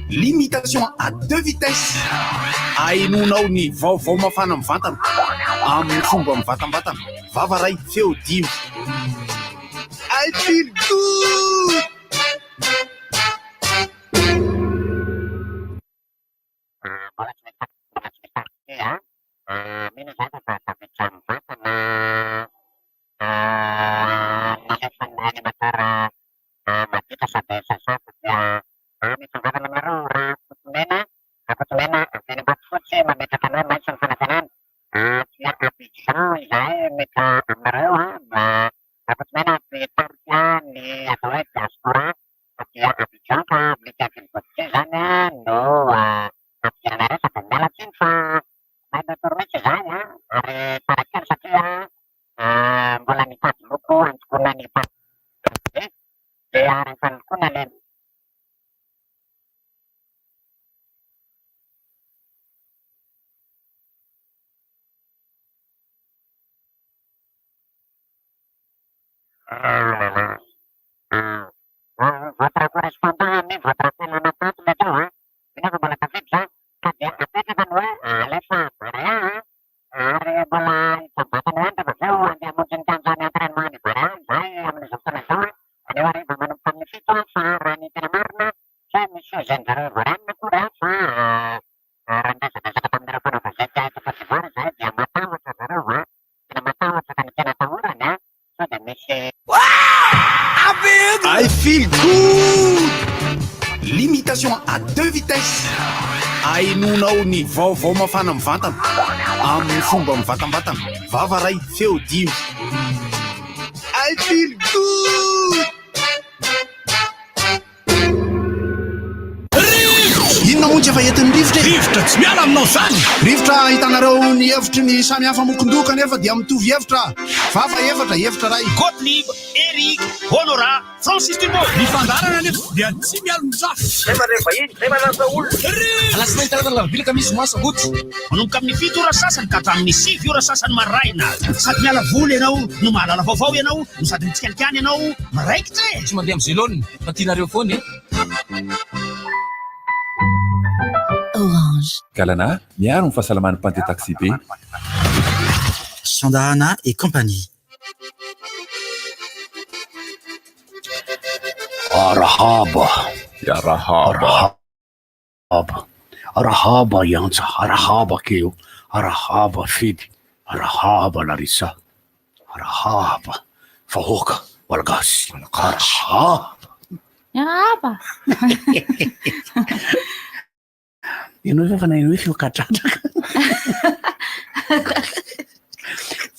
Limitation à deux vitesses. Ahenoanao ny vaovao mafana mivantana amin'ny fomba mivantambatana. Vava ray, feo dimy. I feel good! I feel good! Limitation à deux vitesses. Ahenoanao ny vaovao mafana mivantana amin'ny fomba mivantambatana. Vava ray, feo dimy. I feel good! Inona moa tsy efa entin'ny rivotra e? Rivotra tsy miala aminao zany! Rivotra ahitanareo ny hevitry ny samy hafa mokon-doha kanefa dia mitovy hevitra. Vava efatra, hevitra iray. Gottlieb, Eric, Honorat, Francis Dubois. Ny fandaharana anefa dia tsy mialon-jafy. Zay mandray vahiny, zay manasa olona. Alatsinainy, talata, alarobia, alakamisy, zoma, sabotsy. Manomboka amin'ny 7 ora sasany ka hatramin'ny 9 ora sasany maraina. Sady miala voly ianao no mahalala vaovao ianao no sady mitsikalikany ianao miraikitra e! Tsy mandeha amin'ny zelone fa tianareo foana e! Orange. Galana, miaro ny fahasalaman'ny mpandeha taxi-be. Sandahana et compagnie. Arahaba. Arahaba. Arahaba. Arahaba i Antsa, arahaba Keo, arahaba Fedy, arahaba Larissa, arahaba vahoaka malagasy, arahaba. Miarahaba. Ianao ve efa naheno hoe feo kadradraka?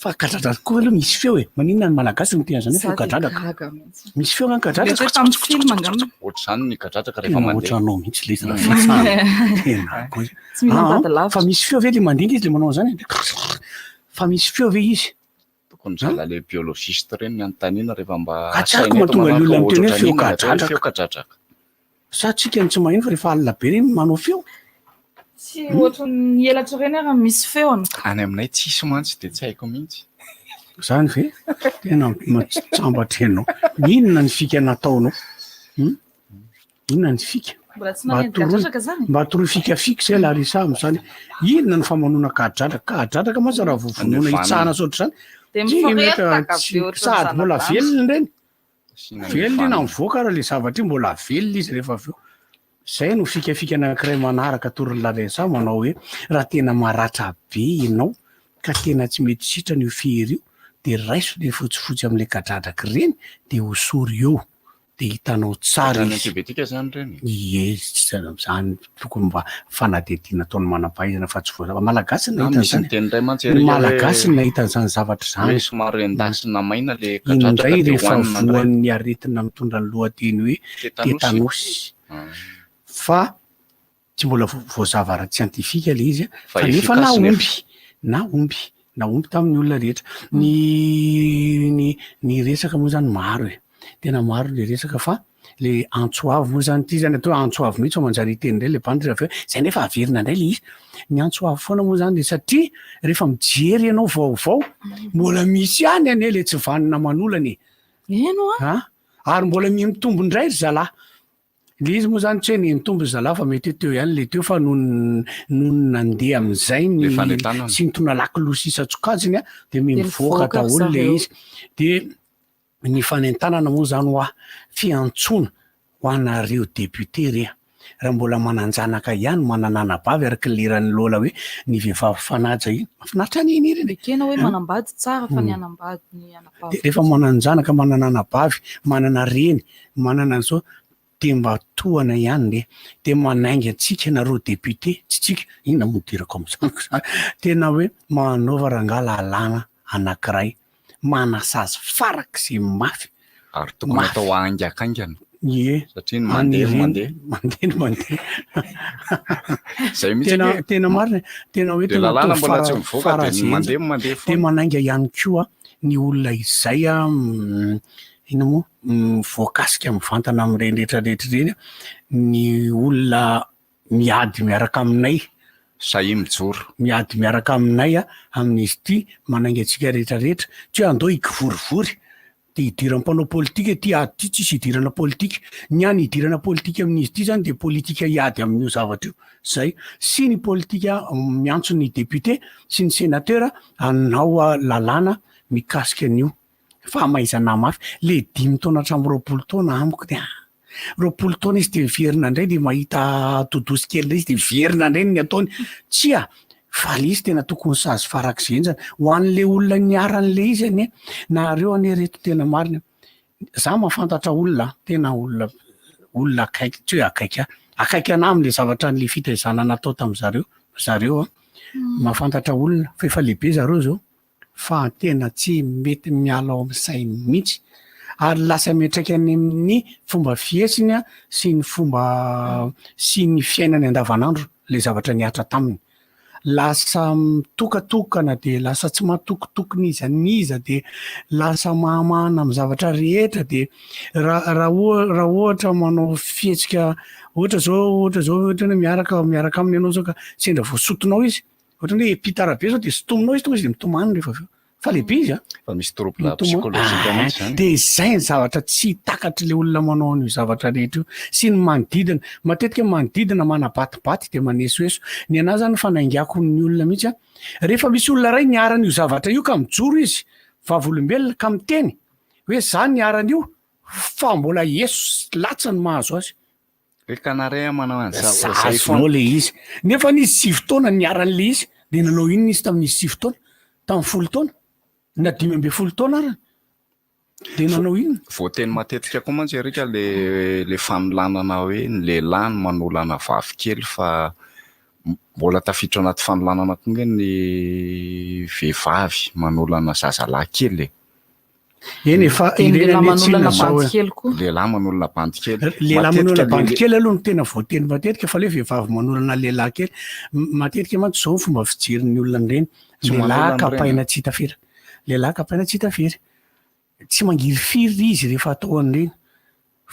Fa kadradraka koa aloha misy feo e. Maninona ny Malagasy no miteny an'izany hoe feo Za dia kadradraka? gaga mihitsy. Misy feo angaha kadradraka? Mety hoe tamin'ny film angamba. Ohatr'izany ny kadradraka rehefa Tena mandeha. ohatranao mihitsy ilay izy raha fitsahana. Tena koa. Tsy mila Ah, mitady lavitra. Fa misy feo ve ilay mandinika izy ilay manao an'izany? Fa misy feo ve izy? Tokony zalahy le biologiste ireny ny anontaniana rehefa mba Ka tsy asaina ariko eto mahatonga ny manaraka olona miteny hoe ohatrohatran'inona feo ny atao hoe kadradraka. feo kadradraka. Sa tsika no tsy maheno fa rehefa alina be ireny manao feo? Tsy ohatran'ny elatra ireny ary misy feony. Any aminay tsisy mantsy dia tsy haiko mihitsy. Zany ve? Tena sambatra ianao. Inona ny fika nataonao? Hum? Inona ny fika? Mbola tsy Mba nanendy atoroy kadradraka zany? mba atoroy fika fika zay Larissa amin'izany. Inona ny famonoana kadradraka? Kadradraka mantsy raha vao vonoina hitsahana sy ohatr'izany. Dia Tsy mety miforetaka tsy be ohatran'ny sady mbola zana-danitra. velona ireny. Asiana Velona io na vanona. mivoaka ary ilay zavatra io mbola velona izy rehefa avy eo. Izay no fikafika anankiray manaraka atoron'i Larissa manao hoe raha tena maratra be ianao ka tena tsy mety sitrana io fery io dia raiso ilay fotsifotsy amin'ilay kadradraka ireny dia hosory eo. dia hitanao tsara Ohatran'ny izy. antibiotika izany ireny? Ie, izany tokony mba fanadihadiana ataon'ny manam-pahaizana fa tsy voa- Malagasy no Ah, nahita misy an'izany. miteny indray mantsy Ny Eric hoe Malagasy no nahita an'izany zavatra izany. hoe somary endasina maina ilay Iny kadradraka indray dia rehefa hohanina indray. voan'ny aretina mitondra ny lohateny hoe Tetanosy. tetanosy. Ah. Fa Tsy mbola voazava ara-tsiantifika ilay izy Fa fa nefa efficace nahomby, nefa. nahomby, nahomby tamin'ny olona rehetra. Ny ny ny resaka moa zany maro e, tena maro le resaka fa le antso avo moa zany ity zany atao hoe antso avo mihitsy fa manjary hiteny indray le bandy rehefa avy eo, zay nefa averina indray le izy. Ny antso avo foana moa zany de satria rehefa mijery ianao vaovao, mbola misy ihany anie le tsy vanona manolana e. Eny hoa. An! Ary mbola miha mitombo indray ry zalahy. Le izy moa zany tsy hoe nitombo zalahy fa mety hoe teo ihany le teo fa nony nony nandeha amin'izay ny Le fanentanana. sintona lakolosy isan-tsokajiny a de De mivoaka nivoaka ry daholo le zareo. izy. De ny fanentanana moa zany hoa fiantsoana ho anareo député re a. Raha mbola manan-janaka ihany, manana anabavy araka ny liran'ny Lola hoe ny vehivavy fanaja iny. Mahafinaritra anie iny ireny e. Ekena hoe manambady tsara fa ny Mm. anambady ny De anabavy rehefa manan-janaka, manana anabavy, manana reny, manana an'izao de mba tohana ihany re. De manainga antsika nareo député, tsy tsika, inona moa idirako amin'izany ko zany. Tena hoe manaova rangahy lalàna anankiray manasazy farak'izay mafy. Ary tokony Mafy. atao haingakaingana. Ie. Satria ny mandeha no Any mandeha. Mandeha no mandeha. Zay mihitsy Tena anie. tena marina e. Tena hoe Le tena lalàna atao mbola tsy fara mivoaka de ny fara mandeha no mandeha de foana. manainga ihany koa ny olona izay a ino moa voakasika mivantana amin'ireny rehetrarehetra ireny a, ny olona miady miaraka aminay. Sahia mijoro. Miady miaraka aminay a amin'izy ity, manainga antsika rehetrarehetra, tsy hoe andao hikivorivory de hidiran'ny mpanao politika ity ady ity, tsisy hidirana politika. Ny any hidirana politika amin'izy ity zany de politika hiady amin'io zavatra io. Zay. Sy ny politika miantso ny député sy ny sénateur hanao lalàna mikasika an'io fahamaizana mafy. Le 5 taona hatramin'ny 20 taona amiko de 20 taona izy de miverina indray de mahita dodosy kely indray izy de miverina indray ny ataony. Tsia, fa le izy tena tokony sazy farak'izay henjana. Ho an'le olona niharan'le izy anie, nareo anie reto tena marina. Za mahafantatra olona, tena olona olona akaiky, tsy hoe akaiky ahy, akaiky anahy amin'le zavatra an'le fitaizana natao tamin'zareo, zareo a. Mahafantatra olona fa efa lehibe zareo zao fa tena tsy mety miala ao amin'ny sainy mihitsy ary lasa miantraika any amin'ny fomba fihetsiny a sy ny fomba sy ny fiainany andavanandro le zavatra nihatra taminy. Lasa mitokatokana de lasa tsy matokitoky n'iza n'iza de lasa mahamahana amin'ny zavatra rehetra de raha raha oha- raha ohatra manao fihetsika ohatra zao ohatra zao ohatra hoe miaraka miaraka aminy ianao zao ka sendra voasotonao izy, ohatra hoe mpitara be zao de sotominao izy tonga izy de mitomany rehefa avy eo. Fa lehibe izy a. Fa misy trouble Mitomany. psychologique mihitsy zany. De zay ny zavatra tsy takatry le olona manao an'io zavatra rehetra io sy ny manodidina. Matetika manodidina manabatibaty de manesoeso. Ny anahy zany fanaingako ny olona mihitsy a. Rehefa misy olona iray niharan'io zavatra io ka mijoro izy, vavolombelona ka miteny hoe za niharan'io fa mbola eso sy latsa ny mahazo azy. Hoe canard manao an'izao, zay Azonao foana. le izy. Nefa izy 9 taona niharan'le izy, de nanao inona izy tamin'izy 9 taona? Tamin'ny 10 taona? Na 15 taona ary? De nanao inona? Voateny matetika koa mantsy Erika le le fanolanana hoe ny lehilahy no manolana vavy kely fa mbola tafiditra anaty fanolanana koa nge ny vehivavy manolana zazalahy kely e. Eny e, fa De ny ireny lehilahy anie tsy manolana inona zao bandy e. kely koa. Lehilahy manolana bandy kely. Lehilahy Matetika manolana le bandy kely aloha no tena voateny matetika fa le vehivavy manolana lehilahy kely. Matetika mantsy zao ny fomba fijerin'ny olona an'ireny. Tsy Lehilahy manolana ireny. kapaina tsy hita firy. Lehilahy kapaina tsy hita firy. Tsy mangirifiry izy rehefa atao an'ireny.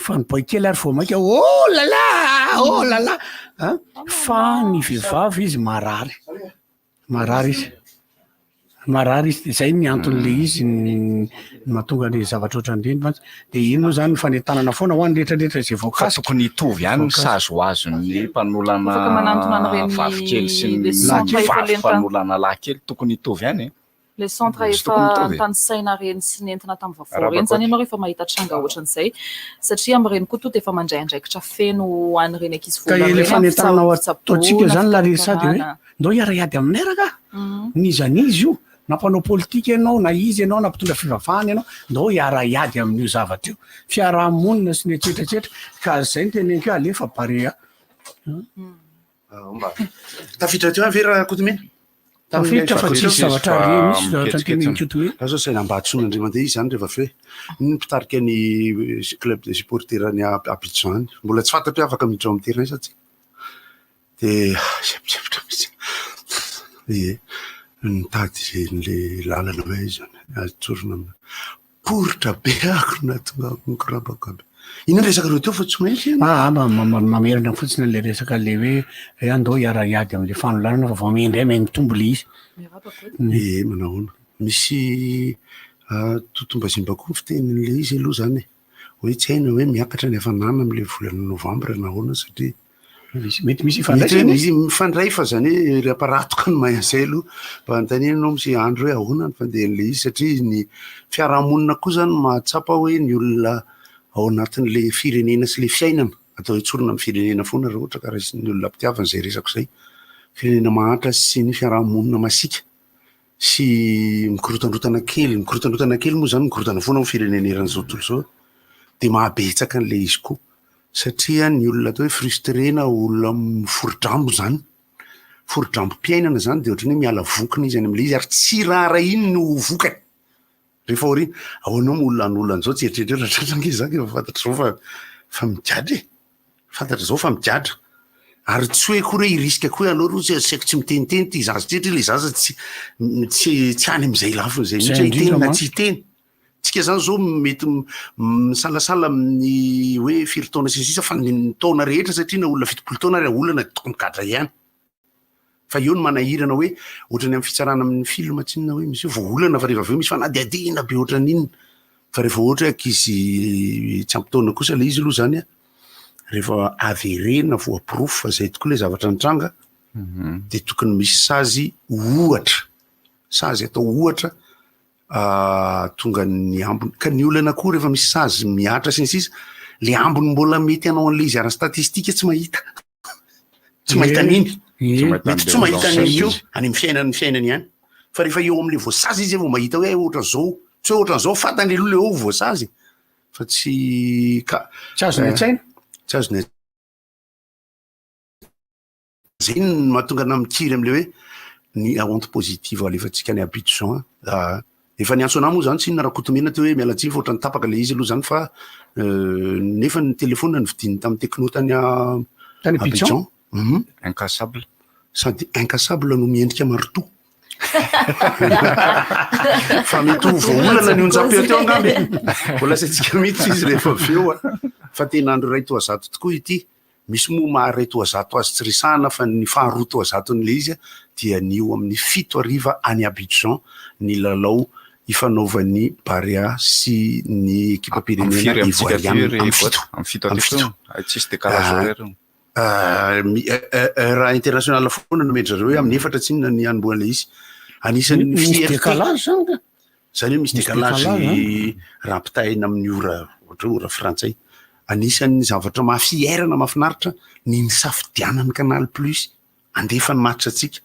Fa ny boay kely ary vao mainka oh là là, oh là là. Hein? Fa ny vehivavy izy marary. Marary izy. Marary izy. De zay ny anton'le izy ny mahatonga ny zavatra ohatran'ireny mantsy. De iny moa zany ny fanentanana foana ho an'ny rehetrarehetra izay Fa voakasika. tokony hitovy ihany ny Voakasika. sazy ho azon'ny mpanolana Afaka manantona an'ireny vavy kely sy ny le centre efa vavy lenta. mpanolana lahy kely tokony hitovy ihany e. Le centre Tsy efa tokony mitovy e. notanisaina reny sy nentina tamin'ny vaovao Arahaba reny zany koa. ianao rehefa mahita tranga ohatran'izay satria amin'ireny koa to dia efa mandray andraikitra feno ho an'ireny ankizy Ka vola le ireny amin'ny fanentanana ho ataontsika fitsaboana, zany Larissa de hoe fikarakarana. ndao hiara-hiady aminay raka. N'iza n'iza io, na mpanao politika ianao, na iza ianao, na mpitondra fivavahana ianao, ndao hiara-hiady amin'io zavatra io. Fiarahamonina sy ny etsetraetsetra, ka zay no teneniko hoe alefa Barea. Tafiditra teo ihany ve Rakotomena? Tafiditra fa tsisy zavatra re misy zavatra teneniko Kotomena. Za zao saina mba antsoina indray mandeha izy zany rehefa avy eo hoe ny mpitarika ny club de supporter ny Abidjan any. Mbola tsy fantatro hoe afaka miditra ao amin'ny terrain sa tsia. De semposempotra mihitsy. Ie, nitady an'le lalana hoe aiza zany, azo tsorina amina. Poritra be ako nahatonga ako nikorapaka aby. Inona resaka reo teo fa tsy maintsy ianao? Ah, mamerina fotsiny an'le resaka le hoe eh, andao hiara-hiady amin'le fanolanana fa vao miha indray miha mitombo le izy. Ie, manao ahoana? Misy totombazimba koa ny fitenin'le izy aloha zany e. Hoe tsy haina hoe miakatra ny hafanana amin'ilay volana novambra na ahoana satria Mety misy ifandraisany. Mety hoe misy mifandray fa zany hoe ry aparatoka no mahay an'izay aloha. Mba anontaniana ianao misy andro hoe ahoana ny fandehan'ilay izy satria ny fiarahamonina koa zany mahatsapa hoe ny olona ao anatin'ilay firenena sy ilay fiainana, atao hoe tsorina amin'ny firenena foana raha ohatra ka raisin'ny olona am-pitiavana izay resako izay. Firenena mahantra sy ny fiarahamonina masiaka sy mikorotandrotana kely, mikorotandrotana kely moa zany mikorotana foana ny firenena eran'izao tontolo izao dia mahabetsaka an'ilay izy koa. Satria ny olona atao hoe frustré na olona miforodrambo zany, forodrambom-piainana zany dia ohatran'ny hoe miala vokony izy any amin'ilay izy ary tsy raharahiany no ho vokany rehefa aoriana. Ahoana moa olona hanolana an'izao tsy eritreritra raha tratra ange za ka efa fantatro zao fa fa migadra e, fantatra zao fa migadra. Ary tsy hoe akory hoe hi-risque koa hoe aleo aloha tsy asaiko tsy miteniteny ity zaza ity satria ilay zaza tsy tsy tsy any amin'izay lafiny izay mihitsy hoe hiteny na tsy hiteny. Tsika zany zao mety misalasala amin'ny hoe firy taona sy ny sisa fa ny taona rehetra satria na olona 70 taona ary olana dia tokony gadra ihany. Fa eo no manahirana hoe ohatran'ny amin'ny fitsarana amin'ny film tsinona hoe misy hoe voaolana fa rehefa avy eo misy fanadihadiana be ohatran'ny inona. Fa rehefa ohatra hoe ankizy tsy ampy taona kosa ilay izy aloha zany an, rehefa averena voaporofo fa zay tokoa ilay zavatra nitranga dia tokony misy sazy ohatra, sazy atao ohatra tonga ny ambiny. Ka ny olana koa rehefa misy sazy mihatra sy ny sisa, le ambiny mbola mety hanao an'ilay izy ara-statistika tsy mahita. Tsy mahita an'iny. Mety tsy mahita an'iny koa any amin'ny fiainany fiainany ihany. Fa rehefa eo amin'ilay voasazy izy vao mahita hoe ohatran'izao, tsy hoe ohatran'izao, fantany aloha ilay hoe voasazy fa tsy ka. Tsy azony an-tsaina. Tsy azony Zay no mahatonga anah mikiry amle hoe ny honte positive alefantsika any Abidjan a. Efa niantso anah moa zany tsinona Rakotomena teo hoe miala tsiny fa ohatran'ny tapaka le izy aloha zany fa nefa ny telephone novidiany tamin'ny Tecno tany Tany Abidjan? Abidjan. Hum. Incassable. Sady incassable no miendrika maritoa. Fa mety ho voaolana ny onjam-peo teo angamba e. Mbola asaintsika mihitsy izy rehefa avy eo a. Fa tena andro iray toa zato tokoa ity. Misy moa maha iray toa zato azy tsy resahana fa ny faharoa toa zaton'ilay izy dia ny eo amin'ny 7 hariva any Abidjan ny lalao ifanaovan'ny Barea sy ny ekipam-pirenena ivoariana amin'ny fito. Amin'ny fito Amin'ny fito. Ay, tsisy décalage horaire. Heure internationale foana no omen-dry zareo hoe amin'ny efatra tsinona ny hanombohan'ilay izy. Anisan'ny Misy fierté. décalage zany ka? Zany hoe misy Misy décalage décalage, raha ampitahaina amin'ny ora, ohatra hoe ora frantsay. Anisan'ny zavatra maha fier na mahafinaritra ny nisafidianan'ny Canal Plus handefa ny match antsika.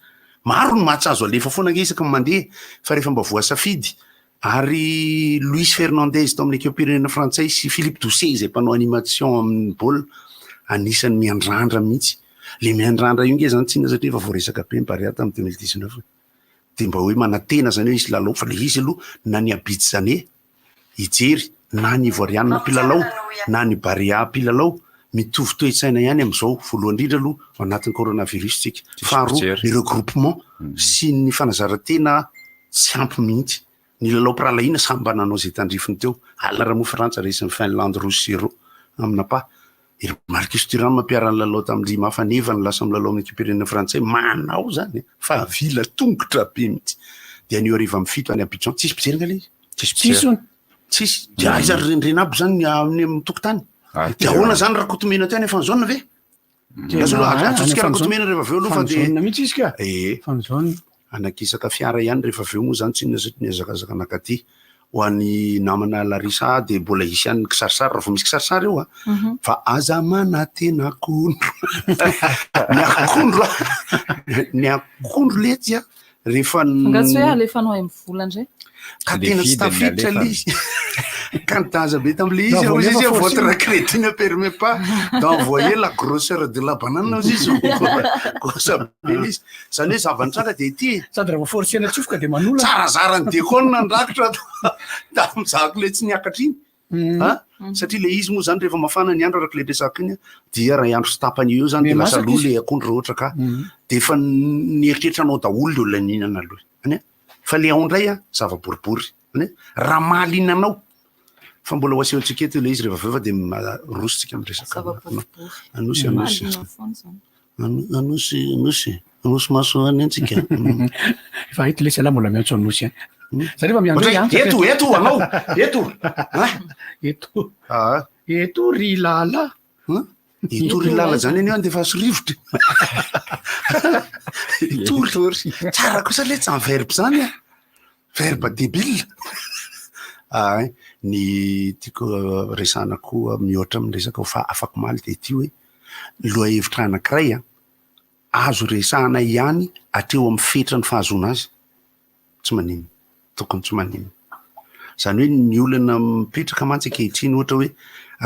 Maro ny match azo alefa foana ange isaky ny mandeha fa rehefa mba voasafidy ary Luis Fernandez tao amin'ny ekipam-pirenena frantsay sy Philippe Doucet izay mpanao animation amin'ny baolina anisan'ny miandrandra mihitsy. Le miandrandra io nge zany tsinona satria efa voaresaka be ny Barea tamin'ny 2019 e. Dia mba hoe manantena zany hoe hisy lalao fa le izy aloha na ny Abidjanais hijery na ny Ivoiriana mpilalao na ny Barea mpilalao mitovy toe-tsaina ihany amin'izao. Voalohany indrindra aloha ao anatin'ny coronavirus tsika. Tsisy Faharoa mpijery. ny regroupement sy ny fanazaran-tena tsy ampy mihitsy. Ny lalao mpirahalahiana samy mba nanao izay tandrifiny teo. Alina raha moa Frantsa resin'i Finlande 2-0 amina pas. I Marcus Thuram mpiara-nilalao tamin-dry Mafaneva no lasa milalao amin'ny ekipam-pirenena frantsay. Manao izany e! Fa vila tongotra be mihitsy. Dia anio hariva amin'ny 7 any Abidjan. Tsisy mpijery nga ilay izy? Tsisy Tsisy mpijery. hono. Tsisy. Dia aiza ry rendrena aby izany ny amin'ny amin'ny tokotany? Ah, Dia ahoana izany Rakotomena teo any Fanzone ve? Tena Azo aloha, any atsontsika Fanzone. Rakotomena rehefa avy eo aloha fa dia Fanzone mihitsy izy ka. Ee. Fanzone. Anakisaka fiara ihany rehefa avy eo moa izany tsy inona satria nihazakazaka nankaty. Ho an'ny namana Larissa dia mbola hisy ihany ny kisarisary raha vao misy kisarisary eo a. Fa aza manantena akondro. Ny akondro a, ny akondro letsy a, rehefa Angaha tsy hoe alefanao any vola indray? Ka Le tena tsy vide ny tafiditra alefany. le izy. Ka nidaza be tamin'le izy Raha vao hozy izy nefa votre forcing. crédit ne permet pas d'envoyer la grosseur de la banane hozy izy. Grosse be le izy. Zany hoe zava-nitranga dia ity e. Sady raha vao forcena tsofoka dia manolana. Tsarazara ny dekona ny rakitra tamin'izako le tsy niakatra iny. Ha? Satria le izy moa zany rehefa mafana ny andro araka le resako iny dia iray andro sy tapany eo zany dia lasa Miha-masaka lo izy. le akondro raha ohatra ka dia efa nieritreritra anao daholo le olona nihinana aloha. Zany hoe fa le ao indray a zava-boribory. Zany hoe raha mahaliana anao fa mbola ho asehontsika eto ilay izy rehefa avy eo fa dia roso tsika amin'ny resaka Zava-boribory. Anosy anosy. Mahaliana foana izany. Anosy anosy anosy maso any antsika. Efa eto lesy ialahy mbola miantso anosy ihany. Za rehefa miandry hoe Ohatra hoe, eto, eto anao, eto. Eto. Ah. Eto ry lala. Eto ry lala zany anie andefaso rivotra. Etory. Tsara kosa le zany verbe zany a. Verbe débile. Ah, ny tiako resahana koa mihoatra amin'ny resaka fa afakomaly dia ity hoe lohahevitra anankiray a, azo resahana ihany hatreo amin'ny fetran'ny fahazoana azy. Tsy maninona, tokony tsy maninona. Izany hoe ny olana mipetraka mantsy ankehitriny ohatra hoe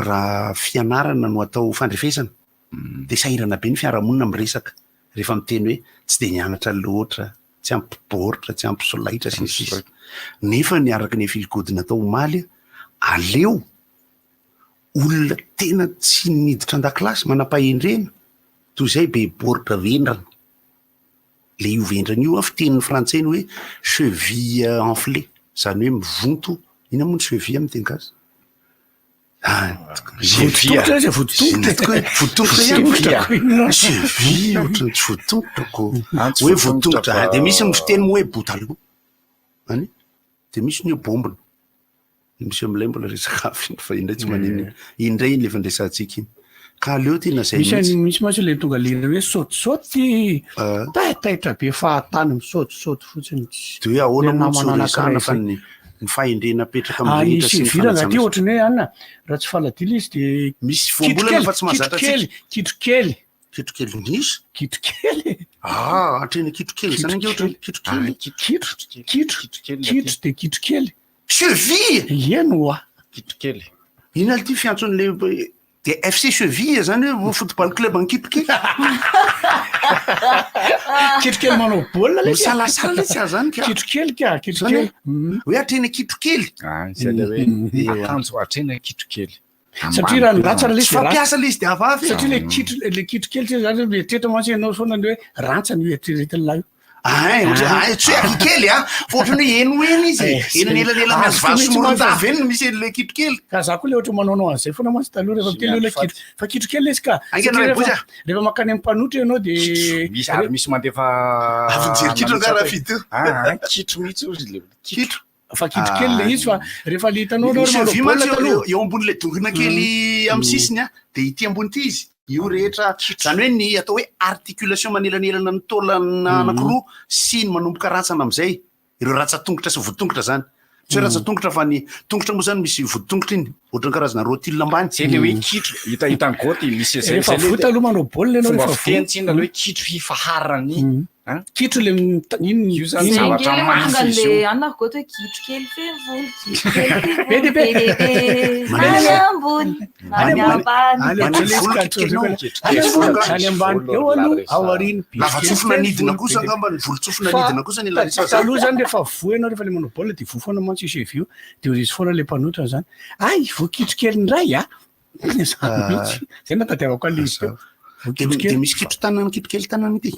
raha fianarana no atao fandrefesana dia sahirana be ny fiarahamonina miresaka rehefa miteny hoe tsy dia nianatra loatra, tsy ampy baoritra, tsy ampy solaitra sy ny sisa. Nefa ny araka ny Feelgood natao omaly, aleo olona tena tsy niditra an-dakilasy manam-pahendrena toy izay be baoritra vendrana. Le io vendrana io an, fitenin'ny frantsay ny hoe cheville enflée, zany hoe mivonto, inona moa ny cheville amin'ny teny gasy? Voditongotra izy, voditongotra. Voditongotra ihany. Cheville ohatran'ny tsy voditongotra ko. Hoe voditongotra, dia misy ny fiteny moa hoe botaloha, any, dia misy ny hoe bombina. Misy amin'ilay mbola resaka hafa iny fa indray tsy maninona. Iny indray iny le fandraisantsika iny. Ka aleo tena zay Misy mihitsy. misy mantsy le tonga le hoe saotisaoty, taitaitra be fahatany misaotisaoty fotsiny. De hoe ahoana Le moa tsy ho namana resahana anankiray fa zay. ny ny fahendrena apetraka Ah, amin'ny ny rehetra sy ny cheville angaha ty fanajana. ohatran'ny hoe anona, raha tsy faladila izy de Misy voambolana fa tsy mahazatra kitrokely, antsika. kitrokely. Kitrokely nisy? Kitrokely. Ah, hatreny kitrokely zany ange ohatran'ny kitrokely. Kitro, kitro, kitro de kitrokely. Cheville! Eny oa. Kitrokely. Inona ity fiantson'le de FC Cheville zany hoe football club an'i Kitrokely. Kitrokely manao baolina le. Misalasala le tsy azy zany ka. Kitrokely ka, kitrokely. Hoe hatreny kitrokely. Ah, izay le hoe akanjo hatreny kitrokely. Satria raha ny rantsana le Tsy fampiasa le izy de avavy. Satria le kitro le kitrokely tsy zany mieritreritra mantsy ianao foana ny hoe rantsana io eritreretin'ilay io. Ay, ohatra ay, tsy hoe akikely a, fa ohatran'ny hoe eny ho eny izy e. Eh, Eny anelanelan'ny hazo vazo sy Morondava eny no misy an'ilay kitrokely. Ka za koa le ohatra manaonao an'izay foana mantsy taloha rehefa miteny olona kitro. Fa kitrokely le izy ka. Haingana Satria ray bozy rehefa a. rehefa mankany amin'ny mpanotra ianao de Misy ary misy mandefa Avy nijery kitro angaha Rafidy io? Ah, ah, kitro mihitsy ozy le kitro. Fa kitrokely le izy fa rehefa le hitanao Ny aloha manao cheville baolina mantsy eo- taloha. eo ambonin'ilay dongona kely amin'ny sisiny a, dia ity ambony ity izy. Io rehetra, izany hoe ny atao hoe articulation manelanelana ny taolana anankiroa sy ny manomboka rantsana amin'izay, ireo rantsan-tongotra sy voditongotra izany. Tsy hoe rantsan-tongotra fa ny tongotra moa izany misy voditongotra iny, ohatran'ny karazana rotule ambany. Zay le hoe kitro, hita hitan'i Goty misy zay Rehefa zay le vota aloha manao baolina ianao fomba rehefa fiteny voa. tsinona le hoe kitro hifaharany. An? Kitro le iny Io zany Zay zavatra ange le mahatonga mafy izy an'le io. anona ry Goty hoe kitro kely feno volo, kitro kely feno Be volo, dia be. be dia be, Any any ambony, any ambany. Any Any ambany volo ka kitro kely nao. Any ambony, Kitro any ambany, eo aloha, ao aoriana. Be Lavatsofina kely nidina feno kosa volo, be dia angamba, ny volotsofina Fa nidina kosa ny Larissa zany. taloha zany rehefa voa ianao rehefa le manao baolina de voa foana mantsy io cheville io de hoy izy foana le mpanotra zany ay voa kitro kely indray a zany mihitsy zay no tadiavako an'le izy teo Voa De kitro de kely misy kitro tanana, kitro kely tanana ity.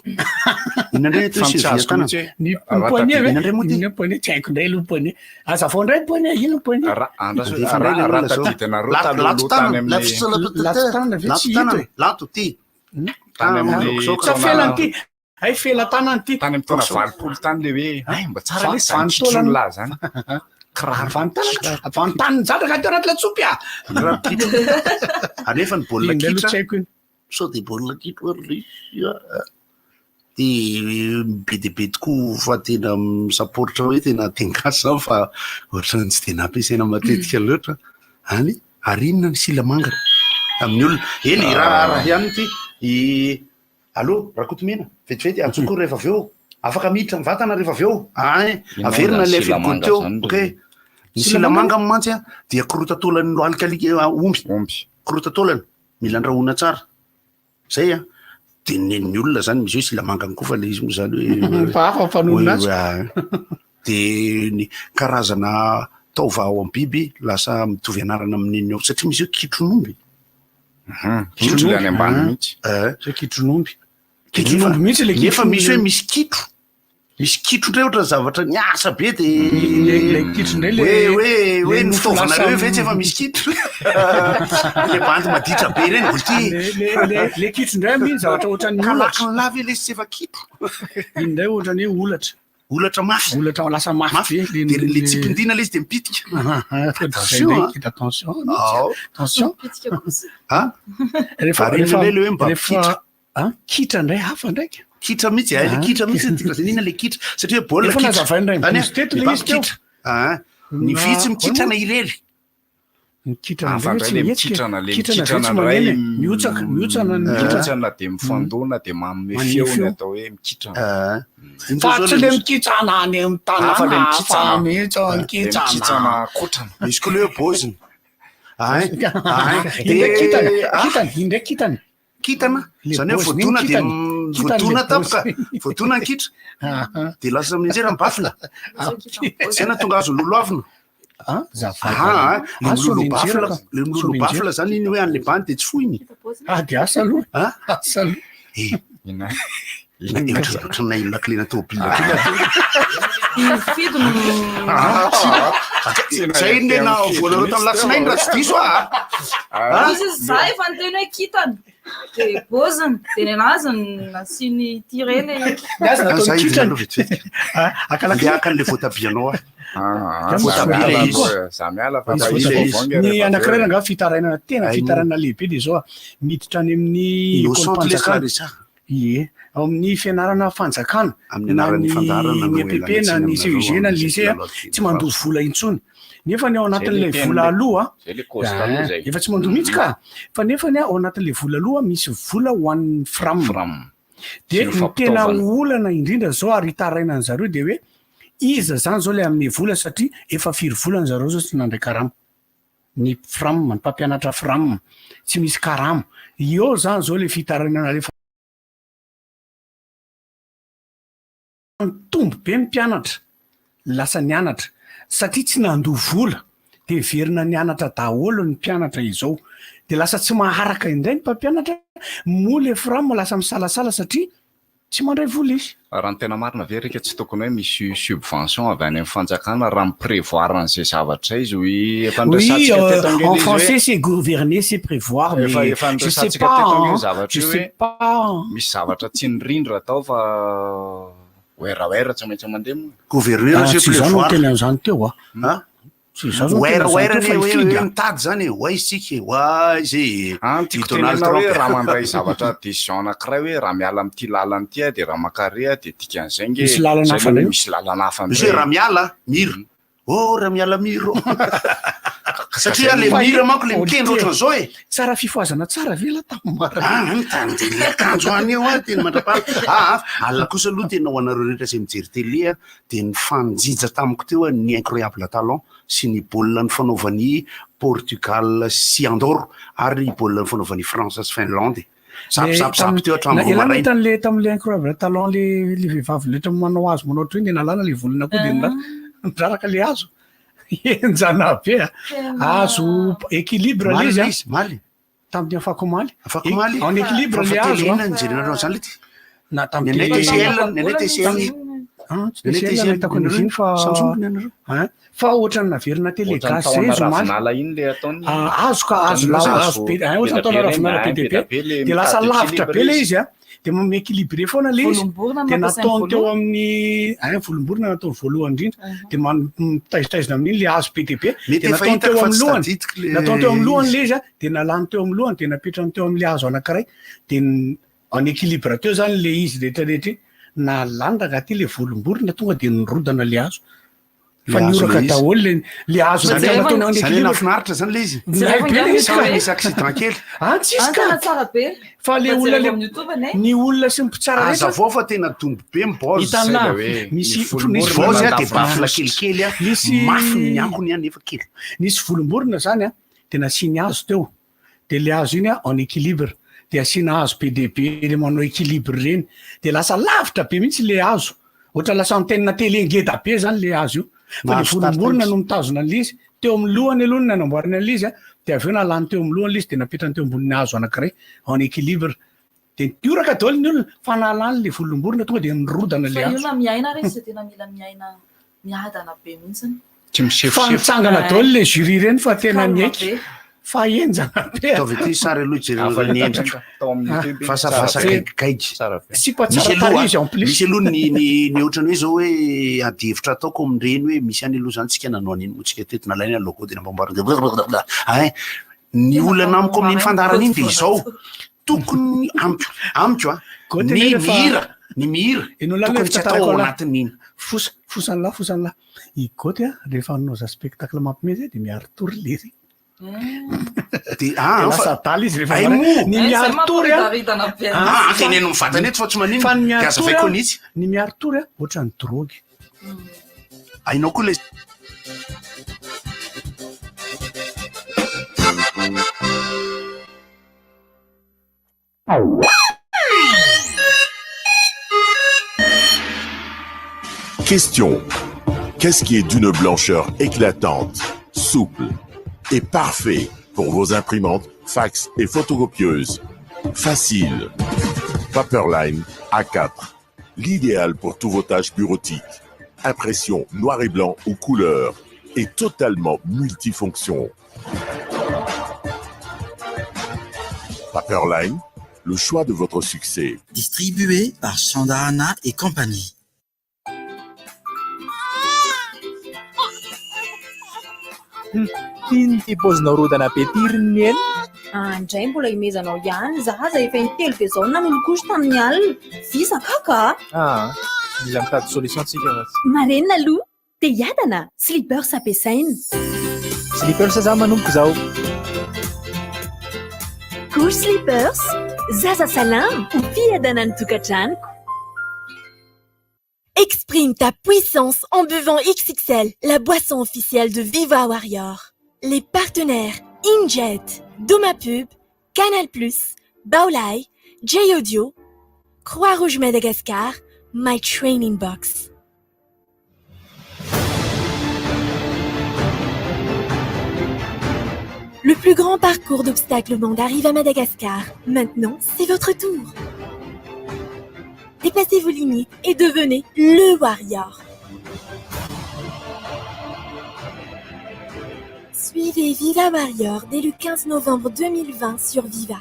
Inona indray atao Fa ny tsy cheville azoko tanana? mihitsy hoe ny ny raha poignet ve Inona indray moa ty? ny poignet tsy haiko indray aloha poignet azavao indray ny poignet inona ny poignet Raha andraso Alefa indray raha le raha olona zao. tadidinareo Lato taloha lato aloha tany tanana, amin'ny Lato tanana ve lato tsy hita tanana, e? lato ty. tany amin'ny Zao Sa taona felany ty ay fela tanana ty tany amin'ny taona 80 tany le hoe ay mba tsara le zany Vanin-taolana. kitro lahy zany. Kiraro Vanin-tanana vanin-tanana zatra ka teo anaty lasopy a Kiraro kitro. Anefa ny baolina Iny indray aloha kitra tsy haiko iny sao de baolina kitro ary le izy a. De be dia be tokoa fa tena misaporitra hoe tena teny gasy zany fa ohatran'ny tsy de nampiasaina matetika loatra. Any ary inona ny silamanga amin'ny olona. Eny raha raha ihany ity i Allo Rakotomena, vetivety antsoiko rehefa avy eo. Afaka miditra mivantana rehefa avy eo. Ay, Inona averina zany ilay silamanga feelgood teo. zany Ok. ry Ny silamanga mantsy a dia korotan-taolan'ny lohalika omby. Omby. Korotan-taolana, mila andrahoina tsara. Zay a. De nen'ny olona zany misy hoe silamangany koa fa le izy moa zany hoe Fa hafa ny fanonona azy. hoe, ah, de ny karazana taova ao amin'ny biby lasa mitovy anarana amin'iny ao satria misy hoe kitron'omby. Kitro le any ambany mihitsy. Eh. Zay kitron'omby. Nefa Kitron'omby mihitsy le nefa misy hoe kitro. misy kitro. Misy kitro indray ohatran'ny zavatra niasa be de Le le kitro indray le hoe hoe hoe le ny nofo fitaovanareo lasa ve tsy efa misy kitro. Le bandy maditra be ireny mbola ty. Le le le le kitro indray amin'iny zavatra ohatran'ny holatra. Kalaky ny lava ilay izy tsy efa kitro. Iny indray ohatran'ny hoe holatra. Olatra mafy. Olatra lasa mafy be. De le tsipindina le izy de mipitika. Attention, attention, attention. Mipitika kosa. Ah? Rehefa Ary rehefa le le hoe mba rehefa kitra. ah, kitra indray hafa ndraiky. Kitra mihitsy, eh, le kitra mihitsy ny dikany inona le kitra satria baolina Efa kitra. nazavain'ny Rainibozy Zany, eh, teto le mba izy teo. mikitra. Ah, ny vy tsy mikitrana irery. Ny kitrana Hafa indray indray tsy le mihetsika. mikitrana, le Kitrana zay mikitrana tsy indray maneno e. Mihotsaka, miotsana ny kitrana. Mihotsana de mifandona de manome Manome feo ny feo. atao hoe mikitrana. Fa tsy le mikitrana any amin'ny Hafa le tanàna mikitrana. fa mihitsy Le mikitrana. mikitrana kotrana. Misy koa le hoe boziny. Ay, ay. Indray kitana, Ah, kitana, indray kitana. Kitana. Le Zany hoe boziny iny voadona de kitany. Kitany le voadona tampoka. boziny. Voadona ny kitra. De lasa mianjera ny bafila. Zay na tonga azo loloavina. Ah, zafady. Ah, le Ah, miloloha bafila, soninjera ka. le miloloha Soninjera. bafila zany iny hoe an'le bany de tsy foiny. Ah, de asa aloha. Ah? Asa aloha. Eh. Ohatran'ny lakilena tôbila kely. Ny fidy no Ah, Zay iny le na voanareo tamin'ny latsinainy raha tsy diso ah. Ah? Izy za efa niteny hoe kitana de boziny de ny anazy nasiany tiré le Ny azy natao Zay izy kitrana. aloha vetivety. Ah, akala Andeha haka an'le voatabianao ah. Ah, Voatabia le izy. Za miala fa Misy fa izy voatabia. vaovao nge Ny rehefa anankiray avy eo. rangaha fitarainana tena Ay, fitarainana lehibe de zao ah, miditra any amin'ny Innocent le école-mpanjakana. Clarissa. Ie, ao amin'ny fianarana fanjakana Amin'ny na anaran'ny ny fandaharana no ny EPP na ialana ny tsiny CUG na ny aminareo lycée ah, amin'ny tsy mandoa vola intsony. Nefa ny ao anatin'ilay Zay le vola teny- aloha Zay le cause taloha zay. efa tsy mandoa mihitsy ka. Fa nefa ny ao anatin'ilay vola aloha misy vola ho an'ny FRAM. Fram. De Sy ny ny tena fampitaovana. olana indrindra zao ary hitarainany zareo de hoe iza zany zao le amin'ny vola satria efa firy volana zareo zao tsy nandray karama. Ny FRAM, ny mpampianatra FRAM tsy misy karama. Eo zany zao le fitarainana alefa mitombo be ny mpianatra lasa nianatra satria tsy nandoa vola de verina nianatra daholo ny mpianatra izao de lasa tsy maharaka indray ny mpampianatra moa le FRAM lasa misalasala satria tsy mandray vola izy. Raha ny tena marina ve reka tsy tokony hoe misy subvention avy any amin'ny fanjakana raha mi-prévoir an'izay zavatra izy hoe efa Oui, noresahantsika teto ange en le izy hoe- français c'est gouverner, c'est prévoir, mais Efa efa je sais noresahantsika pas, teto ange hein, zavatra je io sais hoe pas. misy zavatra tsy nirindra atao fa oeraoera tsy maintsy mandeha moa. Gouverneur Ah, c'est tsy izaho no prévoir. teny an'izany teo ah. Ah? Tsy izaho no teny Oera an'izany oera teo fa ne hoe hifidy hoe ah. mitady zany e, oay isika e, oay izy e. Ah, I tiako Donald tenenina hoe Trump. raha mandray zavatra décision anankiray hoe raha miala amin'ity lalana ity ah, de raha makare ah, de dikan'izay nge Misy lalana zay hafa le hoe indray. misy lalana hafa Misy hoe indray. raha miala mira. Oh raha miala miro. Satria le Fa mira manko le mikendry Olivier, ohatran'izao e. Tsara fifohazana tsara ve lah tamin'ny maraina? Ah, mitandry le akanjo any eo ah, tena mandrapara. Ah, ah, alina kosa aloha tena ho anareo rehetra izay mijery télé ah, de nifanjija tamiko teo ah, ny incroyable talent sy ny baolina nifanaovan'i Portugal sy Andorre ary ny baolina nifanaovan'i France sy Finlande. Zap zap zap teo hatramin'ny roa Elana maraina. tam'le tam'le incroyable talent le le vehivavy rehetra manao hazo manao ohatry iny de nalana le volona koa de niraraka le hazo. Enjana be ah. Hazo équilibre le Maly izy le ah. izy, maly. Tamin'ny afakomaly. Afakomaly. En équilibre Fa le hazo télé ah. nijerenareo an'izany le ty. Na Ny tamin'ny anay télé. TCL, ny anay TCL. Ah, tsy Ny anay TCL TCL, nahitako an'izy iny fa Samsung ny anareo. Hein? Fa ohatran'ny naverina télé Ohatran'ny gasy zay taona izy omaly. ravinala iny le ataony. Ah, azo ka azo Ohatran'ny la hazo azo be ah, ohatran'ny be taona da be ravinala reny, be be dia da be be le de lasa mitady lavitra be équilibre le izy. izy ah de mi-équilibré foana le izy Volomborona no de nampiasainy nataony teo voalohany. amin'ny ah, volomborona nataony voalohany indrindra de mitaizitaizina amin'iny le hazo be dia be Mety de efa nataony hitako teo fa amin'ny tsy lohany tadidiko le nataony teo amin'ny lohany izy. le izy ah de nalany teo amin'ny lohany de napetrany teo amin'le hazo anankiray de en équilibre teo zany le izy rehetrarehetra iny nalany rangahy ty le volomborona tonga de nirodana le hazo fa Le hazo nioraka le izy. daholo le le hazo Zany rehetra hoe- nataony en zany hoe équilibre nahafinaritra zany le izy. Milay be le izy Sa ka. misy accident kely. Ah, tsisy Ah, ka. tena tsara be. Fa le Fa olona jereo le amin'ny YouTube ane. ny olona sy ny mpitsara rehetra Azavao fa tena dombo be ny boz. Hitanà, Zay le hoe misy ny volomborona misy Boz ah, de nandavy bafila fotsy. kelikely ah, Misy- mafy ny akony ah, nefa kely. nisy volomborona zany a de nasiany hazo teo de le hazo iny a en équilibre de asiana hazo be dia be le manao équilibre reny de lasa lavitra be mihitsy le hazo ohatra lasa antenne télé ngeda be zany le hazo io fa le Mahazo volomborona start no mitazona an'le izy teo amin'ny lohany aloha no nanamboarana an'le izy a de avy eo nalany teo amin'ny lohany le izy de napetrany teo ambonin'ny hazo anankiray en équilibre de nioraka daholo ny olona fa nalany le volomborona tonga de nirodana le Fa io hazo na miaina re izy de tena mila miaina miadana be mihitsy. Tsy fa misefosefo. nitsangana daholo le jury reny fa tena Calme niaiky be. Fa henjana be. Ataovy ity sary aloha jereo ny endriko. Vasavasa gaigigaigy. Sipa tsara tarehy izy en plus. Misy aloha ny ny ny ohatrany hoe zao hoe ady hevitra ataoko amin'ireny hoe misy any aloha zany tsika nanao an'iny moa tsika teto nalaina ny logo dia namboamboarina dia ein ny olana amiko amin'iny fandaharana iny dia izao tokony amiko amiko a ny mihira ny mihira tokony tsy atao ao anatin'iny Fosa fosan'lah fosan'lah. I Goty a rehefa hanao za spectacle mampime zay dia miari-tory lery. Dia ah, lasa adala izy rehefa moa. Ny miari-tory a. Ah, teneno mivantana eto fa tsy maninona. Fa ny Dia azavaiko an'itsy. Ny miari-tory a ohatran'ny drogue. Hainao koa ilay Question. Qu'est-ce qui est d'une blancheur éclatante, souple et parfait pour vos imprimantes, fax et photocopieuses Facile. Paperline A4. L'idéal pour tous vos tâches bureautiques. Impression noir et blanc ou couleur et totalement multifonction. Paperline, le choix de votre succès. Distribué par Chandahana et compagnie. Iny ty paozinao rodana be ty ry Neny. Ah, indray mbola imezanao ihany zaza efa intelo be zao nanolokosy tamin'ny alina. Visa kaka a! Ah, mila mitady solution tsika fa tsy. Marenina aloha, te hiadana, slippers ampiasaina. Slippers za manomboka izao. Couche slippers, zaza salama ho fiadanan'ny tokantranoko. Exprime ta puissance en buvant XXL, la boisson officielle de Viva Warrior. Les partenaires Injet, Domapub, Canal+, Baolai, J-Audio, Croix-Rouge Madagascar, My Training Box. Le plus grand parcours d'obstacles au monde arrive à Madagascar. Maintenant, c'est votre tour. Dépassez vos limites et devenez le warrior. Suivez Viva Warrior dès le 15 novembre 2020 sur Viva.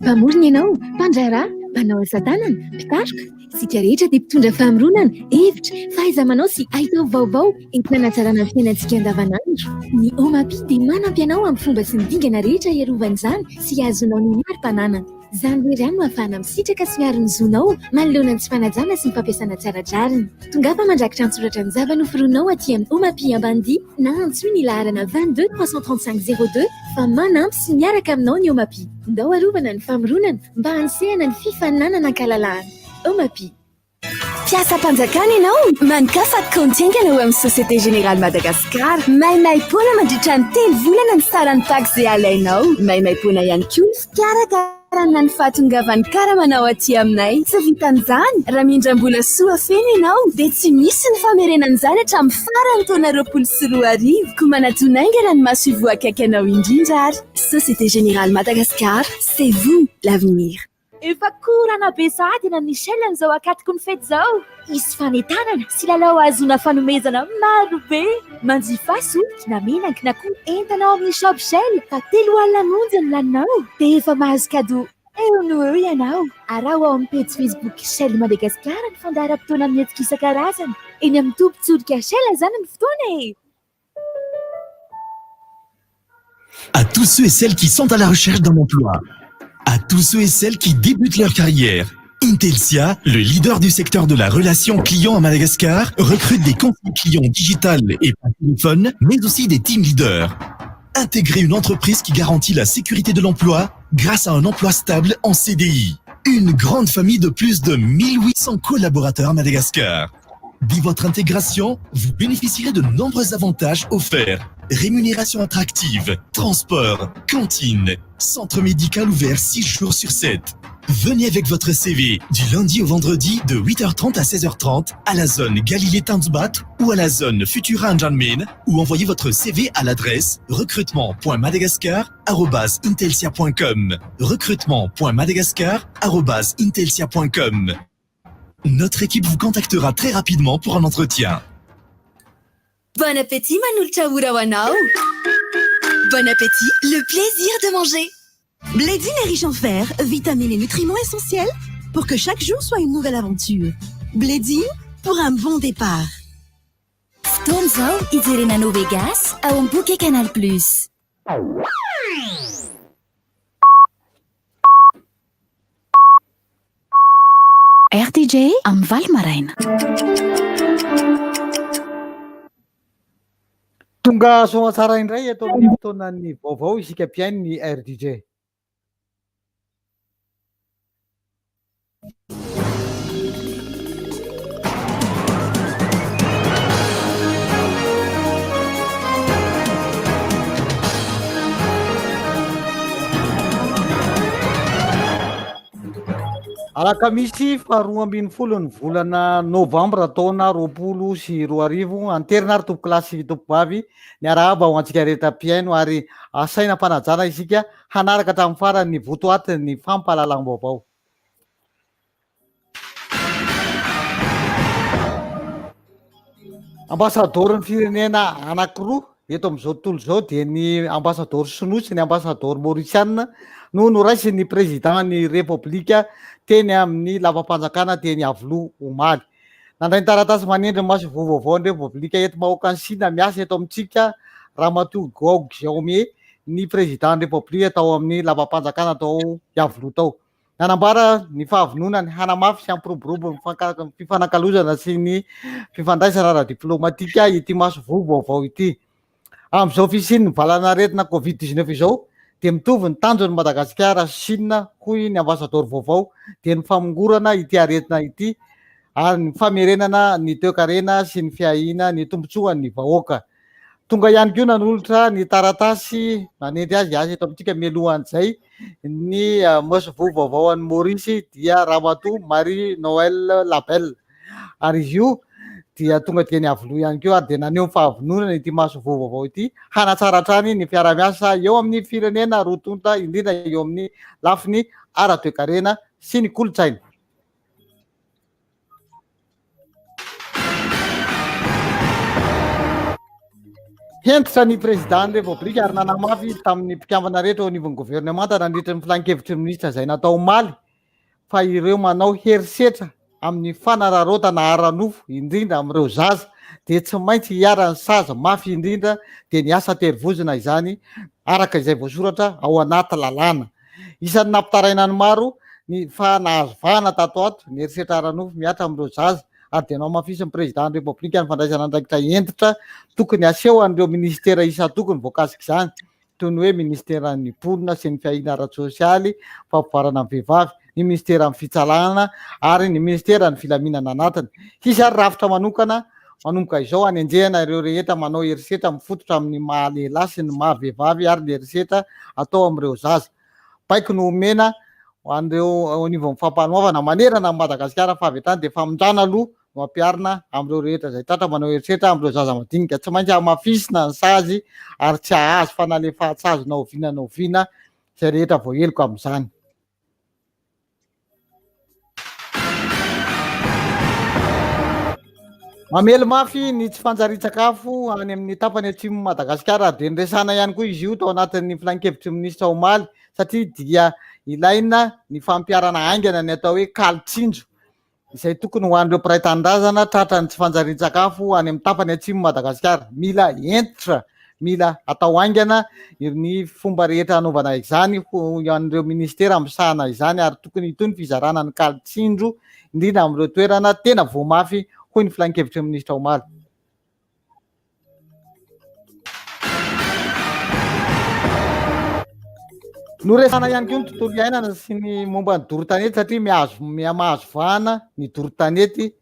Mpamorona ianao, mpandraharaha, mpanao asa tanana, mpikaroka. Isika rehetra dia mpitondra famoronana, hevitra, fahaiza-manao sy haitao vaovao entina hanatsarana ny fiainantsika andavanandro. Ny OMAPI dia manampy anao amin'ny fomba sy ny dingana rehetra hiarovana izany sy hahazoanao ny mari-pananana. Izany irery ihany no ahafahana misitraka sy miaro ny zonao manoloana ny tsy fanajana sy ny fampiasana tsy ara-drariny. Tongava mandrakitra an-tsoratra ny zava-noforoninao aty amin'ny OMAPI Ambanidia na antsoy ny laharana 22 335 02 fa manampy sy miaraka aminao ny OMAPI. Ndao arovana ny famoronana mba hanosehana ny fifaninanana an-kalalahana. OMAPI. Mpiasam-panjakana ianao? Manokafa kaonty haingana ao amin'ny Société Générale Madagascar. Maimaimpoana mandritra ny telo volana ny saran'ny pack izay alainao. Maimaimpoana ihany koa ny fikarakarana ny fahatongavan'ny karamanao aty aminay. Tsy vitan'izany, raha mindram-bola soa feno ianao dia tsy misy ny famerenana izany hatramin'ny faran'ny taona 2020. Koa manatona haingana ny masoivoho akaiky anao indrindra ary. Société Générale Madagascar, c'est vous l'avenir. Efa korana be sahady eny amin'ny Shell amin'izao ankatoky ny fety izao. Hisy fanentanana sy lalao ahazoana fanomezana maro be. Manjifà solika na menaka na koa entana ao amin'ny Shop Shell fa 30 monja ny laninao dia efa mahazo cadeau eo no eo ianao. Araho ao amin'ny pejy Facebook Shell Madagascar ny fandaharam-potoana mihetsika isan-karazany. Eny amin'ny tobin-tsolika Shell izany ny fotoana e! À tous ceux et celles qui sont à la recherche d'un emploi, à tous ceux et celles qui débutent leur carrière, Intelcia, le leader du secteur de la relation client à Madagascar, recrute des conseillers clients digital et par téléphone, mais aussi des team leaders. Intégrez une entreprise qui garantit la sécurité de l'emploi grâce à un emploi stable en CDI. Une grande famille de plus de 1800 collaborateurs à Madagascar. Dès votre intégration, vous bénéficierez de nombreux avantages offerts. Rémunération attractive, transport, cantine, centre médical ouvert 6 jours sur 7. Venez avec votre CV du lundi au vendredi de 8h30 à 16h30 à la zone Galilée Tanzbat ou à la zone Futura Anjanmin ou envoyez votre CV à l'adresse recrutement.madagascar@intelcia.com recrutement.madagascar@intelcia.com Notre équipe vous contactera très rapidement pour un entretien. Bon appétit manolotra ora ho anao. Bon appétit, le plaisir de manger. Blédine est riche en fer, vitamines et nutriments essentiels pour que chaque jour soit une nouvelle aventure. Blédine, pour un bon départ. Fotoana izao hijerena No Vegas ao amin'ny Bouquet Canal Plus. Rtj amin'ny valo maraina. Tonga soamantsara indray eto amin'ny fotoanan'ny vaovao isika mpihaino ny RDJ. Alakamisy faharoa ambin'ny folo ny volana novambra taona 2020, anterina ary tompokolahy sy tompokovavy, miarahaba ho antsika rehetra mpihaino ary asaina am-panajana isika hanaraka hatramin'ny farany ny votoatin'ny fampahalalam-baovao. Ambasadaoron'ny firenena anankiroa eto amin'izao tontolo izao dia ny ambasadaoro sinoa sy ny ambasadaoro maorisianina no noraisin'ny prezidan'ny Repoblika teny amin'ny lapam-panjakana teny Iavoloha omaly. Nandray ny taratasy manendry ny masoivoho vaovaon'ny Repoblika enti-mahoakan'i Sina miasa eto amintsika Ramatoa Guo Xiaomie ny prezidan'ny Repoblika tao amin'ny lapam-panjakana tao Iavoloha tao. Nanambara ny fahavononany hanamafy sy hampiroborobo ny fifanakalozana sy ny fifandraisana ara-diplaomatika ity masoivoho vaovao ity. Amin'izao fisian'ny valanaretina Covid 19 izao dia mitovy ny tanjon'i Madagasikara sy Chine hoy ny ambasadaoro vaovao dia ny famongorana ity aretina ity ary ny famerenana ny toekarena sy ny fiahiana ny tombontsoan'ny vahoaka. Tonga ihany koa nanolotra ny taratasy nanendry azy hiasa eto amintsika mialohan'izay ny masoivoho vaovao an'i Maurice dia Ramatoa Marie Noëlle Labelle ary izy io dia tonga dia ny Iavoloha ihany koa ary dia naneho ny fahavononana ity masoivoho vaovao ity hanatsara hatrany ny fiaraha-miasa eo amin'ny firenena roa tonta indrindra eo amin'ny lafiny ara-toekarena sy ny kolontsaina. Hentitra ny Prezidan'ny Repoblika ary nanamafy izy tamin'ny mpikambana rehetra eo anivon'ny governemanta nandritra ny filankevitry ny minisitra izay natao omaly fa ireo manao herisetra amin'ny fanararaotana ara-nofo indrindra amin'ireo zaza dia tsy maintsy iharan'ny sazy mafy indrindra dia ny asa an-terivozona izany araka izay voasoratra ao anaty lalàna. Isan'ny nampitaraina ny maro ny fa nahazo vahana tato ato ny herisetra ara-nofo mihatra amin'ireo zaza ary dia nohamafisin'ny Prezidan'ny Repoblika ny fandraisana andraikitra hentitra tokony haseho an'ireo minisitera isan-tokony voakasik'izany toy ny hoe minisiteran'ny mponina sy ny fiahiana ara-tsosialy, fampivoarana ny vehivavy, ny minisiteran'ny fitsalahana ary ny minisiteran'ny filaminana anatiny. Hisy ary rafitra manokana manomboka izao hanenjehana ireo rehetra manao herisetra mifototra amin'ny maha lehilahy sy ny maha vehivavy ary ny herisetra atao amin'ireo zaza. Baiko no omena ho an'ireo eo anivon'ny fampanoavana manerana an'i Madagasikara fa avy hatrany dia famindrana aloha no ampiharina amin'ireo rehetra izay tratra manao herisetra amin'ireo zaza madinika. Tsy maintsy hamafisina ny sazy ary tsy hahazo fanalefahan-tsazy na oviana na oviana izay rehetra voaheloka amin'izany. Mamely mafy ny tsy fanjarian-tsakafo any amin'ny tapany atsimon'i Madagasikara ary dia niresahana ihany koa izy io tao anatin'ny filankevitry ny minisitra omaly satria dia ilaina ny fampiharana haingana ny atao hoe kaly tsinjo izay tokony ho an'ireo mpiray tanindrazana tratran'ny tsy fanjarian-tsakafo any amin'ny tapany atsimon'i Madagasikara. Mila hentitra, mila atao haingana ny fomba rehetra hanaovana izany ho an'ireo minisitera misahana izany ary tokony hitohy ny fizarana ny kaly tsindro indrindra amin'ireo toerana tena voa mafy, hoy ny filankevitry ny minisitra omaly. Noresahana ihany koa ny tontolo iainana sy ny momba ny doro tanety satria mihazo mihamahazo vahana ny doro tanety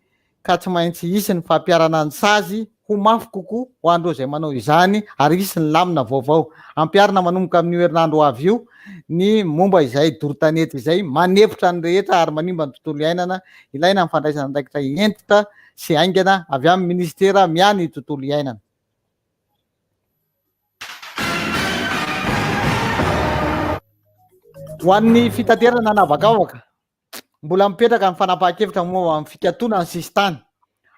ka tsy maintsy hisy ny fampiharana ny sazy ho mafy kokoa ho an'ireo izay manao izany ary hisy ny lamina vaovao hampiharina manomboka amin'io herinandro ho avy io ny momba izay doro tanety izay manepotra ny rehetra ary manimba ny tontolo iainana. Ilaina ny fandraisana andraikitra hentitra sy haingana avy amin'ny minisitera miahy ny tontolo iainana. Ho an'ny fitaterana an'habakabaka, mbola mipetraka ny fanapahan-kevitra momba ny fikatona ny sisintany.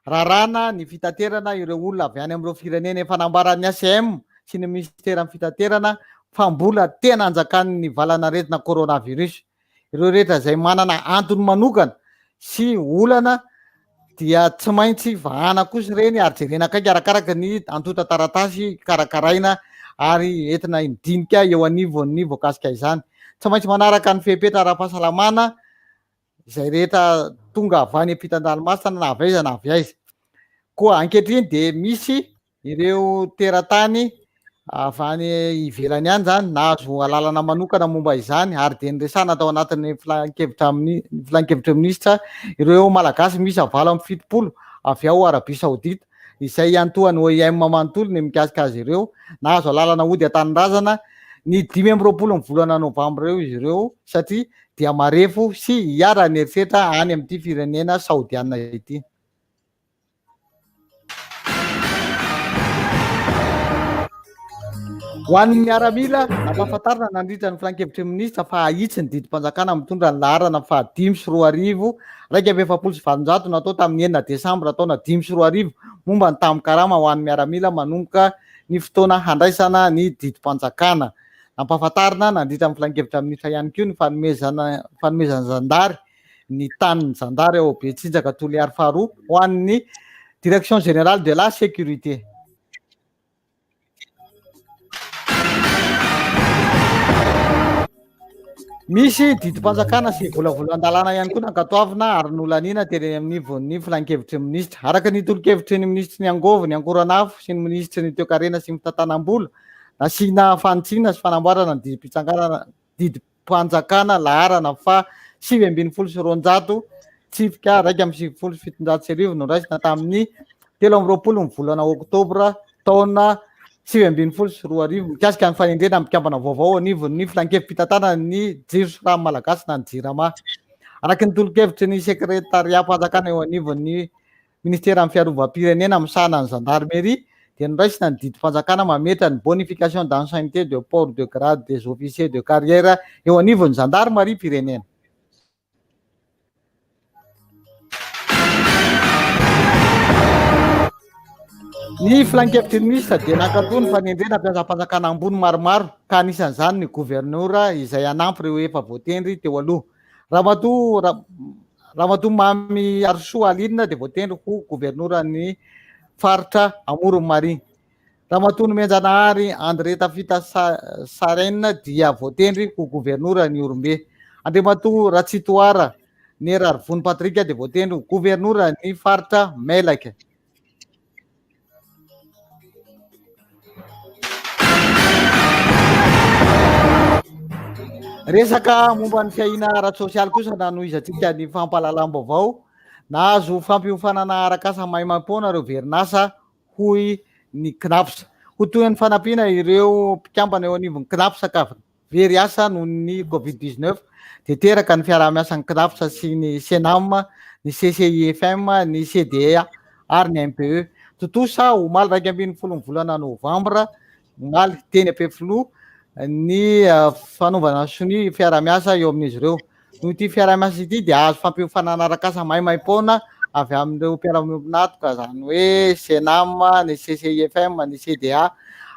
Raràna ny fitaterana ireo olona avy any amin'ireo firenena efa nambaran'ny ACM sy ny minisiteran'ny fitaterana. fa mbola tena anjakan'ny valan'aretina coronavirus. Ireo rehetra izay manana antony manokana sy olana dia tsy maintsy vahana kosa ireny ary jerena akaiky arakaraka ny antontan-taratasy karakaraina ary entina midinika eo anivon'ny voakasika izany. Tsy maintsy manaraka ny fepetra ara-pahasalamana izay rehetra tonga avy any ampitan-dranomasina na avy aiza na avy aiza. Koa ankehitriny dia misy ireo teratany avy any ivelany any zany nahazo alalana manokana momba izany ary dia niresahana tao anatin'ny filankevitra amin'ny filankevitry ny minisitra ireo Malagasy miisa 78 avy ao Arabie Saoudite izay iantohan'ny OIM manontolo ny mikasika azy ireo. Nahazo alalana hody an-tanindrazana ny 25 ny volana novambra eo izy ireo satria dia marefo sy iharan'ny herisetra any amin'ity firenena saodiana ity. Ho an'ny miaramila, nampahafantarina nandritra ny filankevitry ny minisitra fa hahitsy ny didim-panjakana mitondra ny laharana faha 2005 841 natao tamin'ny 6 desambra taona 2005 momba ny tambin-karama ho an'ny miaramila manomboka ny fotoana handraisana ny didim-panjakana. Nampahafantarina nandritra ny filankevitra minisitra ihany koa ny fanomezana fanomezan'ny zandary ny tanin'ny zandary ao Betsinjaka Toliary faharoa ho an'ny Direction Générale de la Sécurité. Misy didim-panjakana sy volavolan-dalàna ihany koa nankatoavina ary nolaniana teny anivon'ny filankevitry ny minisitra. Araka ny tolo-kevitry ny minisitry ny Angovo, ny Ankoranafo sy ny minisitry ny Toekarena sy ny Fitantanam-bola, nasiana fanitsiana sy fanamboarana ny didim-pitsanganana didim-panjakana laharana faha 219 tsipika 1791 noraisina tamin'ny 23 ny volana oktobra taona 2019 mikasika ny fanendrena ny mpikambana vaovao anivon'ny filankevi-pitantanana ny Jiro sy Rano Malagasy na ny Jirama. Araka ny tolo-kevitry ny sekretariam-panjakana eo anivon'ny Ministeran'ny Fiarovam-pirenena misahana ny Zandarmeria dia noraisina ny didim-panjakana mametra ny bonification d'ancienneté de port de grade des officiers de carrière eo anivon'ny Zandarimariam-pirenena. Ny filankevitry ny minisitra dia nankatoa ny fanendrena mpiasam-panjakana ambony maromaro ka anisan'izany ny governora izay hanampy ireo efa voatendry teo aloha. Ramatoa Ramatoa Mamy Harisoa Aline dia voatendry ho governoran'ny faritra Amoron'i Mania. Ramatoa Nomenjanahary André Tafita Sarène dia voatendry ho governoran'i Ihorombe. Andriamatoa Ratsitohara Nerarivony Patrick dia voatendry ho governoran'ny faritra Melaky. Resaka momba ny fiahiana ara-tsosialy kosa nanohizantsika ny fampahalalam-baovao. Nahazo fampiofanana arak'asa maimaimpoana ireo verinasa hoy ny Cnaps. Ho tohin'ny fanampiana ireo mpikambana eo anivon'ny Cnaps ka very asa noho ny Covid 19 dia teraka ny fiaraha-miasan'ny Cnaps sy ny Cenam, ny CCIFM, ny CDA ary ny MPE. Tontosa omaly 11 ny volana novambra omaly teny Ampefiloha ny fanaovana sonia fiaraha-miasa eo amin'izy ireo. Noho ity fiaraha-miasa ity dia azo fampiofanana arak'asa maimaim-poana avy amin'ireo mpiara-miombon'antoka, izany hoe Cenam, ny CCIFM, ny CDA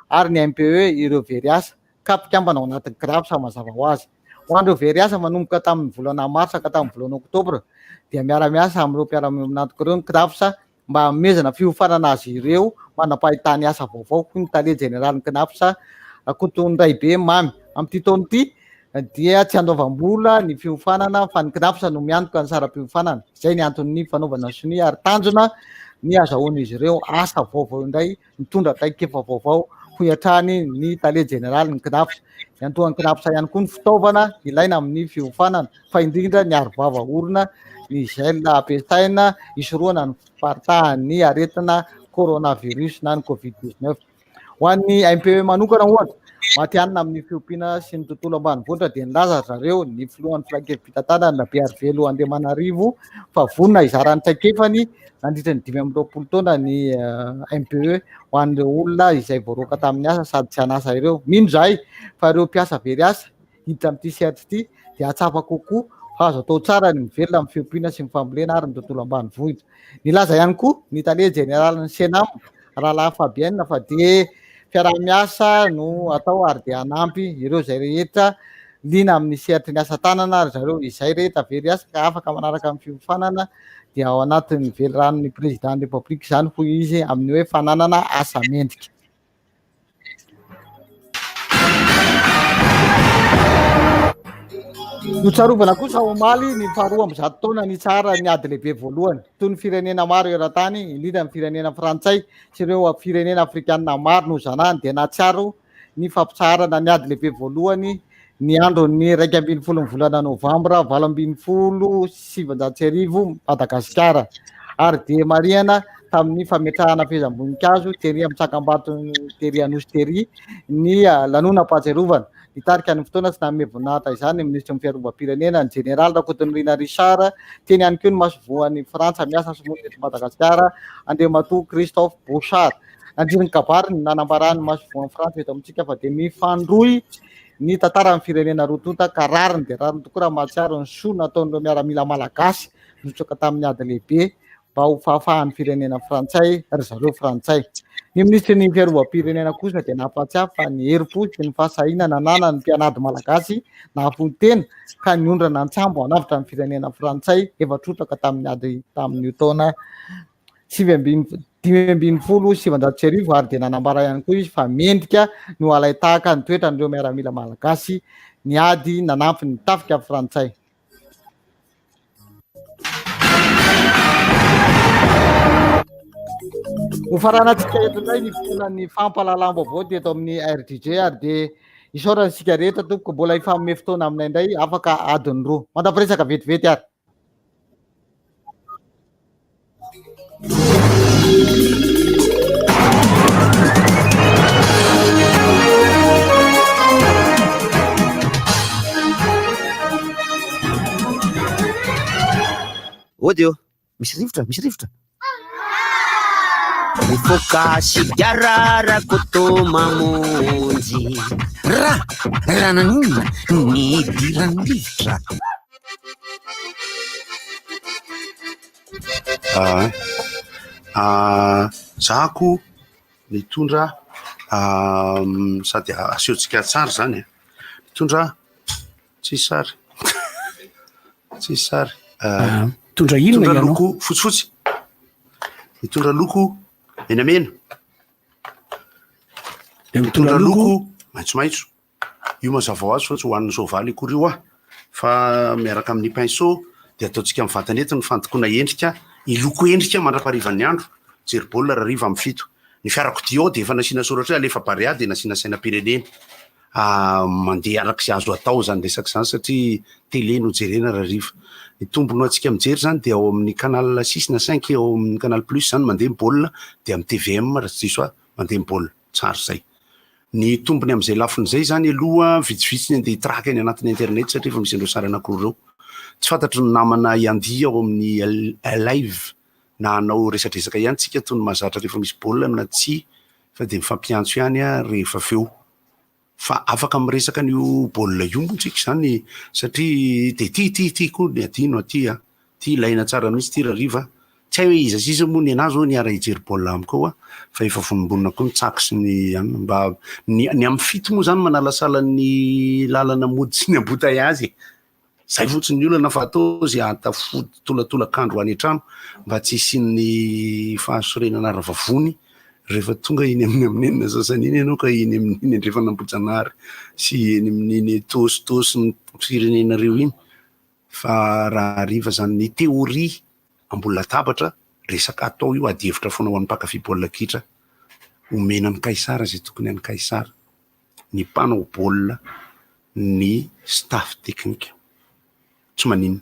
ary ny MPE ireo very asa ka mpikambana ao anatin'ny CRAPS mazava ho azy. Ho an'ireo very asa manomboka tamin'ny volana marsa ka hatramin'ny volana oktobra dia miara-miasa amin'ireo mpiara-miombon'antoka ireo ny CRAPS mba hanomezana fiofanana azy ireo mandra-pahitany asa vaovao, hoy ny tale jeneralin'ny Cnaps, Rakotondraibe Mamy. Amin'ity taona ity dia tsy andoavam-bola ny fiofanana fa ny Cnaps no miantoka ny saram-piofanana. Izay ny anton'ny fanaovana sonia ary tanjona ny hazahoan'izy ireo asa vaovao indray mitondra traikefa vaovao, hoy hatrany ny tale jeneralin'ny Cnaps. Iantohan'ny Cnaps ihany koa ny fitaovana ilaina amin'ny fiofanana, fa indrindra ny arovava orona, ny gel ampiasaina hisorohana ny fiparitahan'ny aretina coronavirus na ny Covid 19. Ho an'ny MPE manokana ohatra, matihanina amin'ny fiompiana sy ny tontolo ambanivohitra dia nilaza ry zareo, ny filohan'ny filankevi-pitantanana Rabearivelo Andriamanarivo fa vonona hizara ny traikefany nandritra ny 25 taona ny MPE ho an'ireo olona izay voaroaka tamin'ny asa sady tsy an'asa ireo. Mino izahay fa ireo mpiasa very asa hiditra amin'ity sehatra ity dia hahatsapa kokoa fa azo atao tsara ny mivelona amin'ny fiompiana sy ny fambolena ary ny tontolo ambanivohitra. Nilaza ihany koa ny tale jeneralin'ny Cenam, Rahalahy Fabien, fa dia Fiaraha-miasa no atao ary dia hanampy ireo izay rehetra liana amin'ny sehatry ny asa tanana ry zareo. Izay rehetra very asa ka afaka manaraka ny fiofanana dia ao anatin'ny veliranon'ny Président ny République izany hoy izy amin'ny hoe fananana asa mendrika. Notsarovana kosa omaly ny faharoa amby zato taona nitsaharan'ny ady lehibe voalohany. Toy ny firenena maro eran-tany, indrindra ny firenena frantsay sy ireo firenena afrikanina maro nozanahany dia nahatsiaro ny fampitsaharana ny ady lehibe voalohany ny andron'ny 11 ny volana novambra 1918 Madagasikara ary dia marihana tamin'ny fametrahana fehezam-boninkazo tery amin'ny tsangambato tery Anosy tery ny lanonam-pahatsiarovana. Nitarika ny fotoana sy nanome voninahitra izany ny minisitry ny fiarovam-pirenena, ny jeneraly Rakotonirina Richard, teny ihany koa ny masoivohon'i Frantsa miasa sy monina eto Madagasikara, Andriamatoa Christophe Bouchard. Nandritra ny kabariny, nanambaran'ny masoivohon'i Frantsa eto amintsika fa dia mifandrohy ny tantaran'ny firenena roa tonta ka rariny dia rariny tokoa raha mahatsiaro ny soa nataon'ireo miaramila malagasy nitsoaka tamin'ny ady lehibe mba ho fahafahan'ny firenena frantsay ry zareo frantsay. Ny minisitry ny fiarovam-pirenena kosa dia nampahatsiahy fa ny herim-po sy ny fahasahiana nananan'ny mpianady malagasy nahafoy tena ka niondrana an-tsambo hanavotra ny firenena frantsay efa trotraka tamin'ny ady tamin'io taona 1919 ary dia nanambara ihany koa izy fa mendrika no halain-tahaka ny toetran'ireo miaramila malagasy niady nanampy ny tafika frantsay. Hofaranantsika eto indray ny fotoanan'ny fampahalalam-baovao teto amin'ny RDJ ary dia isaorana isika rehetra tompoko mbola hifanome fotoana aminay indray afaka adiny roa. Mandra-piresaka vetivety ary. Ody ô, misy rivotra, misy rivotra. Mifoka sigara Rakoto mamonjy. Ra, raha naninona nidiran'ny rivotra. Ah, za ko nitondra sady asehontsika tsara zany e, nitondra tsisy sary, tsisy sary. Mitondra inona Mitondra ianao? loko fotsifotsy, mitondra loko menamena, Dia mitondra mitondra loko loko maitsomaitso. Io mazava ho azy fa tsy hohanin'ny soavaly akory io ah, fa miaraka amin'ny pinceau dia ataontsika mivantana eto ny fandokoana endrika, hiloko endrika mandra-paharivan'ny andro, mijery baolina rahariva amin'ny fito. Ny fiarakodia ao dia efa nasiana soratra hoe alefa Barea dia nasiana sainam-pirenena. Mandeha araka izay azo atao izany resaka izany satria télé no jerena rahariva. Ny tombony ho antsika mijery izany dia ao amin'ny canal six na cinq ao amin'ny canal plus izany mandeha ny baolina dia amin'ny tvm raha tsy diso aho mandeha ny baolina. Tsara izay. Ny tombony amin'izay lafiny izay izany aloha vitsivitsy ny andeha hitraka eny anatin'ny internet satria efa misy an'ireo sary anankiroa ireo. Tsy fantatry ny namana hiandia ao amin'ny live na hanao resadresaka ihany tsika toy ny mahazatra rehefa misy baolina na tsia fa dia mifampiantso ihany rehefa avy eo. Fa afaka miresaka an'io baolina io moa tsika izany satria dia ity ity ity koa ny adino aty a. Ty ilaina tsara mihitsy ty rariva a! Tsy hay hoe iza sy iza moa ny anah zao niara hijery baolina amiko ao a! Fa efa vonombonona koa ny tsaky sy ny anona mba ny ny amin'ny fito moa zany manalasala ny lalana mody sy ny embouteillage e! Zay fotsiny ny olana fa atao ze ahatafody tolatolakandro any an-trano mba tsy hisian'ny fahasorenana ara-vavony rehefa tonga eny amin'ny amin'ny enina sasany iny ianao ka eny amin'iny Andrefanambohijanahary sy eny amin'iny Tositosy ny firenenareo iny. Fa raha hariva zany ny théorie ambony latabatra, resaka atao io, ady hevitra foana ho an'ny mpankafy baolina kitra, omena an'i Kaisara izay tokony an'i Kaisara, ny mpanao baolina, ny staff technique, tsy maninona.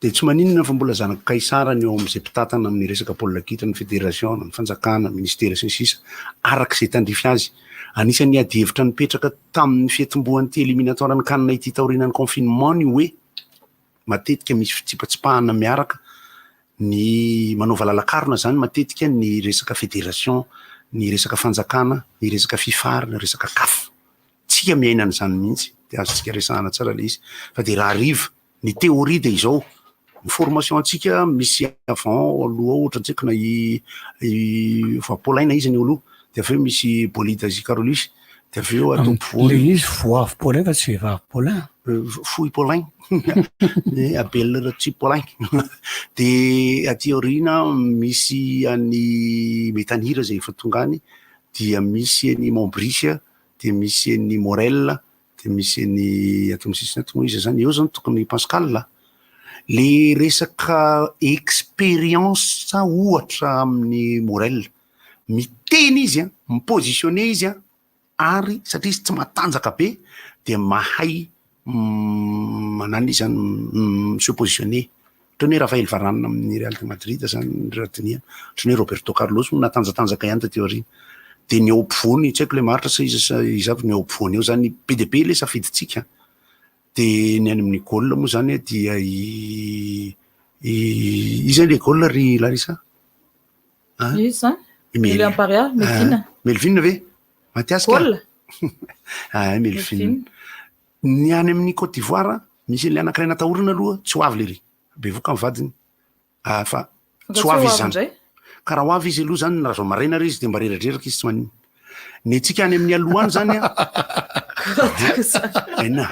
Dia tsy maninona fa mbola zanak'i Kaisara ny eo amin'izay mpitantana amin'ny resaka baolina kitra, ny fédération, ny fanjakana, ministera sy ny sisa, araka izay tandrify azy. Anisan'ny adihevitra nipetraka tamin'ny fiatombohan'ity éliminatoire ny can ity taorianan'ny confinement ny hoe matetika misy fitsipatsipahana miaraka ny manao valalakarona izany matetika ny resaka fédération, ny resaka fanjakana, ny resaka fifa ary ny resaka caf. Tsika miaina an'izany mihitsy dia azontsika resahana tsara ilay izy fa dia raha hariva Ny théorie dia izao, ny formation antsika misy avant aloha ao ohatra tsy haiko na i i Paulin na iza ny eo aloha. De avy eo misy Bolida sy Carolus, de avy eo ato ampovoany. Le izy voavy Paulin fa tsy vehivavy Paulin. Fohy Paulin, Abel Ratsy Paulin. De aty aoriana misy an'i Metanira zay efa tonga any, dia misy an'i Montbrice, dia misy an'i Morel, dia misy an'i ato amin'ny sisiny ato moa iza zany, eo zany tokony Pascal a. Le resaka expérience ohatra amin'i Morel, miteny izy a, mi-positionner izy a, ary satria izy tsy matanjaka be dia mahay mananona izy zany, mi-se positionner. Ohatran'ny hoe Raphaël Varane amin'ny Real de Madrid zany raha dinihana, ohatran'ny hoe Roberto Carlos moa natanjatanjaka ihany taty aoriana. Dia ny eo ampovoany, tsy haiko ilay maharitra sa iza sa iza avy ny eo ampovoany eo zany, be dia be ilay safidintsika. Dia ny any amin'ny goal moa zany dia i iza ilay goal ry Larissa? Iza? I William Paria, Melvin. Melvin ve? Mathias ka? Goal? Ah, Melvin. Ny any amin'ny Côte d'Ivoire, misy an'ilay anankiray natahorana aloha, tsy ho avy lery. Bevoka ny vadiny. Ah, fa tsy ho avy izy zany. Ka raha ho avy izy aloha zany, raha vao maraina ary izy dia mba reradreraka izy tsy maninona. Ny antsika any amin'ny aloha any zany an. Aina.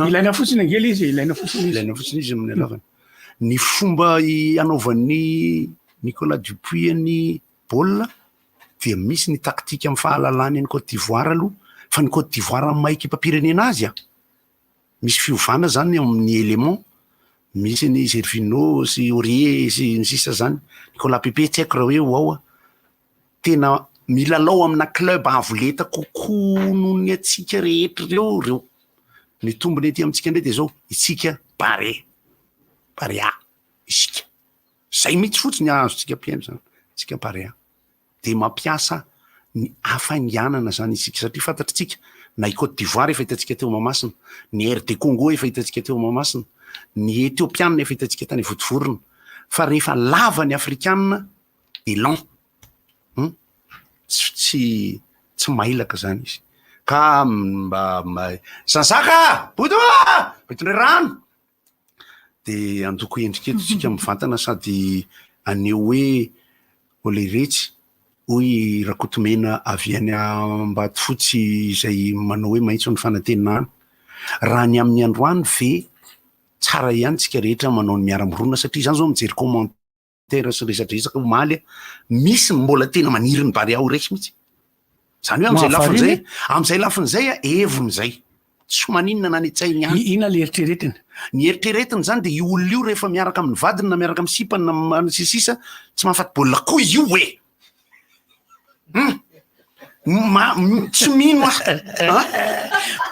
Ilaina fotsiny ange ilay izy e, ilaina fotsiny izy. Ilaina fotsiny izy amin'ny halavana. Ny fomba hanaovan'i Nicolas Dupuis ny baolina dia misy ny taktika amin'ny fahalalany an'i Côte d'Ivoire aloha, fa ny Côte d'Ivoire amin'ny maha ekipam-pirenena azy an, misy fiovana zany eo amin'ny élément, misy an'i Gervinho sy Aurier sy ny sisa zany, Nicolas Pepe tsy haiko raha hoe ho ao an, tena milalao amina club avo lenta kokoa noho ny antsika rehetra ireo ireo. Ny tombony aty amintsika indray dia izao, isika Barea, Barea isika. Zay mihitsy fotsiny azontsika mpihaino zany, tsika Barea. Dia mampiasa ny hafainganana zany isika satria fantatritsika na i Côte d'Ivoire efa hitantsika teo Mahamasina, ny RD Congo efa hitantsika teo Mahamasina, ny Etiopiana efa hitantsika tany Vontovorona, fa rehefa lava ny Afrikana élan hum tsy tsy tsy mailaka zany izy ka mba Jean-Jacques a! Bodo a! Mba itondray rano! De andoko endrika eto tsika mivantana sady aneho hoe oleretsy hoy Rakotomena avy any Ambatofotsy izay manao hoe maitso ny fanantenana. Raha ny amin'ny androany ve tsara ihany tsika rehetra manao ny miara-mirona satria zany zao mijery comment terre sy resadresaka omaly a, misy ny mbola tena maniry ny Barea ho resy mihitsy. Zany hoe am'zay lafiny zay, am'zay lafiny zay a, heviny zay. Tsy maninona na any an-tsainy any. Inona le eritreretiny? Ny eritreretiny zany de io olona io rehefa miaraka amin'ny vadiny na miaraka amin'ny sipany na sy ny sisa, tsy mahafaty baolina koa io e! Hum! Ma, tsy mino aho.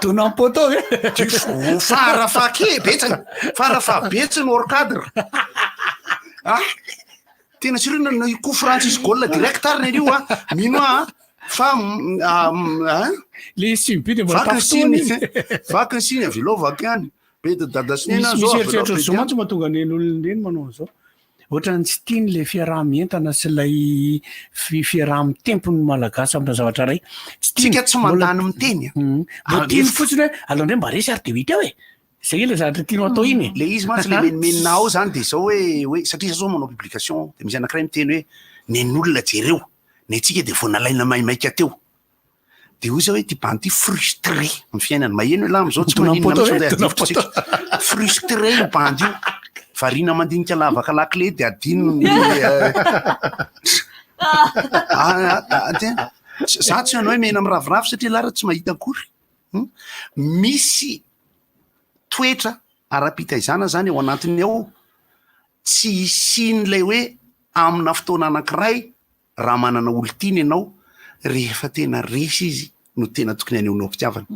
Dona poto ve? Du fo, farafaha betsany, farafahabetsany hors cadre. Ah, tena sûr na na coup franc tsisy goal direct ary ny an'io ah. Mino aho ah, fa ah, Le simy be de mbola vaky ny tafintohina siny, izy. vaky ny siny, avelao vaky ihany. Be de dada sy neny Misy aho misy zao, avelao eritreritra be zao ihany. mantsy mahatonga an'ireny olona ireny manao an'izao. Ohatran'ny tsy tiany ilay fiaraha-mientana sy ilay fiaraha-mitempo ny Malagasy amina zavatra iray. Tsy tiany. Tsika tsy Mbola mandany miteny a. Mbola tiany fotsiny hoe aleo indray mba resy ary dia ho hita eo e. Izay ilay zavatra tianao atao iny e. Le izy mantsy le menomenona ao zany dia izao hoe hoe satria za zao manao publication dia misy anankiray miteny hoe nen'olona jereo, ny antsika dia vao nalaina maimaika teo. De hoy za hoe ty bandy ty frustré amin'ny fiainany, maheno elah am'zao tsy maninona mihitsy andeha adivotro tsika, frustré io bandy io, variana mandinika lavaka lakile de adinony ny ah, za tsy hanao hoe mena miraviravy satria elah raha tsy mahita akory, misy toetra ara-pitaizana zany ao anatiny ao, tsy hisian'ilay hoe amina fotoana anankiray Raha manana olon-tiana ianao, rehefa tena resy izy no tena tokony hanehoanao fitiavana.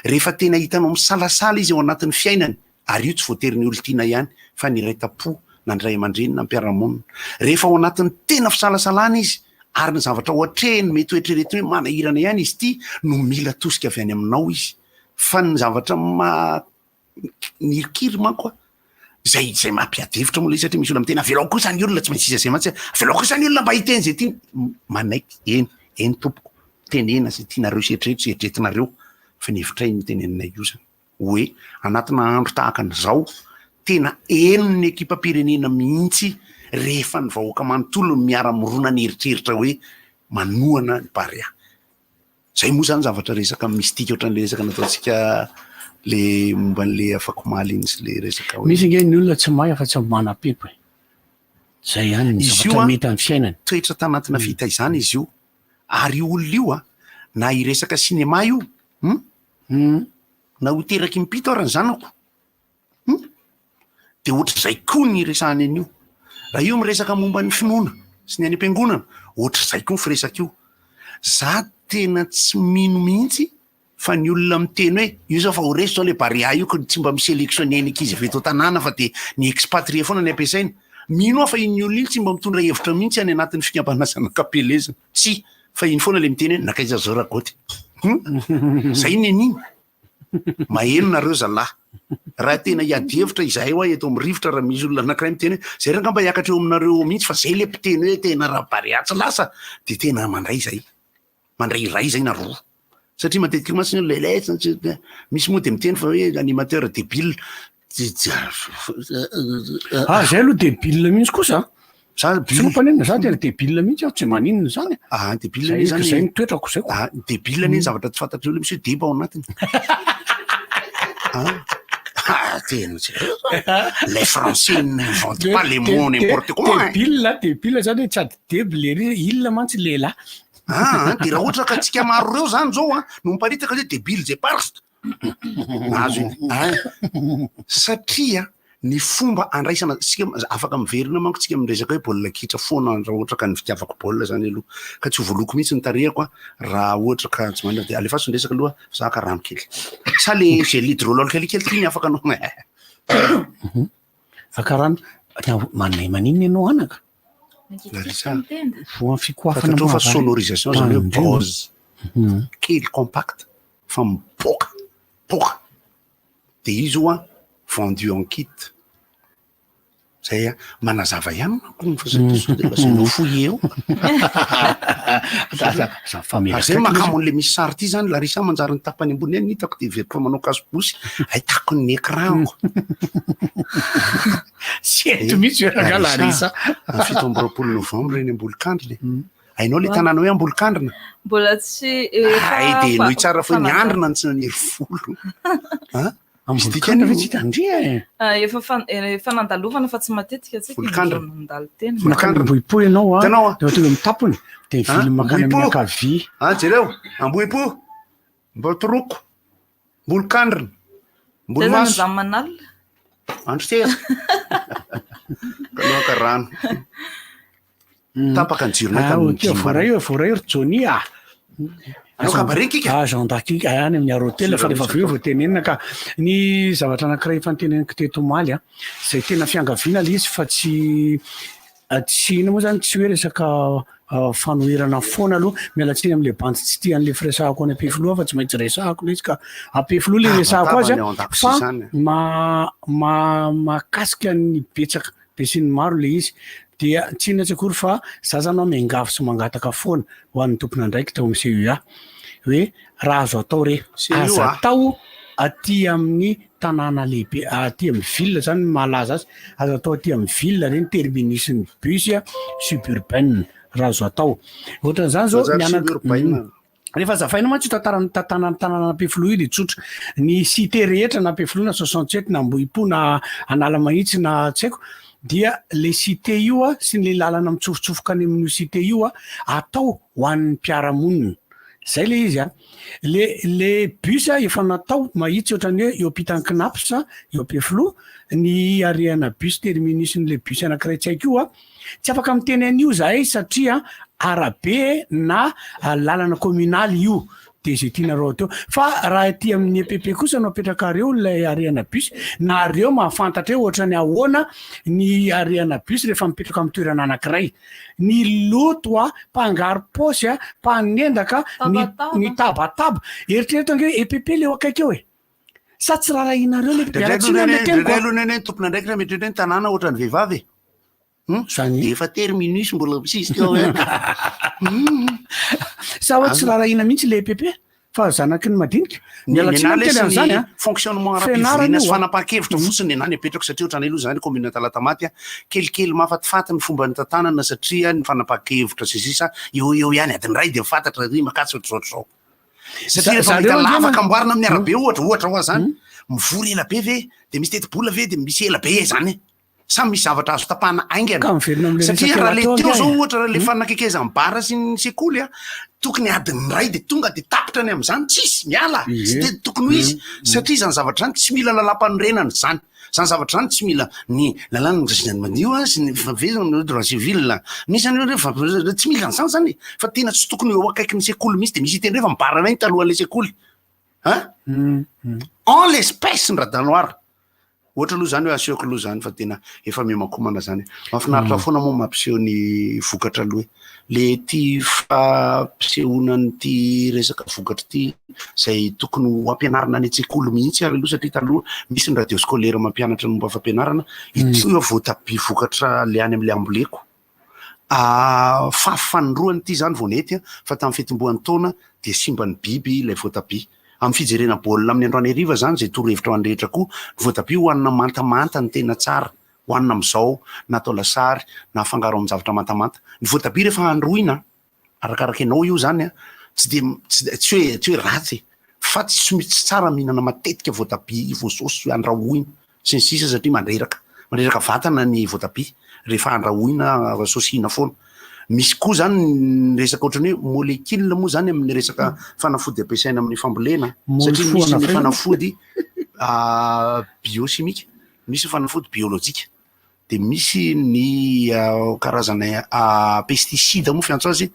Rehefa tena hitanao misalasala izy ao anatin'ny fiainany, ary io tsy voatery ny olon-tiana ihany fa ny iray tam-po na ny ray aman-dreny na ny mpiara-monina. Rehefa ao anatin'ny tena fisalasalana izy ary ny zavatra ho atrehiny mety ho eritreretiny hoe manahirana ihany izy ity no mila tosika avy any aminao izy. Fa ny zavatra maha Nirikiry manko a! Zay zay mampiady hevitra moa le izy satria misy olona miteny avelao kosa ny olona tsy maintsy iza zay mantsy avelao kosa ny olona mba hiteny zay tiany. Manaiky, eny, eny tompoko, tenena zay tianareo sy eritrereto sy eritreretinareo fa ny hevitray no teneninay io zany hoe anatina andro tahaka an'izao tena henon'ny ekipam-pirenena mihitsy rehefa ny vahoaka manontolo no miara-mirona ny eritreritra hoe. manohana ny Barea. Zay moa zany zavatra resaka mystique ohatran'le resaka nataontsika le momba an'le afakomaly iny sy le resaka hoe. Misy ange ny olona tsy mahay afa-tsy manam-pempo e. Zay ihany ny Izy io zavatra an, mety amin'ny fiainany. toetra tanatina fitaizana izy io. Ary io olona io an, na hiresaka cinéma io, hum, na ho teraky impito ary ny zanako, hum, de ohatr'izay koa ny iresahany an'io. Raha io miresaka momba ny finoana sy ny any am-piangonana, ohatr'izay koa ny firesaka io. Za tena tsy mino mihitsy fa ny olona miteny hoe io zao fa ho resy zao le Barea io ka tsy mba mi-selectionner ny ankizy avy eto an-tanàna fa de ny expatrié foana ny ampiasaina. Mino aho fa iny olona iny tsy mba mitondra hevitra mihitsy any anatin'ny fikambanana zanak'Ampelezana. Tsia, fa iny foana le miteny hoe nankaiza zao Ragoty. Hum! Zay ny an'iny. Maheno nareo zalahy. Raha tena hiady hevitra izahay hoa eto amin'ny rivotra raha misy olona anankiray miteny hoe zay rangamba hiakatra eo aminareo eo mihitsy fa zay le mpiteny hoe tena raha Barea tsy lasa de tena mandray zay. Mandray iray zay na roa. Satria matetika mantsy ny olona lay misy moa de miteny fa hoe animateur débile. Ah zay aloha débile mihitsy kosa a. Za Tsy mampaninona, za tena débile mihitsy aho, tsy maninona zany. Ah débile Zay anie zany. zay ny toetrako zay ko. Ah débile anie ny zavatra tsy fantatry ny olona misy hoe deba ao anatiny. Ah ah, tena tsy Les français n'inventent pas les mots n'importe comment. hein. Débile, débile zany hoe tsy ady deby le ry, il mantsy lehilahy. Ah, de raha ohatra ka tsika maro reo zany zao a no miparitaka hoe débile zay parst. Azo iny. Ein. Satria ny fomba andraisana sika afaka miverina manko tsika miresaka hoe baolina kitra foana raha ohatra ka ny fitiavako baolina zany aloha ka tsy ho voaloko mihitsy ny tarehako a raha ohatra ka tsy manana de alefaso ny resaka aloha fa za haka rano kely. Sa le gel hydroalcoolique kely ty ny afaka anao. Haka rano, manay maninona ianao anaka? Larissa, Voan'ny fikoafana fantatrao fa mahavariana. sonorisation zany hoe Tandremo. buzz kely compact fa mipoaka, poaka. De izy oa vendu en kit. Zay a, manazava ihany manko ny fa satria sao de lazainao fohy eo. Ary zay mahakamo an'le misy sary ty zany, Larissa manjary ny tapany ambony any hitako de heveriko fa manao cache-bouche, ahitako ny écran-ko. Tsy eto mihitsy hoe rangahy Larissa. Ny 27 novembre eny Ambolokandrina e. Hainao le tanàna hoe Ambolokandrina? Mbola tsy efa Hay de henoy tsara fa ny andrina no tsy naniry volo. An? Misy dikany Ambolokandrina ve tsy hitandria e? Ah, efa fan- eh, efa nandalovana fa tsy matetika tsika Volokandrina. indro nandalo teny. Mankany Ambohipo ianao a, Hitanao a? de tonga amin'ny tampony, de mivily mankany amin'ny Ambohipo. ankavia. Ah, jereo, Ambohipo, Ambohitoroko, Ambolokandrina, Zay zany Ambolomaso, Andranomanalina. Androseza. Kanoaka rano. Tapaka ny jironay Ah, tamin'ny ok, dimy voaray eo, voaray ry Johnny ah. Anao cabaret kika? Ah, Jean d'Arc kika, any amin'ny Arotel, fa rehefa avy eo vao tenenina ka. Ny zavatra anankiray efa noteneniko teto omaly an, izay tena fiangaviana ilay izy fa tsy tsy inona moa izany, tsy hoe resaka fanoherana foana aloha, miala tsiny amin'ilay bandy tsy tia an'ilay firesahako any Ampefiloha fa tsy maintsy resahako ilay izy ka. Ampefiloha ilay resahako azy an, fa ma- ma- mahakasika ny betsaka. Be sy ny maro le izy dia tsy inona tsy akory fa za zany hoa miangavy sy mangataka foana ho an'ny tompon'andraikitra ao amin'ny CUA hoe raha azo atao re aza atao aty amin'ny tanàna lehibe aty amin'ny ville zany no mahalaza azy aza atao aty amin'ny ville re ny terminus ny bus suburbaine raha azo atao ohatran'izany zao ny anank- Rehefa azavaina mantsy io tantaran'ny tantanan'ny tanànan'Ampefiloha io dia tsotra. Ny cité rehetra na Ampefiloha na 67 na Ambohipo na Analamahitsy na tsy haiko dia le cité io sy ny le lalana mitsofotsofoka any amin'io cité io atao ho an'ny mpiara-monina. Zay le izy a. Le le bus efa natao mahitsy ohatran'ny hoe eo ampitan'ny Cnaps eo Ampefiloha ny arehana bus terminus-n'le bus anankiray tsy haiko io a. Tsy afaka miteny an'io zahay satria arabe na lalana communale io de izay tianareo atao. Fa raha aty amin'ny EPP kosa no apetrakareo ilay arehana bus, nareo mahafantatra eo ohatran'ny ahoana ny arehana bus rehefa mipetraka amin'ny toerana anankiray. Ny loto a, mpangaro paosy a, mpanendaka, ny ny tabataba. Eritrereto ange hoe EPP le eo akaiky eo e. Sa tsy rarahianareo le Indraindray miala tsiny aloha amin'ilay nene, teniko indraindray a. aloha nene, ny tompon'andraikitra mety hoe ny tanàna ohatran'ny vehivavy e. Hum? Zany. Dia efa terminus mbola misisika ao ihany. Sa hoe tsy rarahina mihitsy le EPP? Fa zanaky ny madinika. Ny Miala tsiny nenà miteny lesy an'izany ny a. fonctionnement Fianarana ara-pivoriana sy io a. fanapahan-kevitra fotsiny nenà ny apetrako satria ohatranay aloha zany commune Talatamaty a, kelikely mahafatifaty ny fomba nitantanana satria ny fanapahan-kevitra sy ny sisa eo eo ihany adiny iray dia fantatra ry makatso ohatr'izao ohatr'izao. Satria rehefa mahita Zareo ange lavaka ma- amboarina amin'ny arabe ohatra, ohatra hoa zany, mivory ela be ve dia misy tetibola ve dia misy ela be zany. Samy misy zavatra azo tapahana haingana. Ka miverina amin'ilay Satria resaka raha le teo teo angaha zao e. ohatra raha le fanakekezan'ny bara sy ny sekoly a, tokony adiny iray dia tonga dia tapitra ny amin'izany, tsisy, miala, tsy dia tokony ho izy. Satria izany zavatra izany tsy mila lalàmpanorenana izany. Izany zavatra izany tsy mila ny lalàna mikasika ny madio sy ny fifampifehezana ny droit civil. Misy an'ireo hoe fa- tsy mila an'izany izany e. Fa tena tsy tokony ho eo akaikin'ny sekoly mihitsy dia misy hiteny hoe fa mibarana iny talohan'ilay sekoly. Hein? En l'espèce ny radanoara. Ohatra aloha zany hoe asehoko aloha zany fa tena efa miomankomana zany. Mahafinaritra foana moa mampiseho ny vokatra aloha e. Le ty fampisehoana an'ity resaka vokatra ity zay tokony ho ampianarina any an-tsekoly mihitsy ary aloha satria taloha misy ny radio scolaire mampianatra ny momba fampianarana. Ity io voatabia vokatra le any am'le amboleko. Fafy fanindroany ity izany vao nety fa tamin'ny fitomboan'ny taona dia simban'ny biby ilay voatabia. Amin'ny fijerena baolina amin'ny androany hariva izany izay torohevitra ho an'ny rehetra koa, ny voatabia hohanina mantamanta no tena tsara, hohanina amin'izao na atao lasary na afangaro amin-javatra mantamanta. Ny voatabia rehefa handroina Arakaraka ianao io zany an, tsy dia tsy hoe tsy hoe ratsy e, fa tsy tsy tsara mihinana matetika voatabia voasaosy andrahoina sy ny sisa satria mandreraka, mandreraka vatana ny voatabia rehefa andrahoina saosina foana. Misy koa zany ny resaka ohatran'ny hoe molecule moa zany amin'ny resaka fanafody ampiasaina amin'ny fambolena satria misy ny fanafody biochimique, misy ny fanafody biolojika. dia misy ny karazana pesticide moa fiantso azy,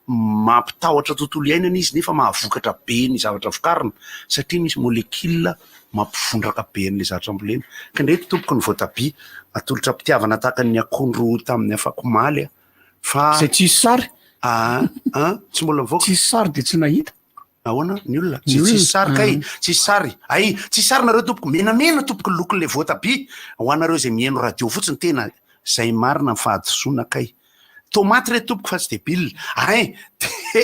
mampitahotra tontolo iainana izy nefa mahavokatra be ny zavatra vokarina satria misy molecule mampivondraka be an'ilay zavatra ambolena. Ka indreto tompoko ny voatabia atolotra am-pitiavana tahaka ny akondro tamin'ny afakomaly fa. Izay tsisy sary. Aa tsy mbola mivoaka. Tsisy sary dia tsy nahita. Ahoana ny olona? Tsy tsisy sary kay, tsisy sary. Ay, tsisy sary nareo tompoko, menamena tompoko ny lokon'ilay voatabia. Ho anareo izay mihaino radio fotsiny tena zay marina ny fahadisoana kay. Tomaty re tompoko fa tsy debile. Ay, de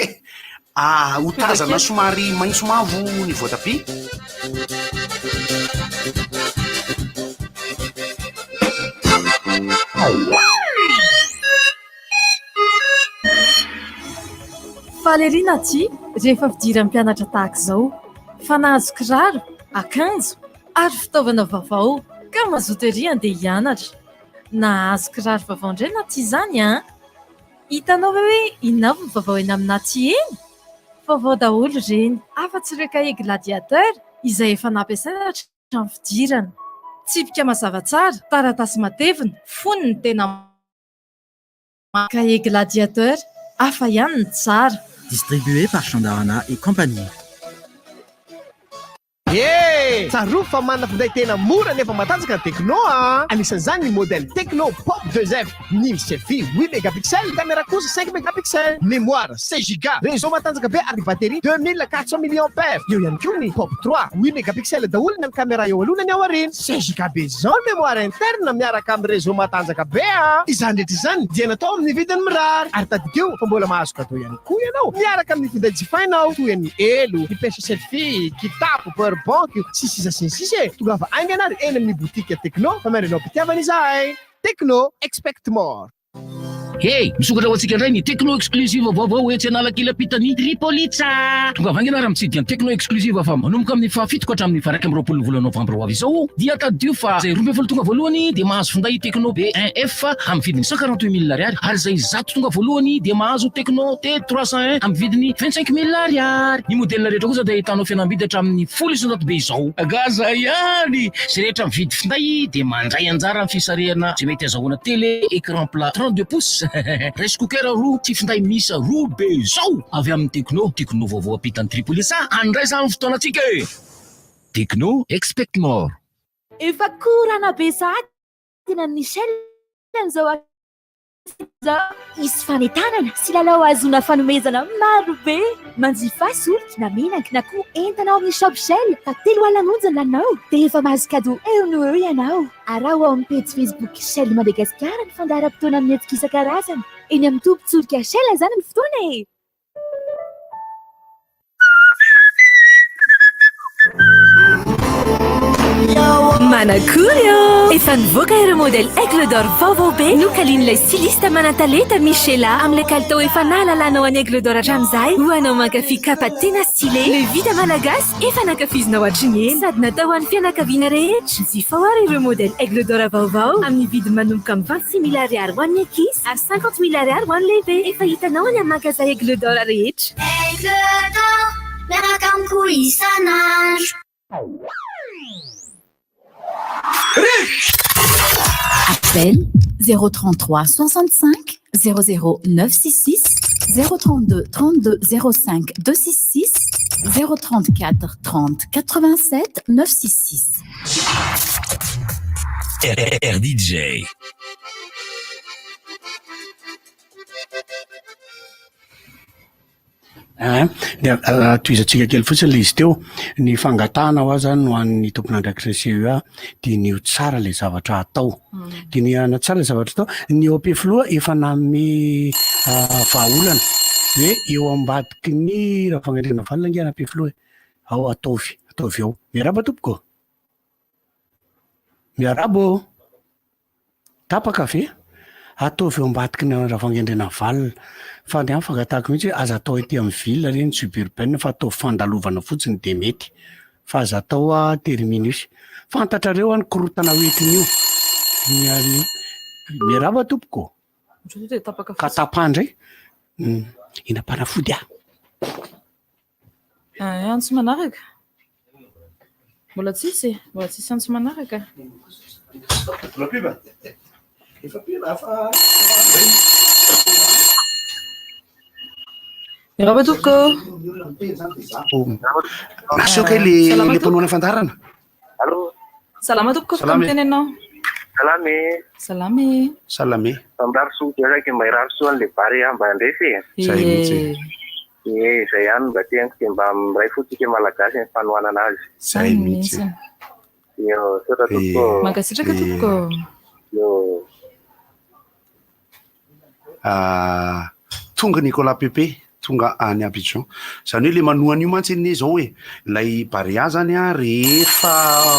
ah, hotazana somary maitso mavo ny voatabia. Faly ery Naty rehefa fidiran'ny mpianatra tahaka izao fa nahazo kiraro, akanjo ary fitaovana vaovao ka mazoto ery handeha hianatra. Nahazo kiraro vaovao indray Naty izany an! Hitanao ve hoe inona avy ny vaovao eny amin'i Naty eny? Vaovao daholo ireny, afa-tsy ireo kahie gladiateur izay efa nampiasaina hatramin'ny fidirana. Tsipika mazava tsara, taratasy matevina, fonony ny tena. Cahier Gladiateur, hafa ihany ny tsara. Distribué par Chandarana et compagnie. He! Tsarovy fa manana finday tena mora nefa matanjaka ny Tecno a! Anisan'izany ny modèle Tecno Pop 2F, ny selfie huit mégapixels, caméra kosa cinq mégapixels, mémoire seize giga, réseau matanjaka be ary batterie 2400 milliampères. Eo ihany koa ny Pop trois, huit mégapixels daholo na ny caméra eo aloha na ny ao aoriana. Seize giga be izao ny mémoire interne miaraka amin'ny réseau matanjaka be a! Izany rehetra izany dia natao amin'ny vidiny mirary ary tadidio fa mbola mahazo cadeau ihany koa ianao miaraka amin'ny finday jifainao toy ny elo, ny perche selfie, kitapo, power bank, sy ny sisa sy ny sisa e! Tongava haingana ary eny amin'ny boutique Tecno fa miandry anao am-pitiavana izahay! Tecno, expect more! Hey! Misokatra ho antsika indray ny Tecno Exclusive vaovao etsy Analakely ampitan'i Tripolitsa! Tongava haingana ary mitsidika ny Tecno Exclusive fa manomboka amin'ny fahafito ka hatramin'ny faha-21 ny volana novambra ho avy izao dia tadidio fa izay 12 tonga voalohany dia mahazo finday Tecno B1F amin'ny vidiny 148 mille ariary ary izay 100 tonga voalohany dia mahazo Tecno T301 amin'ny vidiny 25 mille ariary. Ny modèle rehetra kosa dia ahitanao fihenam-bidy hatramin'ny 10% be izao. Gaza ihany! Izay rehetra mividy finday dia mandray anjara amin'ny fisarihana izay mety azahoana télé écran plat 32 pouces, rice cooker roa sy finday miisa roa be izao avy amin'ny Tecno. Tecno vaovao ampitan'i Tripolisa handray izany fotoanantsika e! Tecno, expect more. Efa korana be sahady tena Michel izao Hisy fanentanana sy lalao ahazoana fanomezana maro be. Manjifà solika na menaka na koa entana ao amin'ny Shop Shell fa 30 monja ny laninao dia efa mahazo cadeau eo no eo ianao. Araho ao amin'ny pejy Facebook Shell Madagasikara ny fandaharam-potoana amin'ny hetsika isan-karazany. Eny amin'ny tobin-tsolika Shell izany ny fotoana e! Manakory ô! Efa nivoaka ireo modèle Aigle d'Or vaovao be nokalian'ilay styliste manan-talenta Michela amin'ilay kalitao efa nahalalanao an'i Aigle d'Or hatramin'izay. Ho anao mankafy kapa tena stylé, le vita malagasy efa nankafizinao hatry ny ela sady natao ho an'ny fianakaviana rehetra. Jifao ary ireo modèle Aigle d'Or vaovao amin'ny vidiny manomboka amin'ny 26 000 ariary ho an'ny ankizy ary 50 000 ariary ho an'ny lehibe. Efa hitanao any amin'ny magazay Aigle d'Or rehetra. Aigle d'Or, miaraka amiko isan'andro. Appel 033 65 00 966 032 32 05 266 034 30 87 966. RDJ. Ein, dia tohizantsika kely fotsiny ilay izy teo, ny fangatahana hoa zany ho an'ny tompon'andraikitry ny CEA, diniho tsara ilay zavatra atao, dinihana tsara ilay zavatra atao, ny eo Ampefiloha efa nanome vahaolana hoe eo ambadiky ny Ravoahangy Valona ange any Ampefiloha e, ao ataovy, ataovy ao. Miarahaba tompoko ô! Miarahaba ô! Tapaka ve? Ataovy eo ambadiky ny Ravoahangy-Andrianavalona. Fa ny ahy ny fangatahako mihitsy hoe aza atao ety amin'ny ville re ny suburbaine fa ataovy fandalovana fotsiny dia mety. Fa aza atao terminus. Fantatrareo an ny korontana ho entin'io. Ny an'io. Miarahaba tompoko ô. Ohatran'izao dia tapaka Ka fotsiny. tapaha indray. Hinam-panafody aho. Ah, antso manaraka? Mbola tsisy e, mbola tsisy antso manaraka. Mbola pub? Efa pub fa Miarahaba tompoko. Aseho kay le le mpanohana fandaharana. Allô. Salama tompoko, afaka Salama e. miteny ianao. Salama e. Salama e. Salama e. Mirary soa betsaka e, mba hirary soa an'ilay Barea mba handresy e. Zay mihitsy e. Ie, izay ihany no mba teniko dia mba miray fo tsika Malagasy ny fanohanana azy. Zay mihitsy. Io, misaotra tompoko. Mankasitraka tompoko. Io. Ah, tonga Nicolas Pepe, tonga any Abidjan. Izany hoe le manohana io mantsy anie izao e, ilay Barea zany an, rehefa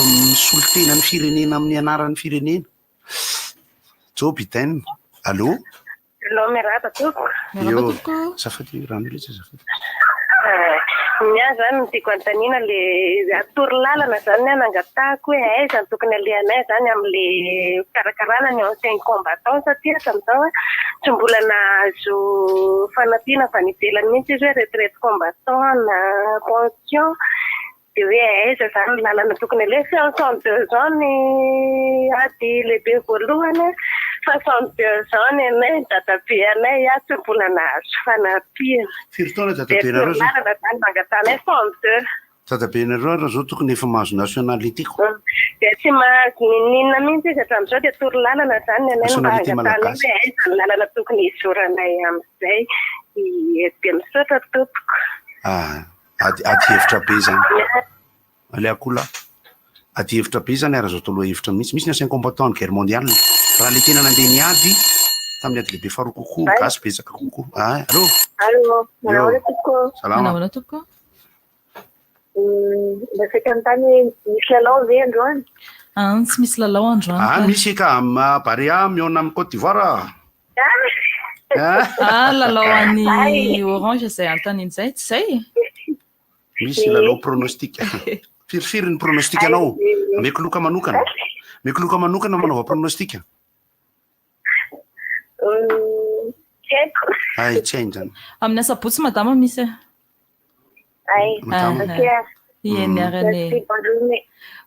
misolo tena ny firenena amin'ny anaran'ny firenena. Joe Biden, allô? Hello, miarahaba tompoko. Eo, azafady rano io letsy azafady. Ny ahy zany no tiako anontaniana le atoro lalana zany ny ahy nangatahako hoe aiza no tokony alehanay zany amin'le fikarakarana ny ancien combattant satria hatramin'izao tsy mbola nahazo fanampiana avy any ivelany mihitsy izy hoe retraite combattant na pension Dia hoe aiza izany ny lalana tokony aleha? 62 ans ny ady lehibe voalohany, 62 ans ny anay, ny dadabe anay aho tsy mbola nahazo fanampiana. Firy taona Dia dadabenareo zao? lalana izany no angatahanay, 62. Dadabenareo ary zao tokony efa mahazo nationalité ko. Dia tsy mahazo n'inon'inona mihitsy izy hatramin'izao, dia toro lalana izany ny anay no mba Nationalité angatahanay malagasy. hoe aiza ny lalana tokony hizoranay amin'izay. Dia misaotra tompoko. Ah. Ady ady hevitra be zany. Aleo akoho lahy. Ady hevitra be zany ary azo atao lohahevitra mihitsy. Misy ny ancien combattant ny guerre mondiale. Raha le tena nandeha niady tamin'ny ady lehibe faharoa kokoa, gasy betsaka kokoa. Ah, allô? Allô, Yo. tompoko. Salama. Manahoana tompoko? Mba saika hanontany hoe misy lalao ve androany? Ah, tsy misy lalao androany. Ah, ka. misy ka am- Barea mihaona amin'i Côte d'Ivoire. Ah, lalao an'ny Orange izay anontaniana izay, tsy izay? Misy lalao pronostic. Firifiry ny pronostic anao? Omeko loka manokana. Omeko loka manokana manaova pronostic. Tsy haiko. Ay, tsy hainy zany. Amin'ny asabotsy madama misy e. Ay, Madama. ok. Eny ary anie. Merci, bonne journée.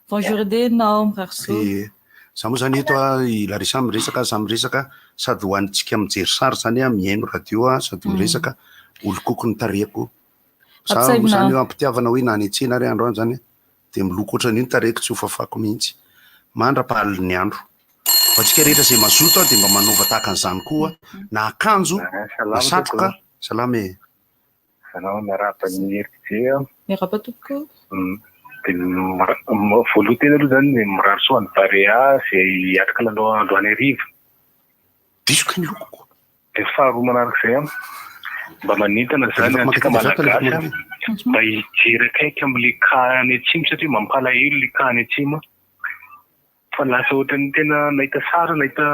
Bonjour enao, mirary soa. Ie. Za moa zany eto a, i Larissa miresaka, za miresaka, sady ho antsika mijery sary zany a, mihaino radio a, sady miresaka, olokoko ny tarehiko. Za moa Ampisaina. zany eo am-pitiavana hoe na any an-tsena ary andro any zany a, dia miloko ohatran'io ny tarehiko tsy ho fafako mihitsy. Mandra-pahalin'ny andro. Ho antsika rehetra izay mazoto a, dia mba manaova tahaka an'izany koa, na akanjo, na Salama satroka, tompoko. salama e. Salama, miarahaba ny RTJ a. Miarahaba tompoko. Dia voalohany tena aloha izany dia mirary soa an'i Barea izay hiatrika lalao androany hariva. Diso kay ny lokoko. Dia faharoa manarak'izay an, mba manentana izany Alefako antsika makety avy ato, alefako Malagasy an, makety. mba hijery akaiky amin'ilay cas any atsimo satria mampalahelo ilay cas any atsimo. Fa lasa ohatran'ny tena nahita sary, nahita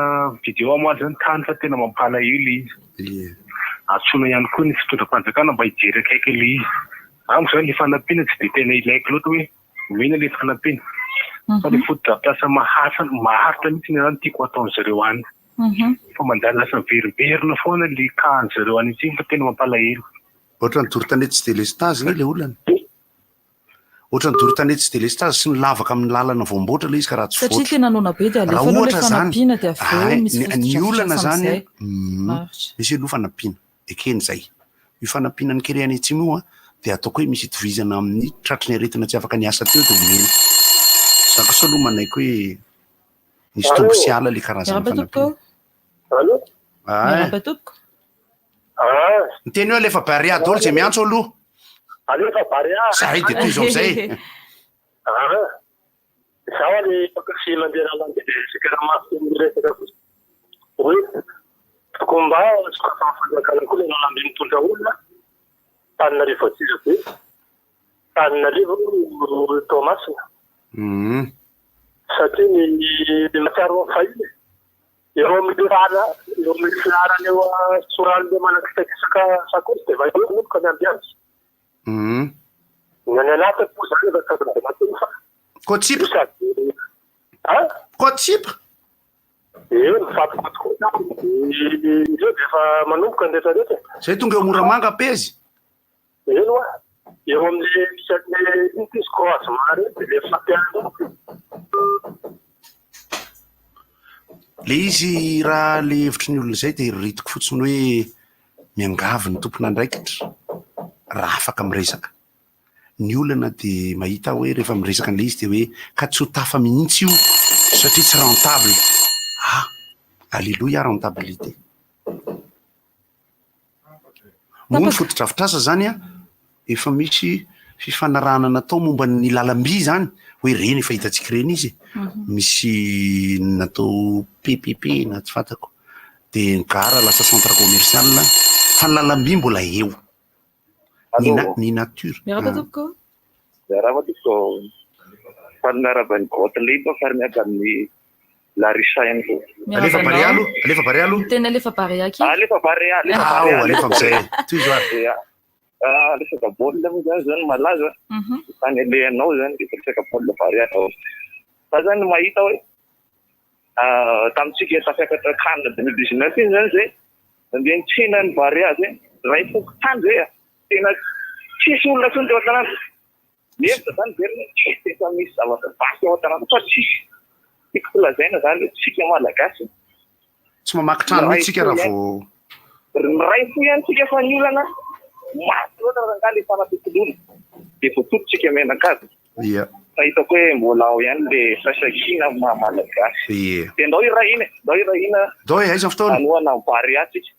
vidéo aho omaly zany tany fa tena mampalahelo ilay izy. Antsoina ihany koa ny fitondram-panjakana mba hijery akaiky ilay izy. Amiko zany ilay fanampiana tsy dia tena ilaiko loatra hoe omena ilay fanampiana. Fa ilay fotodrafitrasa maharitra maharitra mihitsy ny ahy no tiako hataon-dry zareo any. Fa manjary lasa miverimberina foana ilay cas-ndry zareo any atsimo fa tena mampalahelo. Ohatran'ny doro tanety sy delestazy anie ilay olana. Ohatran'ny doro tanety sy delestazy sy ny lavaka amin'ny lalana voamboatra ilay izy ka raha tsy Satria voatra. tena noana be dia alefa Raha aloha ilay ohatra izany, fanampiana dia avy eo ay, misy ny, ny olana fotodrafitrasa izany amin'izay. an, Maharitra. misy aloha fanampiana, ekena izay. Io fanampiana ny kere any atsimo io an, dia ataoko hoe misy itovizana amin'ny tratry ny aretina tsy afaka niasa teo dia omena. Za kosa aloha manaiky hoe nisy tombo sy ala ilay karazana Miarahaba fanampiana. tompoko. Allo? Ay. Miarahaba tompoko. Ah. Ny teny hoe alefa Barea daholo izay miantso aloha. Alefa Barea. Zay dia tohizo amin'izay. Ah. Izaho ale mpankafy mandeha lalamby dia fikaramaso miresaka hoe tokony mba sokafan'ny fanjakana koa ilay lalamby mitondra olona Antananarivo Antsirabe, Antananarivo Toamasina. Satria ny mahatsiaro ny fahiny Eo amin'ny filaharana, eo amin'ny filaharana eo Soraly le manakisakisaka sakaosy dia efa eo manomboka ny ambiance. Ny any anatiny moa izany efa tsy azon'ny anaty fa. Kotsipa. Sady ah? Kotsipa. Eo mifampikotikota ireo dia efa manomboka ny rehetra rehetra. Zay tonga eo Moramanga pezy. Eny hoa, eo amin'le misy an'le inona ity izy croisement reny dia le fampianarana. Le izy raha le hevitry ny olona izay dia eritreretiko fotsiny hoe miangavy ny tompon'andraikitra raha afaka miresaka. Ny olana dia mahita aho hoe rehefa miresaka an'ilay izy dia hoe ka tsy ho tafa mihitsy io satria tsy rentable. Ah! Alléluia rentabilité. Moa ny fotodrafitrasa zany an, efa misy fifanarahana natao momba ny lalam-by zany, hoe ireny efa hitantsika ireny izy e, misy natao PPP na tsy fantako, de ny gara lasa centre commercial, fa ny lalam-by mbola eo, ny na- ny nature. Miarahaba tompoko. Miarahaba tompoko. Faly miarahaba an'i Gottlieb fa miaraka amin'ny Larissa ihany koa. Alefa Barea aloha, alefa Barea aloha. Tena alefa Barea akia. Alefa Barea, alefa Ao, Barea. alefa amin'izay. Tohizo ary. Ya. Ah, resaka baolina moa zany zao no malaza. Tany alehanao zany dia resaka baolina Barea daholo. Za zany mahita hoe ah, tamintsika tafiakatra CAN 2019 iny zany zay, nandeha nitsena ny Barea zay, ray fokontany zay ah. Tena tsisy olona intsony teo an-tanàna. Mihevitra zany ve ry tsy dia efa misy zavatra vaky ao an-tanàna fa tsisy. Tiako ho lazaina zany hoe tsika Malagasy. Tsy mamaky trano mihitsy tsika raha vao. Miray fo ihany tsika fa ny olana mafy loatra rangahy le fanapitoloana dia voatoko tsika mianakavy. Ia. Fa hitako hoe mbola ao ihany le firaisankina amin'ny maha Malagasy. Ia. Dia ndao hiray hina e, ndao hiray hina. Ndao e, aiza ny fotoana? Hanohana ny Barea tsika.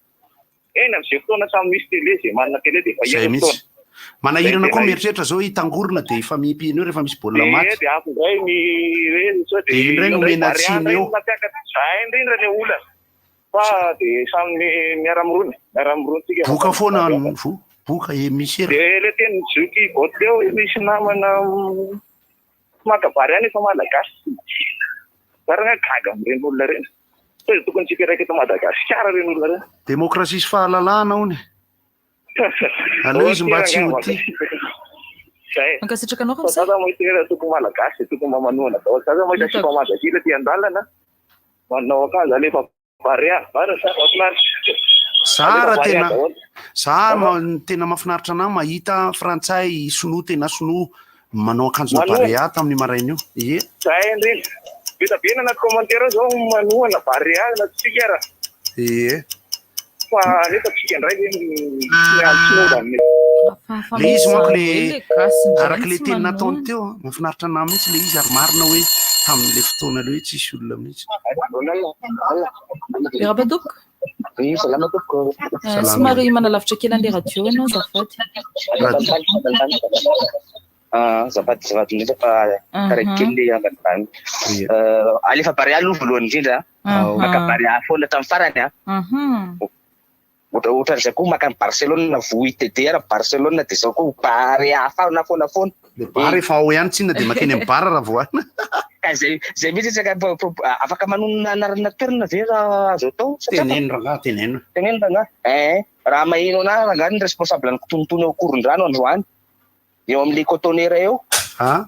Eny amin'izay fotoana samy misy télé, izay manana télé dia efa Izay hita mihitsy. fotoana. Manahirana Izay koa tena mieritreritra zao hitangorona dia hifamipy eny eo rehefa misy baolina Dia maty. dia avy indray ny hoe sao Dia dia iny indray eo no indray omena Barea tsiny indray eo. no nampiakatra. Izay indrindra ny olana. Fa dia samy miara-mirona, miara-mirona tsika Boka mankany foana Barea. ny voa, boka e misy ery. Dia ilay tenin'i Zoky Goth teo, misy namana tsy maka Barea nefa Malagasy. Za rangahy gaga amin'ireny olona ireny. Sao dia tokony tsy hipetraka eto Madagasikara ireny olona ireny. Demokrasia sy fahalalahana hono e. Aleo izy mba tsy ho tia. Zay. Mankasitraka anao Fa za za mahita hoe raha tokony Malagasy dia tokony mba manohana daholo. Za za mahita sipa mangakely aty an-dalana manao akanjo alefa Barea. Marina sa mahafinaritra. Za Alefa raha Barea tena daholo. za ma- tena mahafinaritra anah mahita frantsay sinoa tena sinoa Manao akanjona Manohana. Barea tamin'io maraina io. Ie. Zay indrindra. Be dia be ny anaty commentaire ao zao manohana Barea na tsika ara. Ie. Fa nefa tsika indray ve tsy momba ny. Le izy manko le araka le teny nataony teo an, mahafinaritra anah mihitsy le izy ary marina hoe tamin'le fotoana le hoe tsisy olona mihitsy. Miarahaba tompoko. Oui, salama tompoko. Eh, somary manalavitra kely an'ilay radio ianao azafady. Ah, azafady azafady indrindra fa taraiky kely le ambanimbany. Eh, alefa Barea aloha voalohany indrindra. Maka Barea foana hatramin'ny farany ah. Ohatra ohatran'izay koa maka an'i Barcelone voa ITD ary Barcelone dia izao koa Barea foana foana foana. Le bar efa ao ihany tsinona dia makeny amin'ny bar raha vao any. Ka zay zay mihitsy resaka afaka manonona anarana toerana ve raha azo atao? Teneno rangaha, teneno. Teneno rangaha. Eh, raha maheno anah rangaha ny responsable ny kitonotono eo Ankorondrano androany. Eo amin'le cotonnière eo. Ah.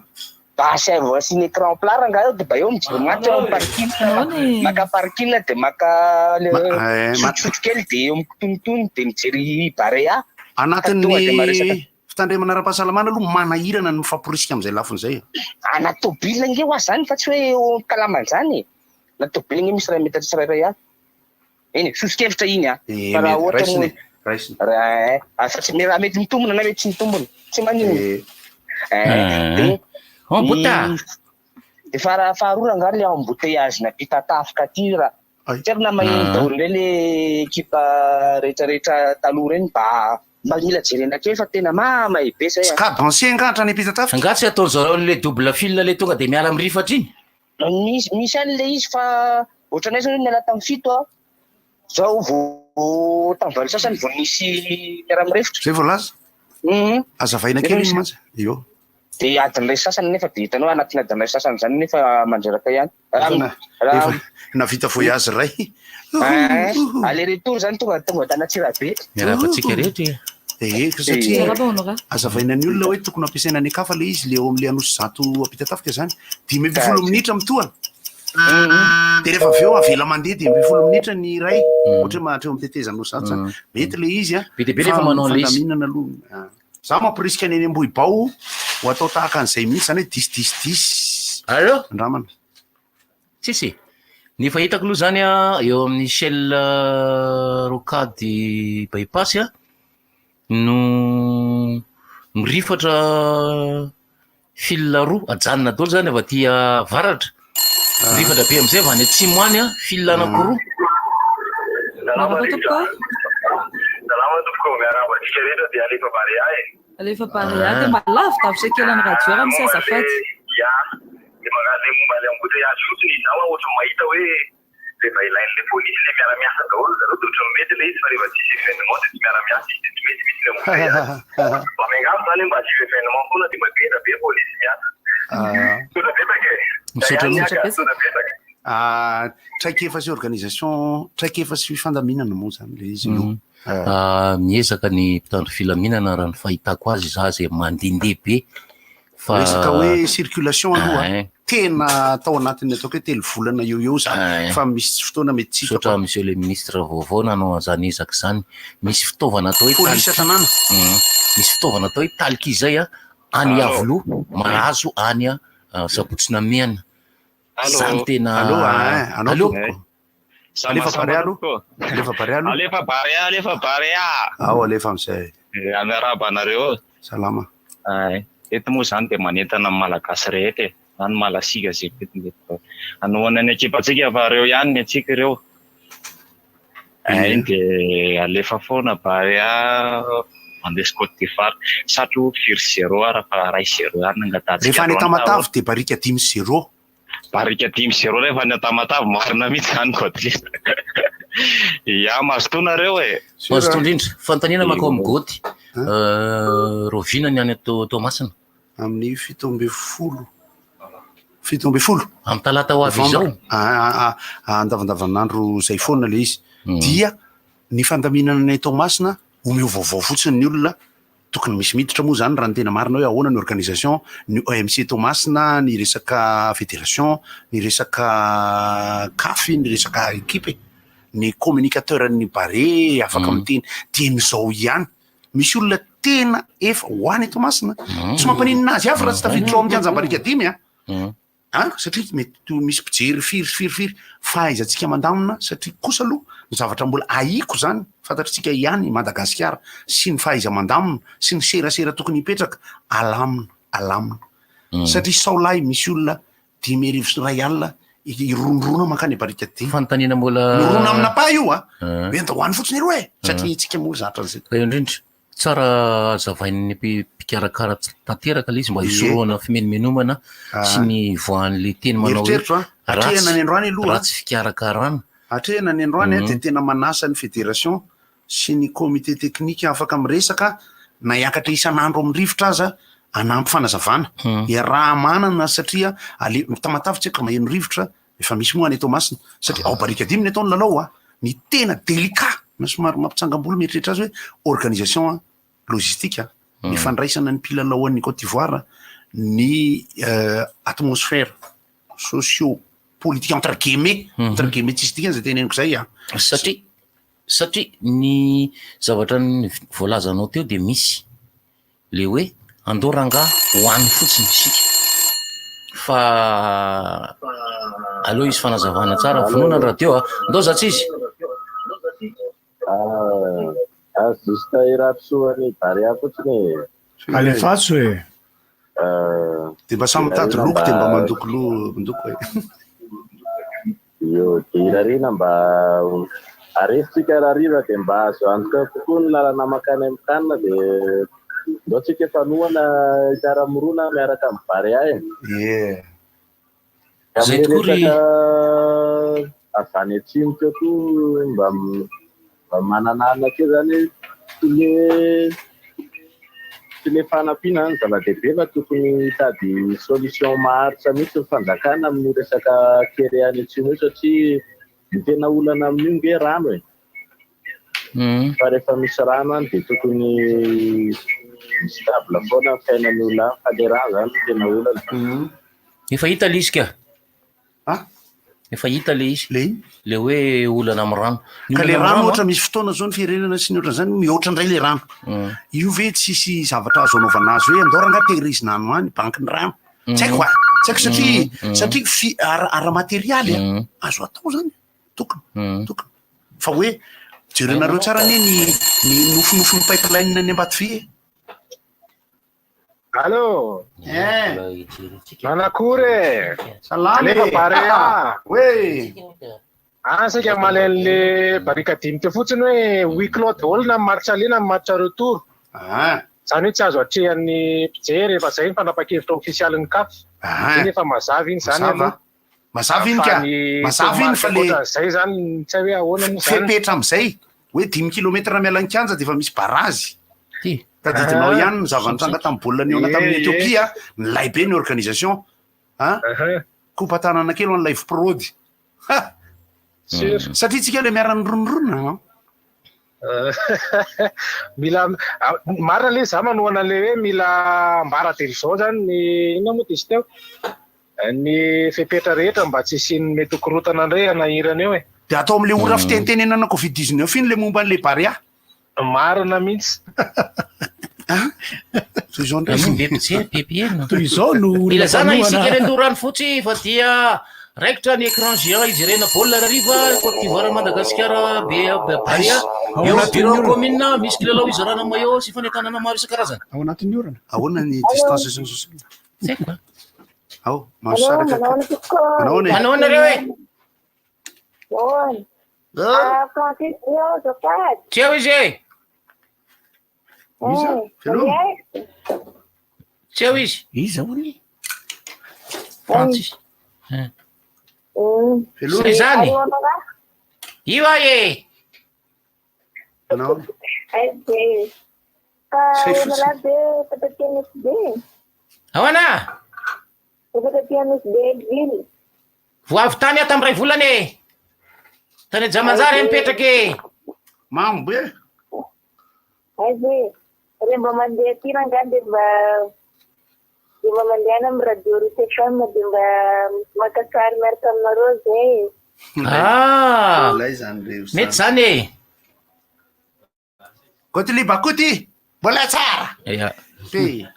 Mba asaivo asiana écran plat rangaha eo de mba eo mijery match eo amin'ny parking. Maka parking de maka le sotrosotro kely de eo amin'ny kitonotono de mijery Barea. Anatin'ny fitandremana ara-pahasalamana aloha manahirana ny mifamporisika amin'izay lafiny izay. Anaty tôbila ange hoa zany fa tsy hoe eo ankalamanjana e. Anaty tôbila ange misy iray metatra tsirairay avy. Eny e, soso-kevitra iny an. Eh, Fa raha mety, ohatra raisina moa e, raisina. Raha asa tsy raha mety mitombina na mety tsy mitombina, tsy maninona. Eh. Eh, de Oh, bota. De fara faharoa rangahy le embouteillage n'Ampitatafika aty raha tsy haiko na maheno Ah. daholo indray le ekipa rehetrarehetra taloha ireny mba mba mila jerena kely fa tena mamay be zay Tsy a. cadencier angaha hatrany Ampitatafika? Angaha tsy ataon-dry zareo an'le double fil le tonga de miala amin'ny rifatra iny? Misy misy any le izy fa ohatranay zao niala tamin'ny 7 a, zao vao tamin'ny valo sasany vao nisy miara-mirefotra. Zay voalaza? Mhm. Azavaina kely iny mantsy. Io. De adiny iray sasany nefa de hitanao anatin'ny adiny iray sasany zany nefa mandreraka ihany. Raha Efa na- raha efa navita voyage iray. Eh, aller retour zany tonga tonga tany Antsirabe. Miarahaba antsika rehetra e. Eh, ka satria Miarahaba Honoré. azavaina ny olona hoe tokony ampiasaina any an-kafa ilay izy, le eo amin'ilay Anosizato Ampitatafika zany. 15 minitra mitohana. Dia rehefa avy eo avela mandeha 15 minitra ny iray, ohatra hoe mahatreo amin'ny tetezana Anosizato zany. Mety ilay izy an. Be dia be rehefa Fa manao an'ilay izy. fandaminana aloha. Ah. Za mamporisika ny eny Ambohibao ho atao tahaka an'izay mihitsy zany hoe dix dix dix. Allo? Andramana. Tsisy e. Ny efa hitako aloha zany an, eo amin'ny Shell Rocade Bypass an, no mirifatra fil roa, ajanona daholo zany avy aty avaratra, mirifatra be amizay avy any atsimo any an, fil anakiroa. Salama tompoko. Salama tompoko, miarahaba antsika rehetra dia alefa Barea e. Alefa Barea dia mba lavidavitra kely an'i radio raha misy azafady. Ya, Dia magnano le momba le embouteillage fotsiny izaho aho ohatran'ny mahita hoe rehefa ilain'le polisy le miara-miasa daholo zareo dia ohatran'ny mety le izy fa rehefa tsisy événement dia tsy miara-miasa izy dia tsy mety mihitsy le embouteillage. Mba miangavy zany hoe mba asio événement foana dia mba be dia be polisy miasa. Misaotra betsaka e. Misaotra Zay ihany loatra. ka, misaotra betsaka. Ah, traikefa sy organisation, traikefa sy fifandaminana moa zany le izy no. Ah, miezaka ny mpitandro filaminana raha ny fahitako azy, za zay mandehandeha be Fa Resaka hoe circulation aloha Ein. tena tao anatin'ny ataoko hoe telo volana eo eo za Ein. fa misy fotoana mety tsy hitako. Misaotra monsieur le ministre vaovao nanao an'izany ezaka izany. Misy fitaovana atao hoe Polisy talkie. an-tanàna. Misy fitaovana atao hoe talkie izay a, any Allô. Iavoloha, mahazo any a Sabotsy Namehana. Allô. Zany tena Allô, ein, anao Allô. tompoko. Sama Alefa sama Barea aloha. tompoko. Alefa Barea aloha. Alefa Barea, alefa Barea. Ao alefa amin'izay. Eh, Miarahaba anareo. Salama. Ay, eto moa izany dia manentana ny Malagasy rehetra e, na ny Malasiaka izay mety mety hanohana ny ekipantsika fa ireo ihany ny antsika ireo. Ay, dia alefa foana Barea mandresy Côte d'Ivoire. Satria firy zéro ara fa iray zéro ihany no angatahantsika Rehefa any androany. Tamatave dia barika dimy zéro. Barika dimy zéro rehefa any Tamatave, marina mihitsy izany Godly. Ya, mazotoa nareo e. Mazotoa indrindra. Fanontaniana mankao amin'ny Goty. Rahoviana ny any Toamasina? Amin'ny 17. 17. Amin'ny talata ho avy izao. Andavandavanandro izay foana ilay izy. Dia ny fandaminana any Toamasina, omeo vaovao fotsiny ny olona Tokony misy miditra moa zany raha ny tena marina hoe ahoana ny organisation, ny OMC Toamasina, ny resaka fédération, ny resaka caf, ny resaka ekipa e. Ny communicateur ny Barea afaka miteny dieny izao ihany. Misy olona tena efa ho any Toamasina, tsy mampaninona azy avy raha tsy tafiditra ao amin'ny kianja Barikadimy a. An, satria mety to misy mpijery firy sy firy firy, fahaizantsika mandamina satria kosa aloha ny zavatra mbola ahiako zany fantatritsika ihany i Madagasikara sy ny fahaiza-mandamina sy ny serasera tokony hipetraka, alamina, alamina. Satria sao lahy misy olona 1051 hironirona mankany Barikadimy. Fanontaniana mbola. Mirona amina pa io a! Hoe andao any fotsiny eroa e! Satria itsika moa zatra an'izay. Eo indrindra. Tsara hazavain'ny mpikarakara tanteraka ilay izy mba hisorohana fimenomenomana sy ny hivoahan'ilay teny manao hoe Eritreritro an, atrehina ny androany aloha. ratsy fikarakarana. Atrehina ny androany dia tena manasa ny fédération sy ny comité technique afaka miresaka na hiakatra isan'andro amin'ny rivotra aza Hanampy fanazavana. Iaraha-manana satria ale, Tamatave tsy haiko raha maheno rivotra, efa misy moa any Toamasina, satria ao Barikadimy ny atao ny lalao a, ny tena délicat na somary mampitsangam-bolo mieritreritra azy hoe organisation logistique, ny fandraisana ny mpilalao an'i Côte d'Ivoire, ny atmosphère socio politique entre guillemets, entre guillemets tsisy dikany zay teneniko zay a. Satria, satria ny zavatra voalazanao teo dia misy. Le hoe andao rangaha ho any fotsiny isika fa aleo hisy fanazavana tsara vonona ny radio a! Ndao za tsy izy. Ah, juste hirary soa an'i Barea fotsiny e. Alefaso e. Dia mba samy mitady loko dia mba mandoko lo mandoko e. Io dia irariana mba haresintsika rahariva dia mba azo antoka kokoa ny lalana mankany amin'ny CAN dia ndao tsika hifanohana hiara-mirona miaraka amin'ny Barea e. Ie. Zay Amin'ny tokoa ry. resaka avy any atsimo teo koa mba mba mananarina kely zany hoe tsy le Tsy le fanampiana no zava-dehibe fa tokony hitady solution maharitra mihitsy ny fanjakana amin'io resaka kere any atsimo io satria ny tena olana amin'io nge rano e. Fa rehefa misy rano any dia tokony mi-stable foana ny fiainan'ny olona any fa le rano zany no tena olana. Efa hita le izy ka. Ah? Efa hita le izy. Le ino? Le hoe olana amin'ny rano. Ny Ka le olana amin'ny rano rano ohatra an. misy fotoana zao ny firenena sy ny ohatran'izany mihoatra indray le rano. Io ve tsisy zavatra azo anaovana azy hoe andao rangaha tehirizina any ho any banky ny rano. Tsy haiko a! Tsy haiko satria satria fi- ara ara-materialy a, azo atao zany. Tokony, tokony. Fa hoe jerenareo tsara anie ny ny nofinofin'ny pipeline any Ambatovy e. Allô Eh. Manakory e Salama Alefa e. Barea Hoe. Ah, saika hamaly an'le barikadimy teo fotsiny hoe huis clos daholo na ny match aller na ny match retour. Ah. Izany hoe tsy azo atrehan'ny mpijery, efa izay ny fanapahan-kevitra ofisialin'ny CAF. Ah. Iny efa mazava iny izany Mazava. aloha. Mazava iny ka. Mazava iny fa le Zay zany tsy hay hoe ahoana moa zany. Fepetra amin'izay hoe dimy kilometatra miala ny kianja dia efa misy barazy. Tadidinao ihany ny zava-nitranga tamin'ny baolina nihaona tamin'i Ethiopia, nilay be ny organisation. A? Kopa-tanana kely ho an'ilay Prod. Ha! Satria tsika le miara-nironorona an. Mila marina le za manohana an'le hoe mila ambara dia izao zany ny inona moa dia izy teo? Ny fepetra rehetra mba tsy hisian'ny mety ho korontana indray hanahirana eo e. Dia atao amin'ilay ora fitenitenenana covid 19 iny ilay momba an'ilay Barea. Marina mihitsy. Toy izao indray. Be mpijery, be mpiheno. Toy izao no olona Ilazana isika mpanohana. ireto rano fotsy fa dia raikitra ny écran géant hijerena baolina hariva Côte d'Ivoire Madagasikara be Barea. Ao Eo anatin'ny bureau orana. commune misy kilalao hizarana maillot sy fanentanana maro isan-karazany. Ao anatin'ny orana. Ahoana ny distanciation sociale? Tsy haiko a. Ao, mahazo Allô, saraka. manao ahoana tompoko? Manao ahoana e? Manao ahoana nareo e? Ahoana? Ah, Francis, eo azafady. Tsy eo izy e. Iza? Veloma. Tsy eo izy. Iza hono e? Francis. Veloma. Zay zany. Io ahy e. Manao ahoana? Aiza. Fa Zay fotsiny. lahy be efa taty Nosy Be. Ahoana? Efa taty Nosy Be Hellville. Vao avy tany aho tamin'ny iray volana e. Tany Anjamanjary aho mipetraka e. Mamo be. Aiza e. Re mba mandeha aty rangahy dia mba dia mba mandehana amin'ny radio Route FM dia mba maka sary miaraka aminareo zay e. Ah! Milay zany reo zany. Mety zany e. Gottlieb Akoty, mbola tsara. Ya. Ty.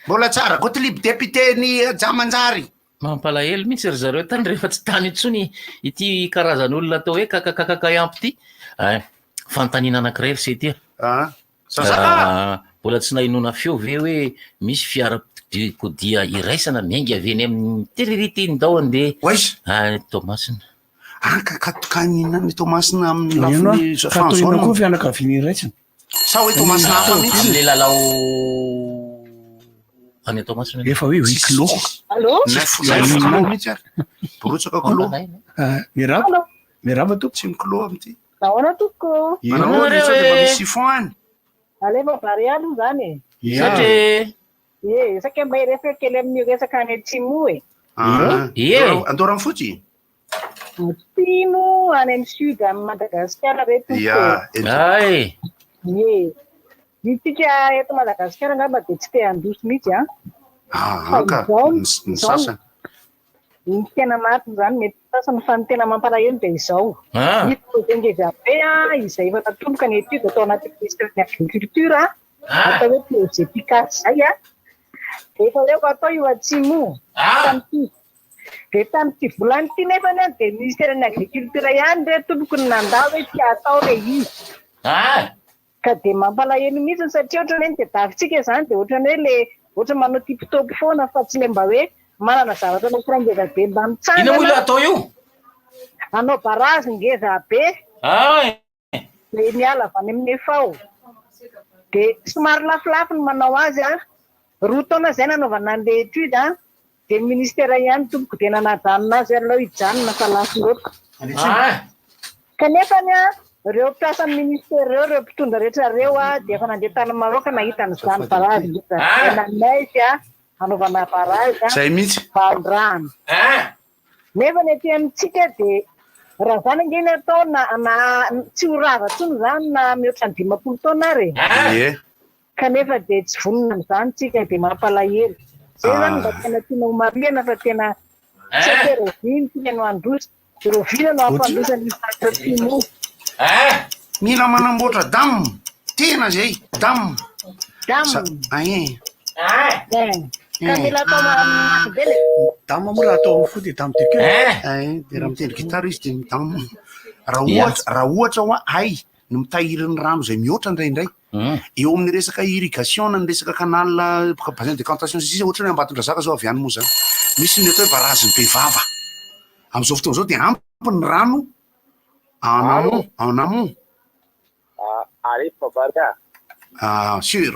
Mbola tsara. Gottlieb député ny Jamanjary. Mampalahelo mihitsy ry zareo tany rehefa tsy tany intsony ity karazan'olona atao hoe kakakakakaiampy ity. Ay, fanontaniana anankiray ry se ty a. Ah. Zaza. Ah, mbola tsy nahenoana feo ve hoe misy fiarakodia iraisana miainga avy eny amin'ny tiririty ndao andeha Oaiza? any Toamasina. Ah, ka ka ka inona ny Toamasina amin'ny Inona? lafiny Ka fan toy inona zone? koa fianakaviana iraisana? Sa hoe Toamasina hafa mihitsy? Amin'ilay lalao any Toamasina. Efa hoe huis clos. Allô? Neuf neuf kilo mihitsy ary. Borotsaka kilo. Ah, Miraba, miraba tompoko. Tsy mikilo amin'ity. Nahoana tompoko? Manao ahoana sao dia mba misy siphon any? Alefa Barea aloha izany e. Satria. Ie, saika mba hiresaka kely amin'io resaka any atsimo e. Ah, Ie. Andoranfotsy? Atsimo, any amin'ny sud amin'i Madagasikara re tompoko. Ya, Ay. Ie. Isika eto Madagasikara angamba dia tsy te handroso mihitsy an. Ah, ka, Izao- ny ny sasany. Ny tena marina izany mety sasany fa ny tena mampalahelo dia izao. Ah. Nisy projet ngeza be an, izay efa natomboka ny étude tao anatin'ny ministère ny agriculture an, atao hoe projet PICAS izay an. Dia efa aleoko atao io atsimo io. Tamin'ity dia tamin'ity volana ity nefany an, dia ministère ny agriculture ihany re tompoko no nandà hoe tsy atao ilay izy. Ka dia mampalahelo mihitsy satria ohatran'ny hoe ny tadiavintsika izany dia ohatran'ny hoe ilay ohatran'ny manao tip top foana fa tsy ilay mba hoe manana zavatra anankiray ngeza be mba mitsangana. Inona moa ilay atao io? Hanao barazy ngeza be. Ay. Dia miala avy any amin'ny FAO. Dia somary lafolafo ny manao azy an. Roa taona izay nanaovana an'ilay étude an. Dia ny ministera ihany tompoko dia nanajanona azy aleo hijanona fa lafo loatra. Kanefa anie ireo mpiasan'ny ministera ireo, ireo mpitondra rehetra ireo dia efa nandeha tany Maroc nahita an'izany barrage ngeza be nanaiky hanaovana barrage Zay mihitsy. valindrano. Nefa ny aty amintsika dia raha izany ange ny atao na na tsy ho rava intsony izany na mihoatra ny 50 taona ary e. Ie. Kanefa dia tsy vonona amin'izany tsika dia mampalahelo. Zay zany mba tena tiana ho marihana fa tena tsy haiko hoe rahoviana tsika no handroso, dia rahoviana no hampandroso an'io faritra atsimo io. Mila manamboatra dam, tena zay, dam. Dam. Ain. Ka mila atao mafy be le. Dam moa raha atao amin'ny fo dia dame de cœur. Ain, dia raha mitendry gitara izy dia midam. Raha ohatra, raha ohatra hoa hay ny mitahiry ny rano izay mihoatra indraindray. Eo amin'ny resaka irrigation na ny resaka canal bassin de décantation sy ny sisa ohatra hoe Ambatondrazaka zao avy any moa zany. Misy ny atao hoe barrage-n'i Bevava. Amin'izao fotoana izao dia ampy ny rano en amont, en amont. Arivo Bavaria. Ah, sûr.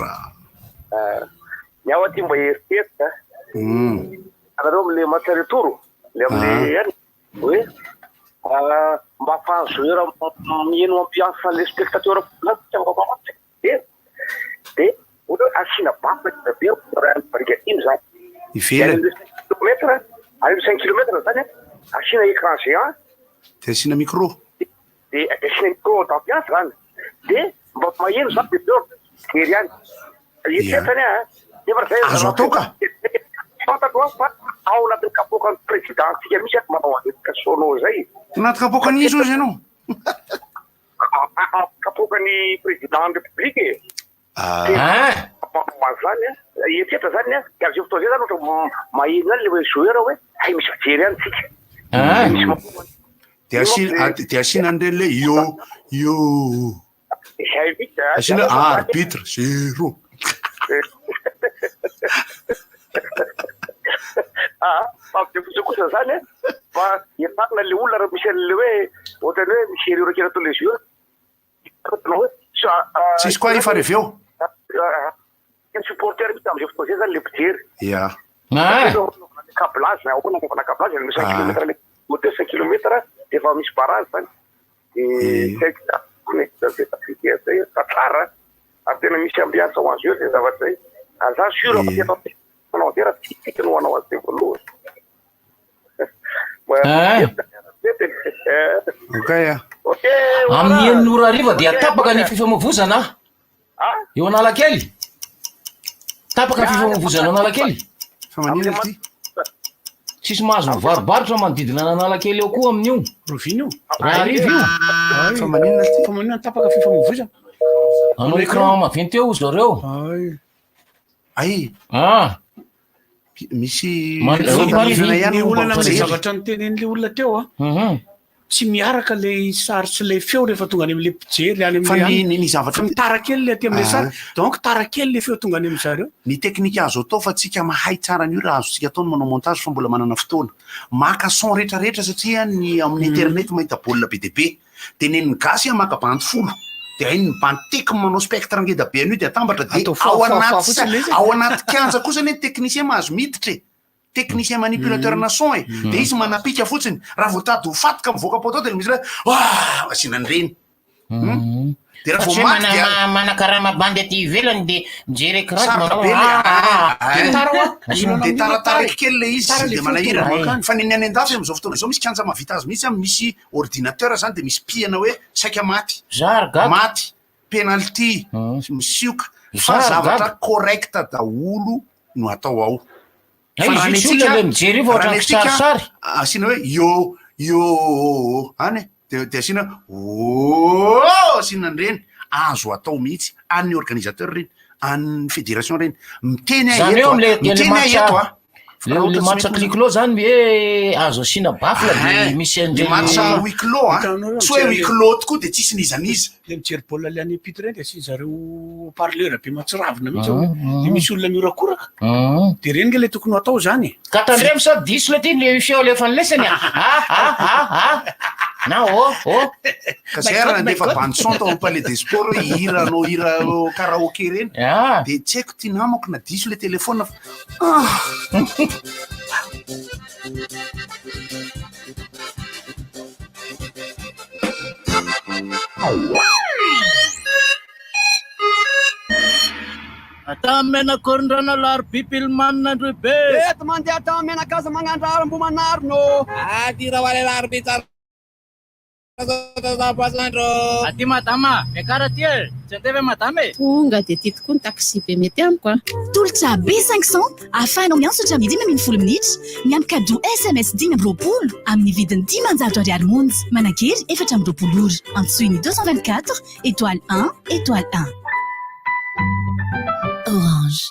Ny aho aty mba eritreritra. Anareo amin'ilay match retour, ilay amin'ilay any. Hoe mba ahafahan'ny joueur miheno ambiance an'ilay spectateur foana tsy afaka mamaky dia dia ohatra hoe asiana baffle be be raha ny brigadier izany. Ivelany. Kilomètre, any amin'ny 5 kilomètre zany asiana écran géant. Dia asiana micro. Dia asiana micro d'ambiance zany. Dia mba maheno zany dia dehors mijery ihany. Eritreritra anie an. Nefa zay Azo atao ka. Fantatro an fa ao anatin'ny kapoakan'ny président-tsika mihitsy ato manao an'izay sono zay. Anaty kapoakan'iza ozy ianao? Kapoakan'ny président ny république e. Ah. Zany an, eritreritra zany an, dia amin'izay fotoana izay zany ohatra maheno ihany ilay joueur hoe hay misy fijery ihany tsika. Misy ma- Dia asiana dia asiana an'ireny le io io. Izay mihitsy an. Asiana arbitre zéro. Ah, fa amin'izay fotoana kosa zany an, fa entanina ilay olona raha misy an'ilay hoe ohatran'ny hoe misy erreur kely ataon'ilay joueur. Tsisy koa efa reveo. Ny supporter mihitsy amin'izay fotoana izay zany le mpijery. Ya. Câblage, ahoana anaovana câblage le 5 kilomètre le moteur 5 kilomètre dia efa misy barrage zany. Dia tsy haiko zany e, zay fa tsara ary tena misy ambiance ho azy eo zay zavatra zay. Ary za sûr fa tena manao azy raha tsy tsika no hanao azy teo voalohany. Ok ah. Amin'ny enina ora hariva dia tapaka ny fifamoivozana eo Analakely. Tapaka ny fifamoivozana eo Analakely. Fa maninona ity? Tsisy mahazo mivarobarotra manodidina an'Analakely eo koa amin'io. Rovina io. Raha hariva io. Fa maninona ity? Fa maninona tapaka fifamoivozana? Hanao écran maventy eo zareo. Ay. Ay. Ah. Misy Ny olana amin'ilay zavatra notenenin'ilay olona teo a. Mhm. Tsy miaraka ilay sary sy ilay feo rehefa tonga any amin'ilay mpijery any Fa amin'ilay ny- ny zavatra- Fa mitara kely ilay aty amin'ilay Ah. sary. Donc tara kely ilay feo tonga any amin-dry zareo. Ny teknika azo atao fa tsika mahay tsara an'io raha azontsika atao ny manao montage fa mbola manana fotoana. Maka son rehetra rehetra satria ny amin'ny internet mahita baolina be dia be. Tenenin'ny gasy aho maka bandy folo dia hainy ny bandy tiako ny manao spectre ngeda be an'io dia atambatra dia Atao ao foa- foa- anaty foa fotsiny ilay izy e. ao anaty kianja kosa anie ny technicien mahazo miditra e. Technicien manipulateur na son e. Dia izy manapika fotsiny. Raha vao tady ho faty ka mivoaka poteau dia misy hoe ah asiana an'ireny. De raha Fa vao tsy hoe maty mana- dia manakarama bandy aty ivelany de mijery écran de Sarotra manao be le ah, ah, ah. ah, De tara hoa. Asiana de an'io tarataraiky kely le izy Tara de le manahirana. foto. Ay. Fa ny any an-dafy amin'izao fotoana izao misy kianja mahavita azy mihitsy, misy ordinateur zany de misy pihana hoe saika maty. Zary gaga. Maty, penalty, misioka. Fa Zary zavatra gaga. correct daholo no atao ao. Ay, Fa raha izy ny io tsy olona antsika- le mijery io fa raha ny ohatran'ny antsika, kisarisary. Asiana hoe yo yo any e. de de asiana ô asiana an'ireny azo atao mihitsy an'ny organisateur reny an'ny fédération reny miteny aho Zany eto hoe a, am'le le miteny aho match eto a le le match huis clos zany hoe azo asiana baffle de misy le an'ireny match huis clos a Hitanao tsy hoe mijery huis le- clos tokoa de tsisy n'iza n'iza Le mijery baolina le any ampita ireny de asian zareo parleur be matsiravina mihitsy Ah, ao. De misy olona miorakoraka. Ah. De reny nge le tokony ho atao zany e. Ka tandremo sao diso le ty le feo alefan'ny lesany a. Ah ah ah ah. Na oh oh. Ka zay ary nandefa bande son tao amin'ny palais des sports hoe hira anao hira karaoké reny de tsy haiko ty namako na diso le téléphone fa ah. Atamena korindrana larobia pilmanina androbe. Eto mandeha atamena kaza magnandraro ambomanarino. Aty raha wale larobia tsara. Aty madama, miakara aty e. Tsy andeha ve madama e? Tonga dia ty tokoa ny taxi be mety amiko a. Tolotra B500 ahafahanao miantso hatramin'ny 15 minitra miampy cadeau SMS 25 amin'ny vidiny 500 ariary monja. Manan-kery 24 ora. Antsoy ny 224 étoile 1 étoile 1. Orange.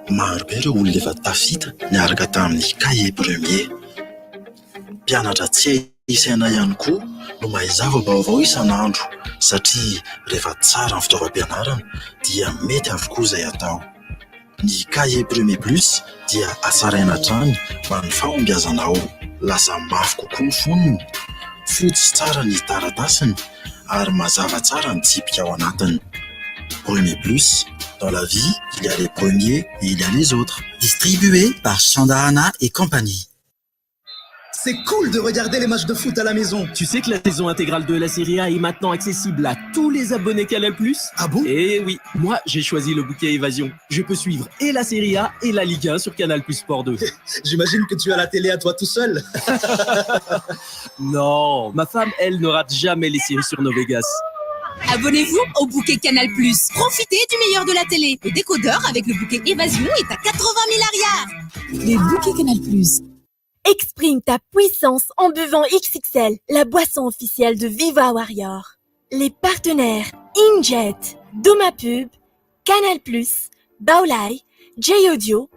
Maro be ireo olona efa tafita niaraka tamin'ny Cahier Premier. Mpianatra tsy hay isaina ihany koa no mahay zava-baovao isan'andro satria rehefa tsara ny fitaovam-pianarana dia mety avokoa izay atao. Ny Cahier Premier Plus dia hatsaraina hatrany ho an'ny fahombiazanao. Lasa mafy kokoa ny fonony, fotsy tsara ny taratasiny ary mazava tsara ny tsipika ao anatiny. Premier Plus, dans la vie, il y a les premiers et il y a les autres. Distribué par Chandahana et compagnie. C'est cool de regarder les matchs de foot à la maison. Tu sais que la saison intégrale de la Serie A est maintenant accessible à tous les abonnés Canal+. Ah bon Eh oui, moi j'ai choisi le bouquet Évasion. Je peux suivre et la Serie A et la Ligue 1 sur Canal+ Sport 2. J'imagine que tu as la télé à toi tout seul. Non, ma femme, elle, ne rate jamais les séries sur Novegas. Abonnez-vous au bouquet Canal+. Profitez du meilleur de la télé. Le décodeur avec le bouquet Évasion est à 80 000 arrières. Les bouquets Canal+. Exprime ta puissance en buvant XXL, la boisson officielle de Viva Warrior. Les partenaires Injet, Domapub, Canal+, Baolai, J-Audio,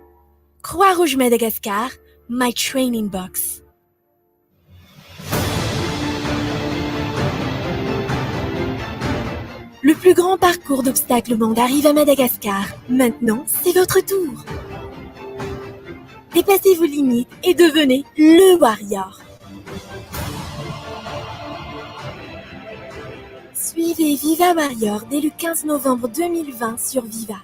Croix-Rouge Madagascar, My Training Box. Le plus grand parcours d'obstacles au monde arrive à Madagascar. Maintenant, c'est votre tour. Dépassez vos limites et devenez le warrior. Suivez Viva Warrior dès le 15 novembre 2020 sur Viva.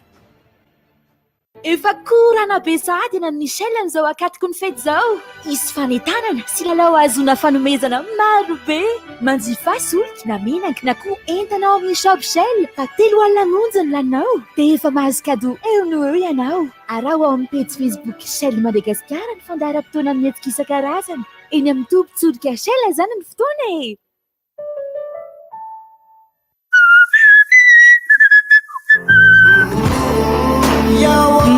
Efa korana be sahady eny amin'ny Shell amin'izao akatoko ny fety izao. Hisy fanentanana sy lalao ahazoana fanomezana maro be. Manjifa solika na menaka na koa entana ao amin'ny shop Shell fa 30 monja ny laninao dia efa mahazo cadeau eo no eo ianao. Araho ao amin'ny pejy Facebook Shell Madagascar ny fandaharam-potoana amin'ny hetsika isan-karazany. Eny amin'ny tobin-tsolika Shell izany ny fotoana e!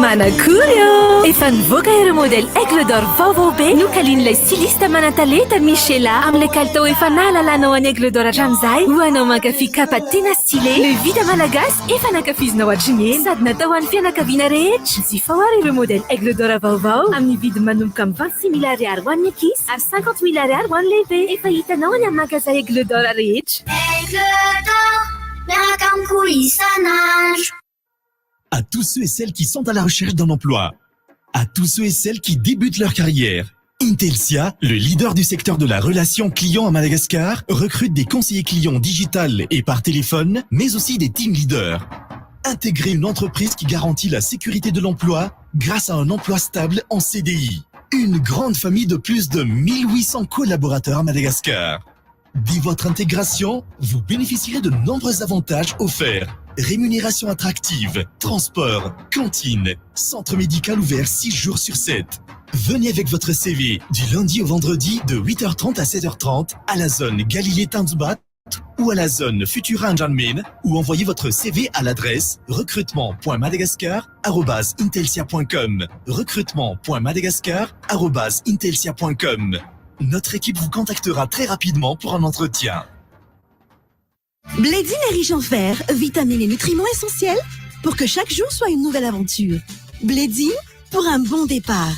Manakory ô! Efa nivoaka ireo modèle Aigle d'Or vaovao be nokalian'ilay styliste manan-talenta Michela amin'ilay kalitao efa nahalalanao an'i Aigle d'Or hatramin'izay. Ho anao mankafy kapa tena stylé, le vita malagasy efa nankafizinao hatry ny ela sady natao ho an'ny fianakaviana rehetra. Jifao ary ireo modèle Aigle d'Or vaovao amin'ny vidiny manomboka amin'ny 26 000 ariary ho an'ny ankizy ary 50 000 ariary ho an'ny lehibe. Efa hitanao any amin'ny magasin Aigle d'Or rehetra. Aigle d'or, miaraka amiko isan'andro. À tous ceux et celles qui sont à la recherche d'un emploi. À tous ceux et celles qui débutent leur carrière. Intelcia, le leader du secteur de la relation client à Madagascar, recrute des conseillers clients digital et par téléphone, mais aussi des team leaders. Intégrez une entreprise qui garantit la sécurité de l'emploi grâce à un emploi stable en CDI. Une grande famille de plus de 1800 collaborateurs à Madagascar. Dès votre intégration, vous bénéficierez de nombreux avantages offerts. Rémunération attractive, transport, cantine, centre médical ouvert 6 jours sur 7. Venez avec votre CV du lundi au vendredi de 8h30 à 16h30 à la zone Galilée Tanzbat ou à la zone Futura Anjanmin ou envoyez votre CV à l'adresse recrutement.madagascar.intelsia.com recrutement.madagascar.intelsia.com Notre équipe vous contactera très rapidement pour un entretien. Blédine est riche en fer, vitamines et nutriments essentiels pour que chaque jour soit une nouvelle aventure. Blédine pour un bon départ.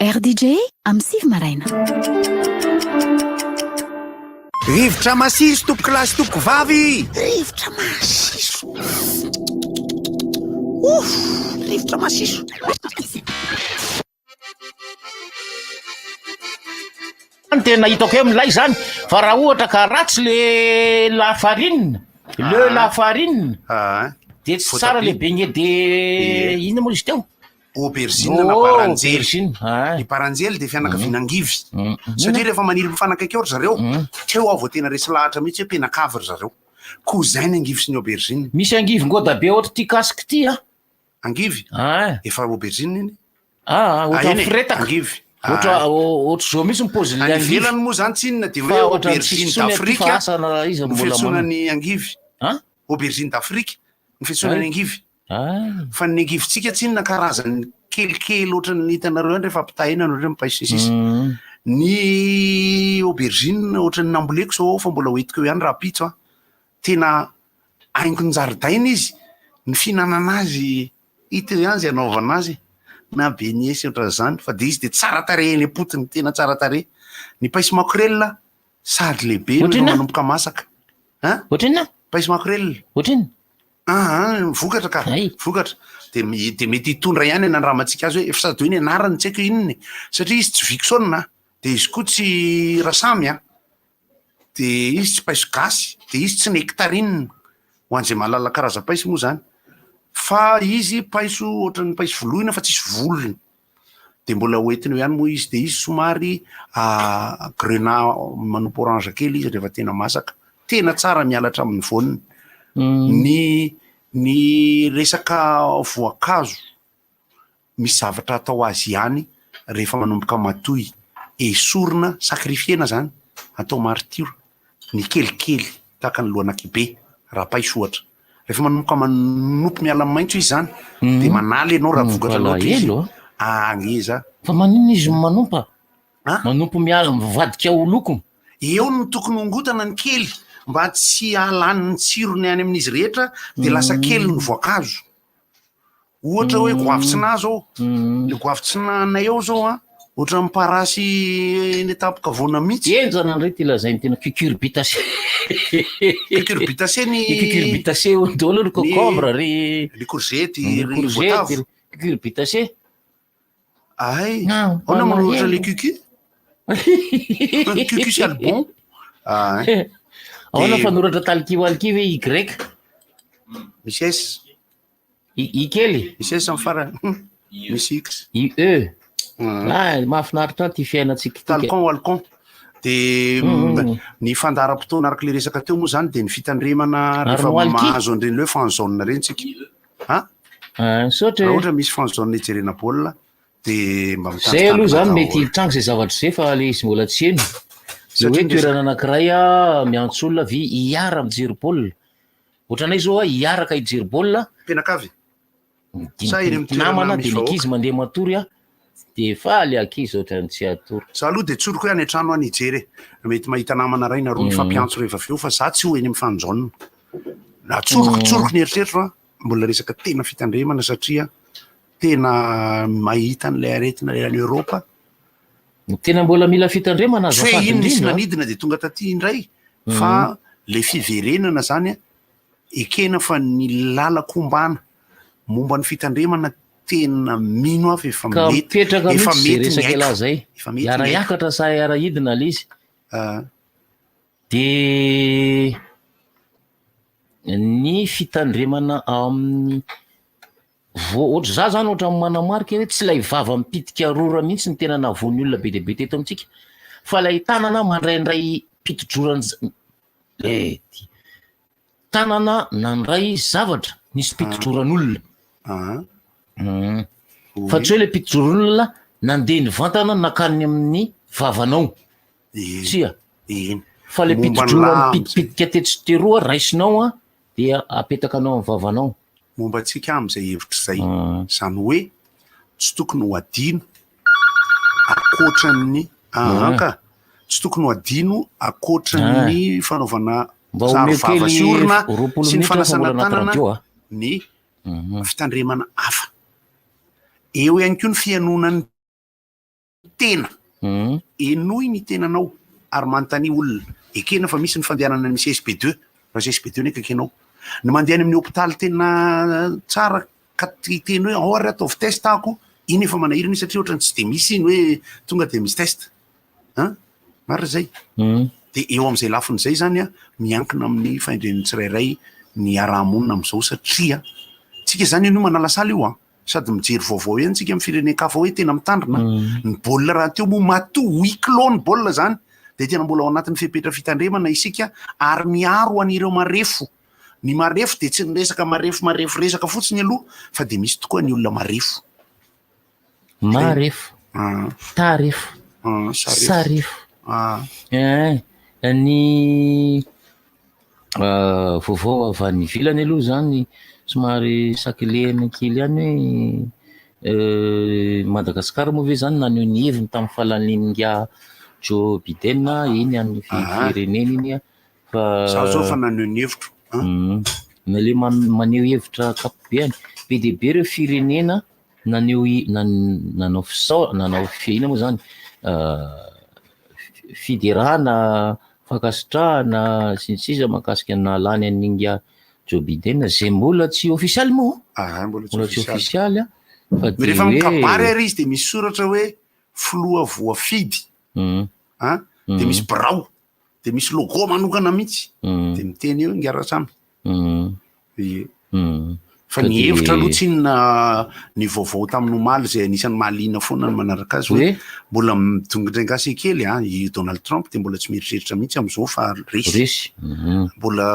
RDJ amin'ny sivy maraina. Rivotra masiso tompokolahy sy tompokovavy! Rivotra masiso! Ouf! Rivotra masiso! Ny tena hitako hoe milay zany fa raha ohatra ka ratsy le la farine, le la farine de tsy tsara le beignet de inona moa izy teo? Aubergine na baranjely. Ny baranjely dia fianakaviana angivy. Satria rehefa maniry mifanakaiky eo ry zareo, teo aho vao tena resy lahatra mihitsy hoe mpianakavy ry zareo. Cousin ny angivy sy ny aubergine. Misy angivy ngoda be ohatr'ity casque ity a. Angivy? Efa aubergine iny. Ah, ohatran'ny eny e, firetaka. angivy. Ohatra ohatr'izao mihitsy ny paozin'ilay Any angivy. ivelany moa zany tsinona dia Fa hoe ohatran'ny tsisy aubergine intsony aty d'Afrique fa asa na iza no mbola fiantsoana manana. ny angivy. Aubergine d'Afrique no fiantsoana ny angivy. Fa ny angivintsika tsinona karazany kelikely ohatran'ny hitanareo ihany rehefa ampitahaina ny ohatran'ny paiso sy ny sisa. Ny aubergine ohatran'ny namboleko izao fa mbola hoentiko eo ihany rahampitso an. Tena haingon-jaridaina izy, ny fihinanana azy hita eo ihany izay anaovana azy na beignet sy ohatran'izany fa dia izy dia tsara tarehy eny am-potony, tena tsara tarehy. Ny paiso makorelina sady lehibe no efa manomboka masaka. An? Ohatrinona? Paiso makorelina. Ohatrinona? Aa, vokatra ka, vokatra. Dia dia mety hitondra ihany ny andramantsika azy hoe efa sady hoe ny anarany tsy haiko inona e. Satria izy tsy Vixon a, dia izy koa tsy Rasamy a. Dia izy tsy paiso gasy, dia izy tsy nectarine, ho an'izay mahalala karazam-paiso moa izany. Fa izy paiso ohatran'ny paiso voloina fa tsisy volony. Dia mbola ho entina eo ihany moa izy, dia izy somary grenat manopy orange kely izy rehefa tena masaka. Tena tsara miala hatramin'ny voaniny. Ny ny resaka voankazo misy zavatra atao azy ihany rehefa manomboka matoy, esorina, sacrifier-na zany, atao martiora, ny kelikely tahaka ny lohan'ankibe, raha paiso ohatra. Rehefa manomboka manopy miala amin'ny maitso izy zany, de manala ianao raha vokatra loatra izy. Mampalahelo Ah, ngeza. Fa maninona izy no manompa? Manompo miala, mivadika ho loko. Eo no tokony hongotana ny kely mba tsy hahalany ny tsirony any amin'izy rehetra de lasa kely ny voankazo. Ohatra hoe goavy tsy nahy zao, le goavy tsy nahinay eo zao an, ohatran'ny parasy eny an-tampon-kavoana mihitsy. Henjana ndray ty lazainy tena cucurbitacée. Cucurbitacée ny Ny cucurbitacée hono daholo ry concombre ry ry courgette, ry ry courgette, voatavo. ry cucurbitacée. Ay, ahoana manoratra le cucu? Cucu sy albon. Ay. Ahoana fanoratra taliki waliki hoe Y? Misy S. I, I kely? Misy S amin'ny farany. Misy X. I E. Ah, mahafinaritra ty fiainantsika ity. Talcon walcon. De ny fandaharam-potoana araka le resaka teo moa zany de ny fitandremana rehefa mahazo an'ireny hoe fan zone ireny tsika. Ha? Ah, misaotra Raha ohatra misy fan zone hijerena baolina de mba Zay aloha mitandritandrina zany mety daholo. hitranga zay zavatra zay fa le izy mbola tsy heno. Le Satria hoe ny resaka toerana anankiray a miantso olona vy hiara mijery baolina. Ohatranay zao a hiaraka hijery baolina. Mpianakavy? Sa eny amin'ny toerana Namana misy de ny vahoaka? ankizy mandeha matory a de faly ankizy ohatran'ny tsy hatory. Za aloha de tsoriko hoe any an-trano any hijery e. Mety mahita namana iray na roa mifampiantso rehefa avy eo fa za tsy ho eny amin'ny fan zone. Na tsoriko, tsoriko ny eritreritro a, mbola resaka tena fitandremana satria tena mahita an'ilay aretina ilay any Europe. Tena mbola mila fitandremana Tsy hoe azafady iny nisy indrindra. nanidina de tonga taty indray fa le fiverenana zany a, ekena fa ny lalan-kombana momba ny fitandremana tena mino aho fa efa Ka mety, mipetraka efa mihitsy zay mety ny resaka aiko. ialahy zay. Efa mety ny aiko. Hiara-hiakatra sa hiara-hidina le izy? De ny fitandremana ao amin'ny Vo ohatra za zany ohatra manamarika hoe tsy ilay vava mipitika rora mihitsy no tena nahavoa ny olona be dia be teto amintsika fa ilay tanana mandraindray piti-droran eh, tanana nandray zavatra nisy piti-droran'olona. Mm. Fa tsy hoe ilay piti-droran'olona nandeha nivantana nankany amin'ny vavanao. Tsia. Fa ilay piti-drora mipitipitika tetsy sy teroa raisinao an, dia apetakanao amin'ny vavanao. Momba antsika amin'izay hevitra izay. Izany hoe tsy tokony ho adino ankoatran'ny aa ka, tsy tokony ho adino ankoatran'ny fanaovana Mba omeo saro vava kely sy orona 20 sy ny minitra fa fanasana mbola anaty tanana radio a. ny fitandremana hafa. Eo ihany koa ny fihainoana ny tena. Henoy ny tenanao ary manontania olona. Ekena fa misy ny fandehanana any amin'ny CSB deux, raha CSB deux ny akaiky anao. Ny mandeha any amin'ny hopitaly tena tsara ka hiteny hoe ao ary ataovy test aho, iny efa manahirana iny satria ohatran'ny tsy dia misy iny hoe tonga dia misy test. An? Marina izay? Dia eo amin'izay lafiny izay izany an, miankina amin'ny fahendren'ny tsirairay ny hiaraha-monina amin'izao satria tsika izany anie manalasala io an! Sady mijery vaovao ihany tsika amin'ny firenen-kafa hoe tena mitandrina. Ny baolina rahateo moa matoa huis clos ny baolina izany dia tena mbola ao anatin'ny fepetra fitandremana isika ary miaro an'ireo marefo. Ny marefo dia tsy ny resaka marefo marefo resaka fotsiny aloha fa dia misy tokoa ny olona marefo. Marefo. Tarefo. Sarefo. Eh, ny Vaovao avy any ivelany aloha izany somary sakilehina kely ihany hoe Madagasikara moa ve izany naneho ny heviny tamin'ny fahalanian'ingahy Joe Biden iny amin'ny firenena iny fa. Izaho izao efa naneho ny hevitro an. Na ilay maneho hevitra ankapobeany, be dia be ireo firenena naneho nanao fisao- nanao inona moa izany fiderana Fankasitrahana sy ny sisa mahakasika ny nahalany an'ingahy Joe Biden izay mbola tsy ofisialy moa Ah, mbola tsy mbola tsy ofisialy. ofisialy a, fa dia Rehefa hoe mikabary ary izy dia misy soratra hoe filoha voafidy an, dia misy birao, dia misy logo manokana mihitsy, dia miteny eo ingahy Rasamy. Ie. Fa ny hevitra aloha tsinona ny vaovao tamin'ny omaly izay anisan'ny mahaliana foana ny manaraka azy hoe mbola midongy kely an i Donald Trump dia mbola tsy mieritreritra mihitsy amin'izao fa resy. Resy. Mhm. Mbola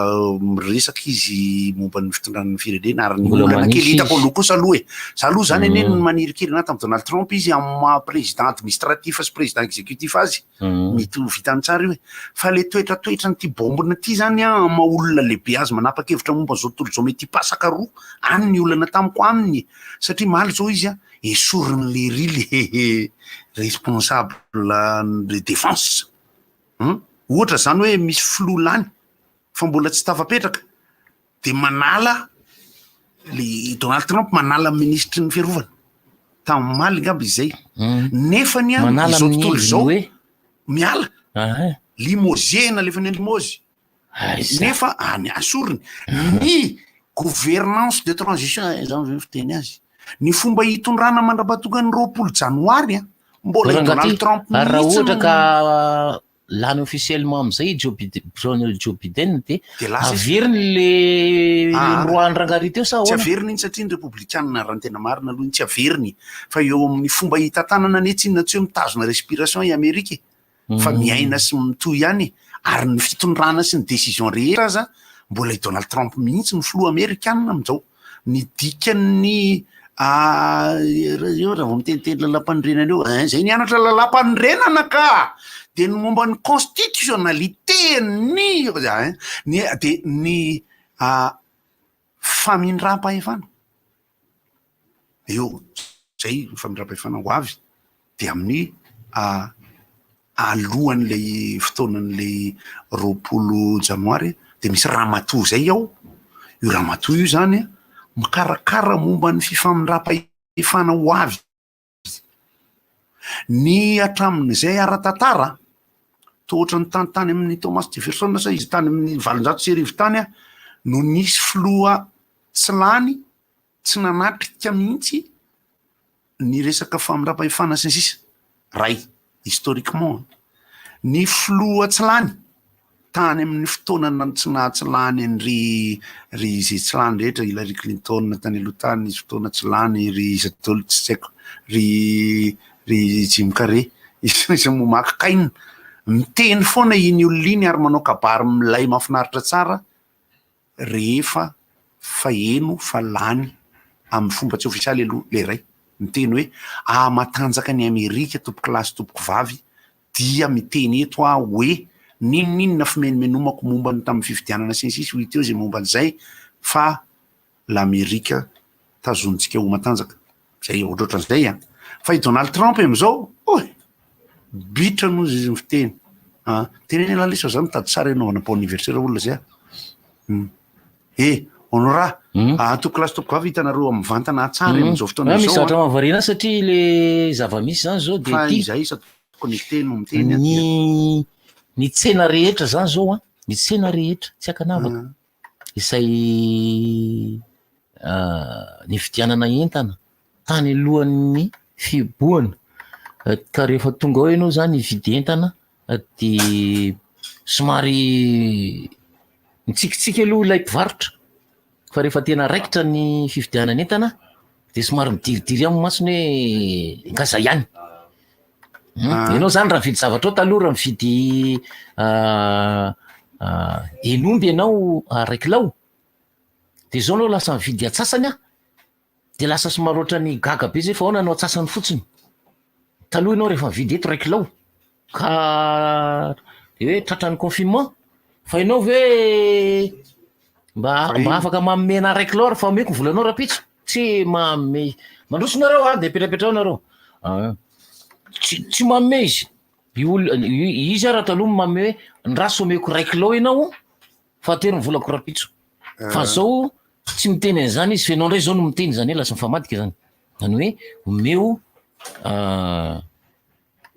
miresaka izy momba ny fitondrana ny firenena ary ny Mbola olana kely manisy hitako izy. aloha kosa aloha e. Za aloha zany anie Mhm. ny maniry kely anaty amin'i Donald Trump izy amin'ny maha président administratif sy président exécutif azy. Mety ho vitany tsara io e. Fa le toetratoetran'ity bombina ity zany an, amin'ny maha olona lehibe azy manapa-kevitra momba izao tontolo izao mety hipasaka roa any ny olana tamiko aminy e. Satria omaly izao izy an, esoriny lery le responsable de défense. Hum, ohatra zany hoe misy filoha lany fa mbola tsy tafapetraka de manala le Donald Trump manala minisitry ny fiarovana tamin'ny omaly angamba izay hmm. nefa ny an izao tontolo izao miala limoge nalefany any limoge nefa any asoriny ny gouvernance de transition eh, zany ve fiteny azy ny fomba hitondrana mandrapatonga ny 20 janoary a mbola i Donald Trump raha ohatra ka Lany officiellement amizay i Joe Biden, Joe Biden de De lasa izy. averiny le le Ah. noroahany rangary teo sa Tsy ahoana? averiny iny satria ny repoblikanina raha ny tena marina aloha iny tsy averiny fa eo amin'ny fomba hitantanana anie tsinona tsy hoe mitazona respiration i Amerika e fa Mm. miaina sy mitohy ihany e ary ny fitondrana sy ny décision rehetra aza mbola i Donald Trump mihitsy no filoha amerikanina amin'izao. Ny dikan'ny eo raha vao miteniteny lalàmpanorenana eo, ein zay nianatra lalàmpanorenana ka! De ny momba ny constitutionnalité ny ein ny de ny famindram-pahefana eo zay ny famindram-pahefana ho avy de amin'ny alohan'ilay fotoanan'ilay 20 janoary dia misy ramatoa izay ao, io ramatoa io izany an, mikarakara momba ny fifamindram-pahefana ho avy. Ny hatramin'izay ara-tantara, toa ohatran'ny tany tany amin'ny Thomas Jefferson sa izy tany amin'ny 1800 tany an, no nisy filoha tsy lany, tsy nanatrika mihitsy ny resaka famindram-pahefana sy ny sisa, ray, historiquement, ny filoha tsy lany. Tany amin'ny fotoana na- tsy naha tsy lany an'ry ry izay tsy lany rehetra, Hillary Clinton tany aloha tany nisy fotoana tsy lany, ry iza daholo tsy haiko, ry ry Jim Carrey, iza moa Mark Caine. Miteny foana iny olona iny ary manao kabary milay mahafinaritra tsara rehefa faheno fa lany amin'ny fomba tsy ofisialy aloha ilay iray miteny hoe ah matanjaka ny Amerika tompokolahy sy tompokovavy dia miteny eto aho hoe n'inon'inona fimenomenomako momba ny tamin'ny fifidianana sy ny sisa ho hita eo izay momba an'izay fa l'Amerika tazonintsika ho matanjaka zay ohatrohatran'izay an fa i Donald Trump amin'izao oy bitra noho izy ny fiteny ah teneno ialahy lesy fa za mitady sary hanaovana bon anniversaire olona zay ah eh Honora hmm? ah, tompoko lahy sy tompoko vavy hitanareo amin'ny vantana tsara hmm. amin'izao fotoana izao misy zavatra mahavariana satria le zava-misy zany zao dia fa izay sady connecté no miteny ny ny tsena rehetra zany zao an ny tsena rehetra tsy ankanavaka hmm. izay nividianana entana tany alohan'ny fihibohana ka rehefa tonga ao ianao zany hividy entana de somary mitsikitsiky aloha ilay mpivarotra fa rehefa tena raikitra ny fividianana entana de somary midiridiry amin'ny masony hoe nga zay ihany. Ianao zany raha mividy zavatra ao taloha raha mividy hen'omby ianao iray kilao de zao anao lasa mividy antsasany an, de lasa somary ohatran'ny gaga be zay fa ahoana no antsasany fotsiny, taloha ianao rehefa mividy eto iray kilao ka de hoe tratran'ny confinement fa ianao ve mba mba afaka manome anah iray kilao ary fa omeko ny volanao rahampitso? Tsy manome, mandroso nareo an, de apetrapetraho nareo, tsy tsy manome izy, io olona izy ara taloha manome hoe ndraso omeko iray kilao ianao fa atero ny volako rahampitso, fa zao tsy miteny an'izany izy fa ianao ndray zao no miteny zany hoe lasa mifamadika zany, zany hoe omeo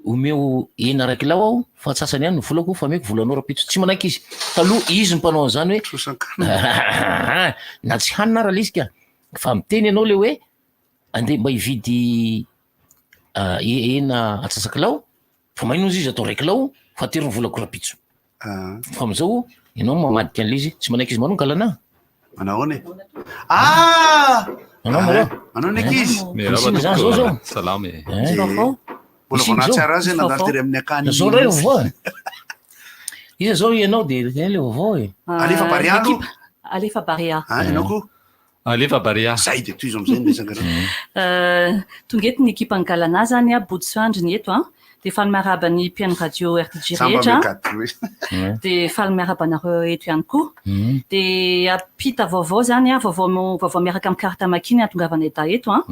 Omeo hena iray kilao aho fa antsasany ihany ny volako fa omeko volanao rahampitso. Tsy manaiky izy. Taloha izy no mpanao an'izany hoe Trosan-kanina. na tsy hanina ara le izy ka. Fa miteny ianao le hoe andeha mba hividy hena antsasa-kilao fa maninona ozy izy atao iray kilao fa atero ny volako rahampitso. Fa amin'izao ianao mamadika an'ilay izy, tsy manaiky izy manao galana. Manao ahoana e? Ah! Manao nareo? Manao ny ankizy? Miarahaba tompoko. Zao zao. Salama e. Mbola vao nahatsiaro azy nandalo tery amin'ny akany. Zao ndray vaovao e. Iza zao ianao dia ilay vaovao e. Alefa Barea aloha. Alefa Barea. Ah, ianao koa? Alefa Barea. Zay dia tohizo amin'izay ny resaka reo. Tonga eto ny ekipan'ny Galana zany a, Bodo sy Andry ny eto a. Dia faly miarahaba ny mpihaino radio RTG rehetra. Dia faly miarahaba anareo eto ihany koa. Dia hampita vaovao zany a, vaovao vaovao miaraka amin'ny carte Maki ny hahatongavanay dahy eto a.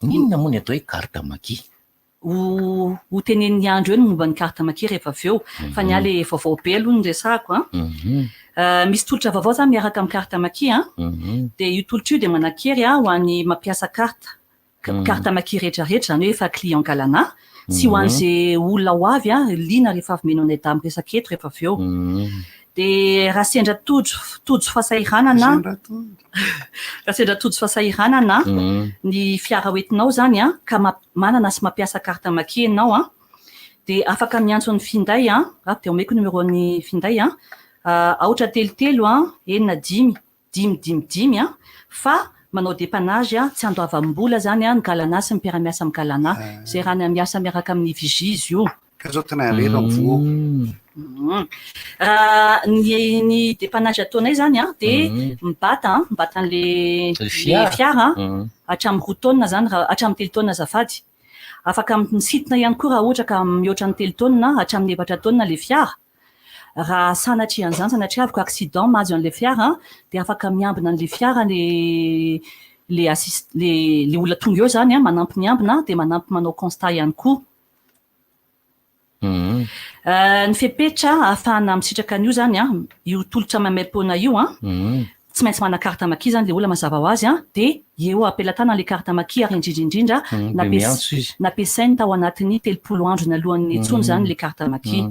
Inona moa ny atao hoe carte Maki? Ho ho tenenin'i Andry eo ny momba ny carte Maki rehefa avy eo. Fa ny ahy le vaovao be aloha no resahako an. Misy tolotra vaovao zany miaraka amin'ny carte Maki an. Dia io tolotra io dia manan-kery ho an'ny mampiasa carte carte Maki rehetra rehetra, izany hoe efa client Galana, sy ho an'izay olona ho avy an, liana rehefa avy meno anay dahy miresaka eto rehefa avy eo. Dia raha sendra tojo tojo fahasahiranana raha sendra tojo fahasahiranana ny fiara hoentinao izany an, ka manana sy mampiasa carte Maki ianao an, dia afaka miantso ny finday an, ah dia omeko numéro-n'ny finday an, aotra telo telo an, enina dimy dimy dimy dimy an, fa manao dépannage an, tsy andoavam-bola izany an, ny Galana sy ny mpiara-miasa amin'ny Galana, izay raha miasa miaraka amin'ny Vigie izy io. Ka zao tena alehelo am voa. Raha ny ny dépannage ataonay zany an dia mibata an, mibata an'le le fiara an, hatramin'ny roa taonina zany raha hatramin'ny telo taonina azafady. Afaka misintona ihany koa raha ohatra ka mihoatra ny telo taonina hatramin'ny efatra taonina le fiara. Raha sanatria an'izany, sanatria avy ka accident mahazo an'le fiara an, dia afaka miambina an'le fiara le le assist le le olona tonga eo zany an, manampy miambina dia manampy manao constat ihany koa. Ny fepetra ahafahana misitraka an'io zany an, io tolotra maimaimpoana io an, tsy maintsy manana carte maki zany le olona mazava ho azy an, dia eo am-pelatanana le carte maki ary indrindra indrindra nampiasainy tao anatin'ny 30 andro nalohan'ny niantsoany zany le carte maki.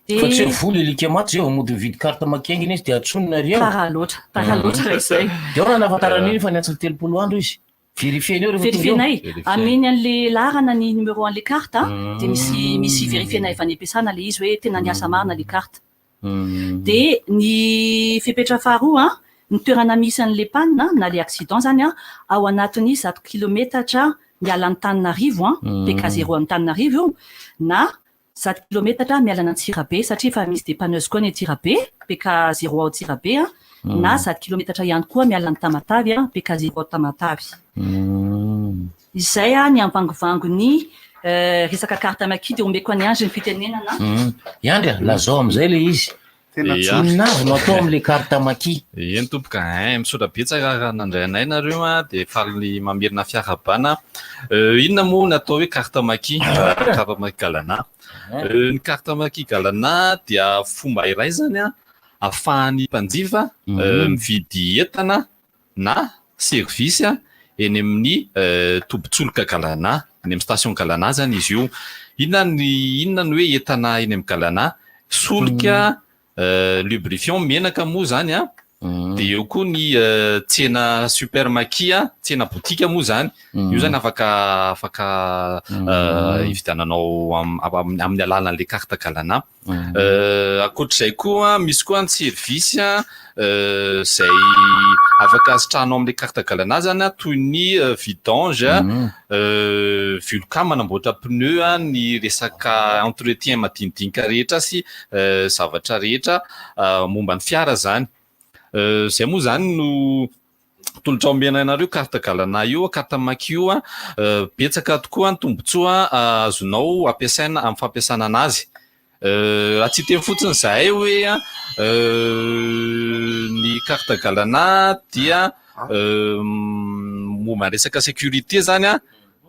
Dia Fa tsy hoe vola ilika maty zay vao mody mividy carte maki haingana izy dia antsoiny nareo. Tara loatra, tara loatra raha izay. Dia ahoana no nahafantarana iny fa niantso ny 30 andro izy? Vérifier-ny eo rehefa tonga eo. Vérifier-nay. Ameny an'le laharana ny numéro an'le carte a, de misy misy vérifier-nay avy any am-piasana le izy hoe tena niasa marina le carte. De ny fepetra faharoa a, ny toerana misy an'le panne na le accident zany a, ao anatin'ny 100 kilometatra miala an'Antananarivo a, PK zéro Antananarivo io, na 100 kilometatra miala an'Antsirabe satria efa misy dépanneuse koa any Antsirabe, PK zéro ao Antsirabe a, na 100 kilometatra ihany koa miala an'i Tamatave a, PK zéro ao Tamatave. Izay a ny ambangovangony resaka carte maki de omeko an'i Andry ny fitenenana. I Andry a, lazao amizay le izy. Tena Tsotra. Inona avy no atao am'le carte maki? Eny tompoka, ein, misaotra betsaka raha nandray anay nareo a, de faly mamerina fiarahabana. Inona moa ny atao hoe carte maki, carte maki galana? Ny carte maki galana dia fomba iray zany a ahafahan'ny mpanjifa mividy entana na service eny amin'ny tobin-tsolika galana, eny amin'ny station galana zany izy io. Inona ny inona ny hoe entana eny amin'ny galana? Solika, lubrifiant, menaka moa zany a, de eo koa ny tsena super maki a, tsena boutique moa zany. Io zany afaka hividiananao amin'ny alalan'le carte galana. Ankoatr'izay koa misy koa ny service zay afaka sitrahanao amin'le carte galana zany a, toy ny vidange, Vulca manamboatra pneu a, ny resaka entretien madinidinika rehetra sy zavatra rehetra momba ny fiara zany. Zay moa zany no tolotra omena anareo carte galana io, carte maki io a, betsaka tokoa ny tombontsoa azonao ampiasaina amin'ny fampiasana anazy. Raha tsy hiteny fotsiny zahay hoe ny carte galana dia momba ny resaka sécurité zany a,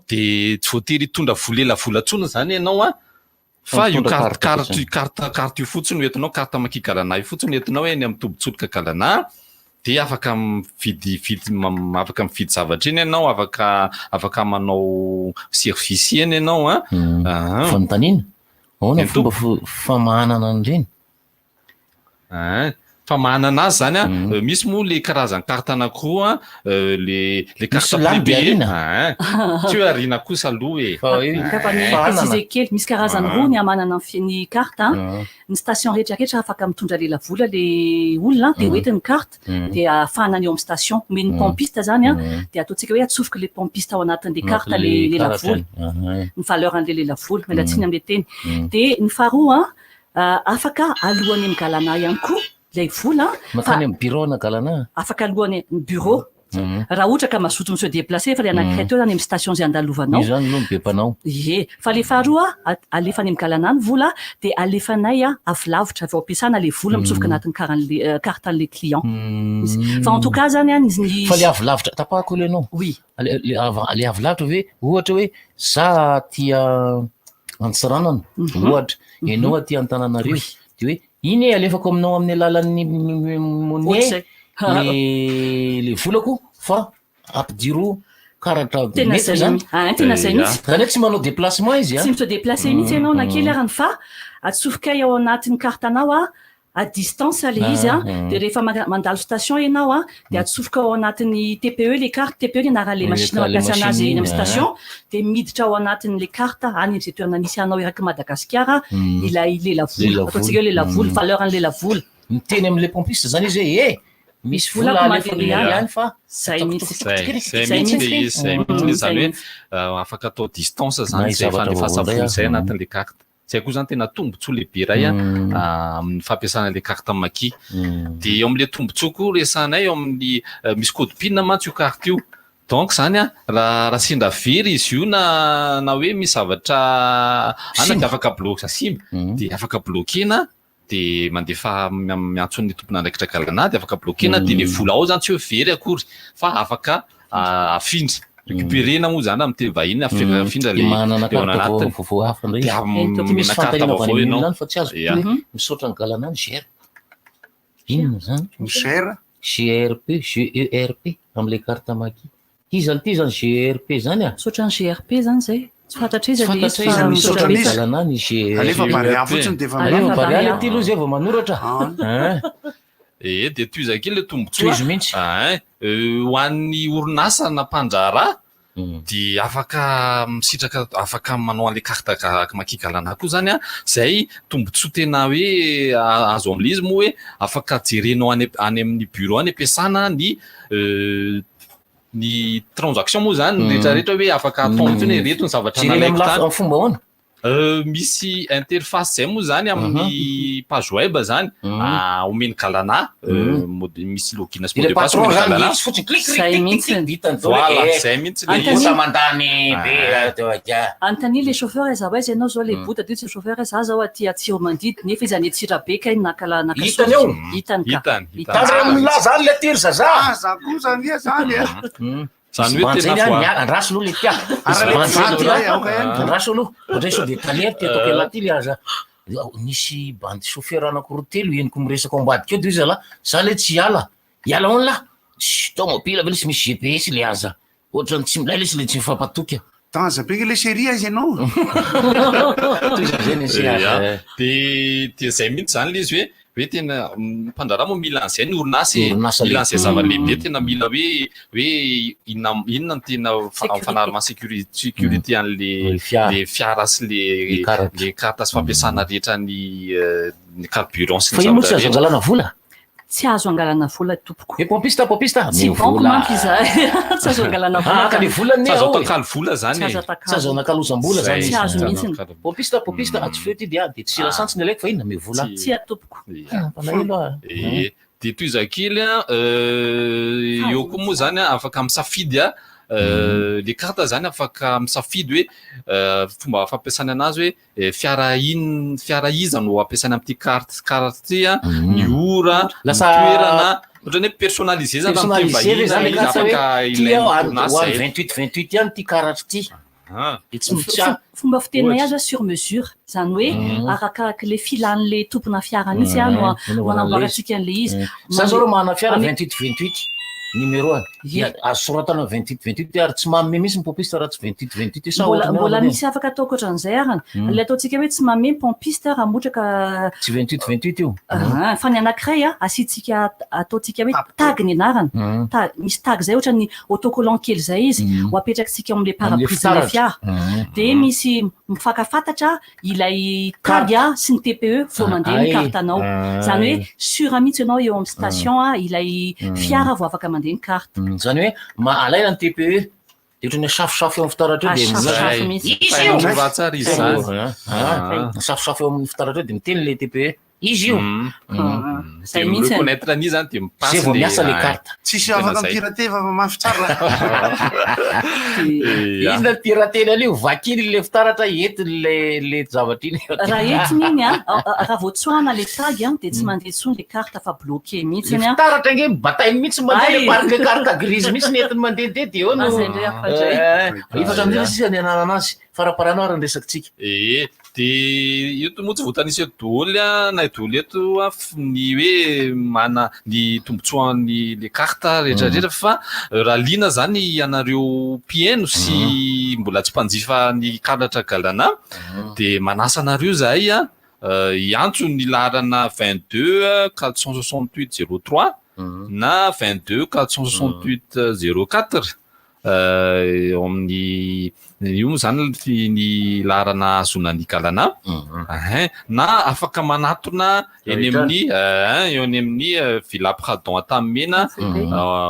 de tsy voatery hitondra vola ela vola intsony zany ianao a, fa io Mitondra carte carte carte fotsiny. carte io fotsiny no entinao, carte maki galana io fotsiny no entinao eny amin'ny tobin-tsolika galana, de afaka mividy vidy afaka mividy zavatra eny ianao, afaka manao service eny ianao a. Aha. Fanontaniana, ahoana Eny fomba tompoko. famahanana an'ireny? Ein, famahanana azy zany a, misy moa le karazany carte anankiroa, le carte Misy lany de prépayé. ariana. Ein, tsy hoe ariana kosa aloha e. Fa hoe Angamba ny fahanana. préciser kely, misy karazany roa ny hamanana ny carte a. Ny station rehetrarehetra afaka mitondra lela vola le olona de hoentiny carte, de ahafahana eo amin'ny station. Omeny pompiste zany a, de ataontsika hoe atsofoka le pompiste ao anatin'le carte le lela vola. Ny valeur an'le lela vola, miala tsiny amin'le teny. De ny faharoa a, afaka alohan'ny amin'ny galana ihany koa ilay vola fa Makany amin'ny bureau na galana? Afaka alohan'ny bureau. Raha ohatra ka mazoto mi-se déplacer fa le anankiray teo zany amin'ny station izay andalovanao. Io zany aloha ny be mpanao. Ie, fa le faharoa alefa any amin'ny galana ny vola de alefanay a avy lavitra avy ao am-piasana le vola mitsofoka anatin'ny karan'le carte an'le client. Fa en tout cas zany a ny Fa le avy lavitra, tapahako aloha ianao. Oui. Le avy lavitra ve ohatra hoe za aty Antsiranana ohatra, ianao aty Antananarivo, de hoe iny e alefako aminao amin'ny alalan'ny monnaie Ohatr'izay. le volako fa ampidiro karatra Tena mety zay zany. mihitsy. Ah, tena zay mihitsy. Zany hoe tsy manao déplacement izy a. Tsy mi-se déplacer mihitsy ianao na kely arany fa atsofokay ao anatin'ny carte anao a, à distance le izy a, de rehefa mandalo station ianao a, de atsofoka ao anatin'ny TPE le carte, TPE ny anaran'le Le machine le mampiasa anazy machine eny amin'ny iny, station, de miditra ao anatin'le carte any amin'izay toerana misy anao eraky Madagasikara ilay lela vola. Lela vola. Ataontsika hoe lela vola, valeur an'ny lela vola. Miteny amin'le pompiste zany izy hoe eh misy Vola vola ko alefa mandeha ihany. ihany fa Zay mihitsy. Zay, zay Zay mihitsy le mihitsy. izy, zay mihitsy le Zay zany hoe mihitsy. afaka atao distance zany Mahay zay zavatra fandefasa vaovao indray vola aho. zay anatin'le carte. Zay koa zany tena tombontsoa lehibe iray a amin'ny fampiasana le carte maki. De eo amin'le tombontsoa koa resahanay eo amin'ny misy code PIN mantsy io carte io. Donc zany a raha sendra very izy io na hoe misy zavatra ana Simba. de afaka bloquer simba, de afaka bloquena, de mandefa miantso ny tompon'andraikitra galana de afaka bloquena, de le vola ao zany tsy hoe very akory fa afaka afindra, récupérena moa zany amin'ny teny vahiny, afindra le Manana le ao carte anatiny. vaovao hafa indray De izy. avy Ty misy manana carte fanontaniana avy any vaovao amin'ny ianao. olona any fa tsy azoko hoe misaotra ny galana ny GR. Inona zany? GR? GRP, GERP amin'ilay carte maki. Iza ty zany GRP zany a? Misaotra ny GRP zany zay. Tsy fantatra iza Tsy le izy fantatra iza fa misaotra misaotra ny betsaka. galana ny GRP. Alefa Barea fotsiny de efa Alefa Alefa Barea Barea. ty aloha zay vao manoratra. Hein. Ee, dia tohiza kely le tombontsoa. Tohizo mihitsy. Ein, ho an'ny orinasa na mpandraharaha dia afaka misitraka, afaka manao an'ilay carte Maki Galana koa zany an, izay tombontsoa tena hoe azo amin'ilay izy moa hoe afaka jerenao any any amin'ny bureau any am-piasana ny ny transaction moa zany, ny rehetrarehetra hoe afaka atao mihitsy hoe ireto ny zavatra Jerena nalaiko amin'ny tany. lafy- fomba ahoana? Misy interface zay moa zany amin'ny page web zany, omeny Galana, misy login sy mot de passe omeny Galana. Zay mihitsy. Voilà, zay mihitsy le izy. mandany be Anontania le chauffeur aiza ho aiza ianao zao le bota dia tsy chauffeur za zao aty Atsiromandidy nefa izy any Antsirabe kay naka la naka Hitany eo. Hitany ka. Hitany, hitany. Tandremo milaza any le tery zaza. Za koa zany e, zany e. Zany hoe tena voa. voa- Andraso aloha le tia. Ary le mpivarotra iray, aoka ihany. Andraso aloha. Ohatray sao dia taler ty ataoko ialahy ty le aza. Nisy bandy chauffeur anankiroa telo henoko miresaka ao ambadika eo dia hoy zalahy, za le tsy hiala. Hiala ahoana lahy? Tsy tomobile ve lesy misy GPS le aza. Ohatran'ny tsy milay lesy le tsy mifampatoky. Danger be le chérie aiza ianao? Toy izany zay ny Ia. Dia dia zay mihitsy zany le izy hoe hoe tena mpandraharaha moa mila an'izay ny orinasa e. Orinasa Mila an'izay lehibe. zava-dehibe tena mila hoe hoe inona inona no tena fanarahana sécurité sécurité an'le Le fiara. le fiara sy le Le karatra. le carte sy fampiasana rehetra ny ny carburant sy ny Fa io moa tsy zavatra azo rehetra. angalana vola. Tsy azo angalana vola tompoko. E pompiste pompiste. Tsy banky manko izahay. Tsy azo angalana vola. Ah, ka le vola Tsy azo anie ao e. atakalo vola zany Tsy e. azo atakalo. Tsy azo anakalozam-bola zany. Tsy azo mihitsy. Pompiste pompiste atsy feo ty dia dia tsy lasantsy ny alaiko fa inona me vola. Tsy tompoko. Ia. Mampalahelo ah. Ee, dia tohiza kely an, eo koa moa zany an, afaka misafidy an, le carte zany afaka misafidy hoe fomba fampiasana anazy hoe fiara in fiara iza no ampiasaina amin'ity carte carte ity an, ny ora, ny toerana, ohatran'ny hoe personnalisé zany raha miteny Personnalisé ve vahiny zany le izy carte hoe afaka ty ilain'ny aho any orinasa ho any e. 28 28 ihany ty karatra ty. Ah. Dia tsy tsy a- Fomba fiteninay azy hoe sur mesure, izany hoe arakaraky le filan'le tompona fiara mihitsy an no no anamboarantsika an'le izy. Za zao reo manana fiara Ame- 28 28 numéro any. Ie. Azo soratana 28 28 ary tsy manome mihitsy ny pompiste raha tsy 28 28 sa Mbola ohatran'ny mbola ahoana misy afaka atao ankoatran'izay arany. Ilay ataontsika hoe tsy manome ny pompiste raha ohatra ka Tsy 28 28 io. Ah, fa ny anankiray a asiantsika ataontsika hoe tag ny anarana. Ta- misy tag zay ohatran'ny autocollant kely zay izy ho apetrakitsika ao amin'ilay Amin'ilay pare-brise ilay fitaratra. fiara. Dia misy mifankafantatra ilay tag a sy ny TPE vao mandeha ny Ay. carte anao. Izany hoe sûr mihitsy ianao eo amin'ny station a ilay fiara vao afaka mandeha ny carte. Izany hoe ma- alaina ny TPE dia ohatran'ny asafosafo eo amin'ny fitaratra eo dia Asafosafo mihitsy. Izy io. Fa tsara izy zany. Ah. Asafosafo eo amin'ny fitaratra eo dia miteny le TPE. Izy io. Zay Dia mihitsy. mi-reconnaître an'izy zany dia mipasse Zay vao miasa le ah, carte. Tsisy tena afaka zay. mipirater fa mafy tsara. Ia. Inona ny piratena an'io? Vakiny le fitaratra entiny le le zavatra iny. Raha entiny iny a, raha vao tsoahana le tag a, dia tsy mandeha intsony le carte fa bloqué mihitsy Le a. fitaratra ange mibatainy mihitsy mandeha le Ay. par le carte grise mihitsy ny entiny mandehandeha dia eo no. Ah, zay indray hafa indray. Eh, Efatra amin'izay sisa ny ananana azy. Faraparana ary ny resakitsika. Ee, dia eto moa tsy voatanisa eto daholo a, na daholo eto a, ny hoe mana ny tombontsoan'ny le carte rehetrarehetra fa raha liana zany ianareo mpihaino sy mbola tsy mpanjifa ny karatra Galana dia manasa anareo zahay a, hiantso ny laharana 22 468 03 na 22 468 04 eo amin'ny io moa zany ny laharana ahazoana ny Galana. Ahin, na afaka manatona eny amin'ny eo any amin'ny Villa Pradon Antanimena,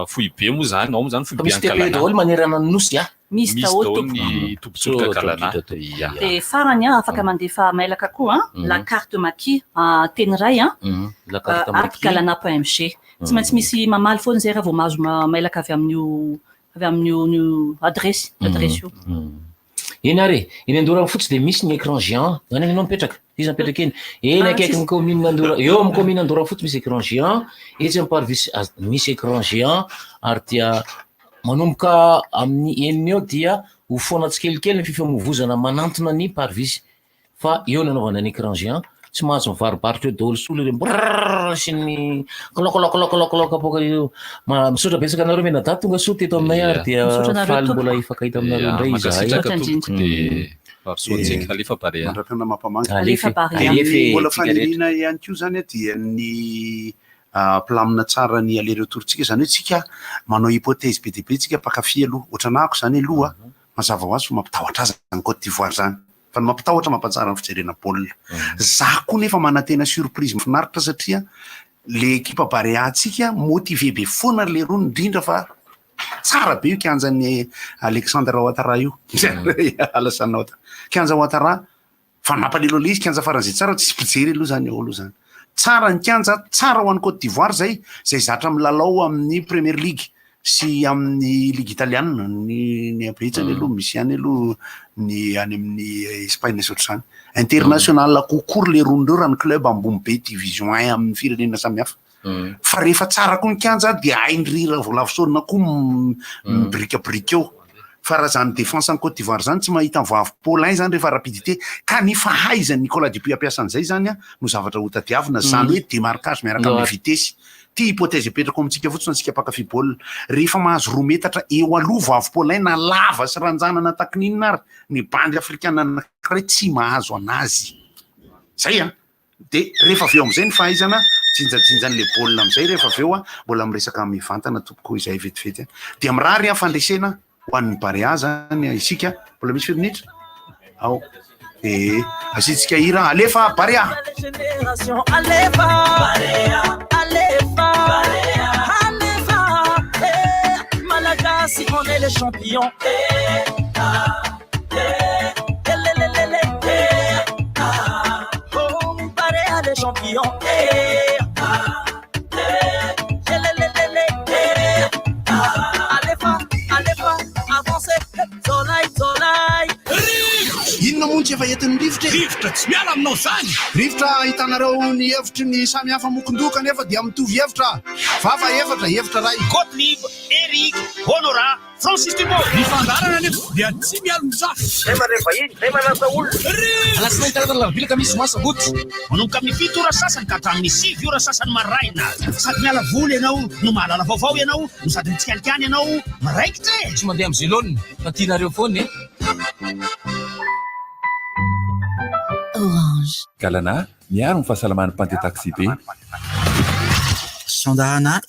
foibe moa zany, ao moa zany Fa foibe misy an'i TPE Galana. daholo manerana ny nosy a. Misy Misy daholo daholo tompoko. ny tompon-tsoroka Galana. Ia. Dia farany a, afaka mandefa mailaka koa a, la carte maki teny iray a, La carte at maki. galana point mg. Tsy maintsy misy mamaly foana izay raha vao mahazo mailaka avy amin'io avy amin'io io adresy adresy io. Eny ary e, eny Andoranfotsy dia misy ny écran géant. Any ianao mipetraka? Iza mipetraka eny? Eny Ah, akaikin'ny tsisy. commune Andora, eo amin'ny commune Andoranfotsy misy écran géant, etsy amin'ny parvis misy écran géant ary dia manomboka amin'ny enina eo dia ho foana tsikelikely ny fifamoivozana manantona ny parvis fa eo ny anaovana ny écran géant, tsy mahazo mivarobarotra eo daholo solo ireo brrrr sy ny klokloklokloklok apoaka io. Misaotra betsaka anareo mianadahy tonga soa teto aminay ary dia Misaotra anareo faly tompoko. mbola hifankahita aminareo Ia, indray izahay. mankasitraka tompoko dia vary alefa Barea. Mandrapana mampamangy. Alefa Alefa Barea. Alefa e, Mbola tsika rehetra. faniriana ihany koa zany a dia ny Hampilamina tsara ny aller retour tsika, zany hoe tsika manao hypothèse be dia be tsika mpankafy aloha, ohatran'ahako zany aloha mazava ho azy fa mampitahotra azy zany Cote d'Ivoire zany, fa ny mampitahotra mampatsara ny fijerena baolina. Za koa nefa manantena surprise mahafinaritra satria le ekipa Barea tsika motivé be foana ry leroa indrindra fa tsara be io kianjan'ny Alexandre Ouattara io, Alassane Ouattara, kianja Ouattara. Fa nampalelo an'ilay izy kianja faran'izay tsara tsisy mpijery aloha zany ao aloha zany. Tsara ny kianja, tsara ho an'i Cote d'Ivoire zay, zay zatra milalao amin'ny Premier League sy amin'ny ligue italiana, ny ny habetsany aloha misy ihany aloha ny any amin'ny Espagne sy ohatr'izany. International kokoa ry lerony ireo raha ny club ambony be division un amin'ny firenena samihafa. Fa rehefa tsara koa ny kianja dia hain-dry Ravolavosaonina koa mibirikabirika eo. Fa raha zany défense an'i Côte d'Ivoire zany tsy mahita ny voavy Paulin zany rehefa rapidité. Ka ny fahaizan'i Nicolas Dupuis hampiasa an'izay zany no zavatra hotadiavina. Zany hoe démarquage miaraka amin'ny vitesse. Ty hypothèse apetrako amintsika fotsiny antsika mpankafy baolina. Rehefa mahazo 2 metatra eo aloha voavy Paulin na lava sy ranjanana takininona ary ny bandy afrikana anankiray tsy mahazo anazy. Zay an! De rehefa avy eo amizay ny fahaizana jinjajinja an'le baolina amizay rehefa avy eo a, mbola miresaka mivantana tompoko izay vetivety a. Dia mirary a fandresena ho an'ny Barea zany isika, mbola misy firy minitra? Ao. De asiantsika hira, alefa Barea! Alefa Barea, alefa Barea, alefa eh, Malagasy, on est les champions. Eh, ah, eh, lelelelele, eh, ah, oh, Barea les champions. Eh, ah, eh, lelelelele, eh, ah, alefa, alefa, avancez, Zolay, zolay. Inona moa no tsy efa entin'ny rivotra e? Rivotra tsy miala aminao zany! Rivotra ahitanareo ny hevitry ny samy hafa mokon-doha kanefa dia mitovy hevitra. Vava efatra, hevitra iray. Gottlieb, Eric, Honorat, Francis Dubois. Ny fandaharana anefa dia tsy mialon-jafy. Zay mandray vahiny, zay manasa olona. Alatsinainy, talata, alarobia, alakamisy, zoma, sabotsy. Manomboka amin'ny 7 ora sasany ka hatramin'ny 9 ora sasany maraina. Sady miala voly ianao no mahalala vaovao ianao no sady mitsikalikany ianao miraikitra e! Tsy mandeha amin'ny zelone fa tianareo foana e! Orange. Galana, miaro ny fahasalaman'ny mpandeha taxi-be. Sandahana et.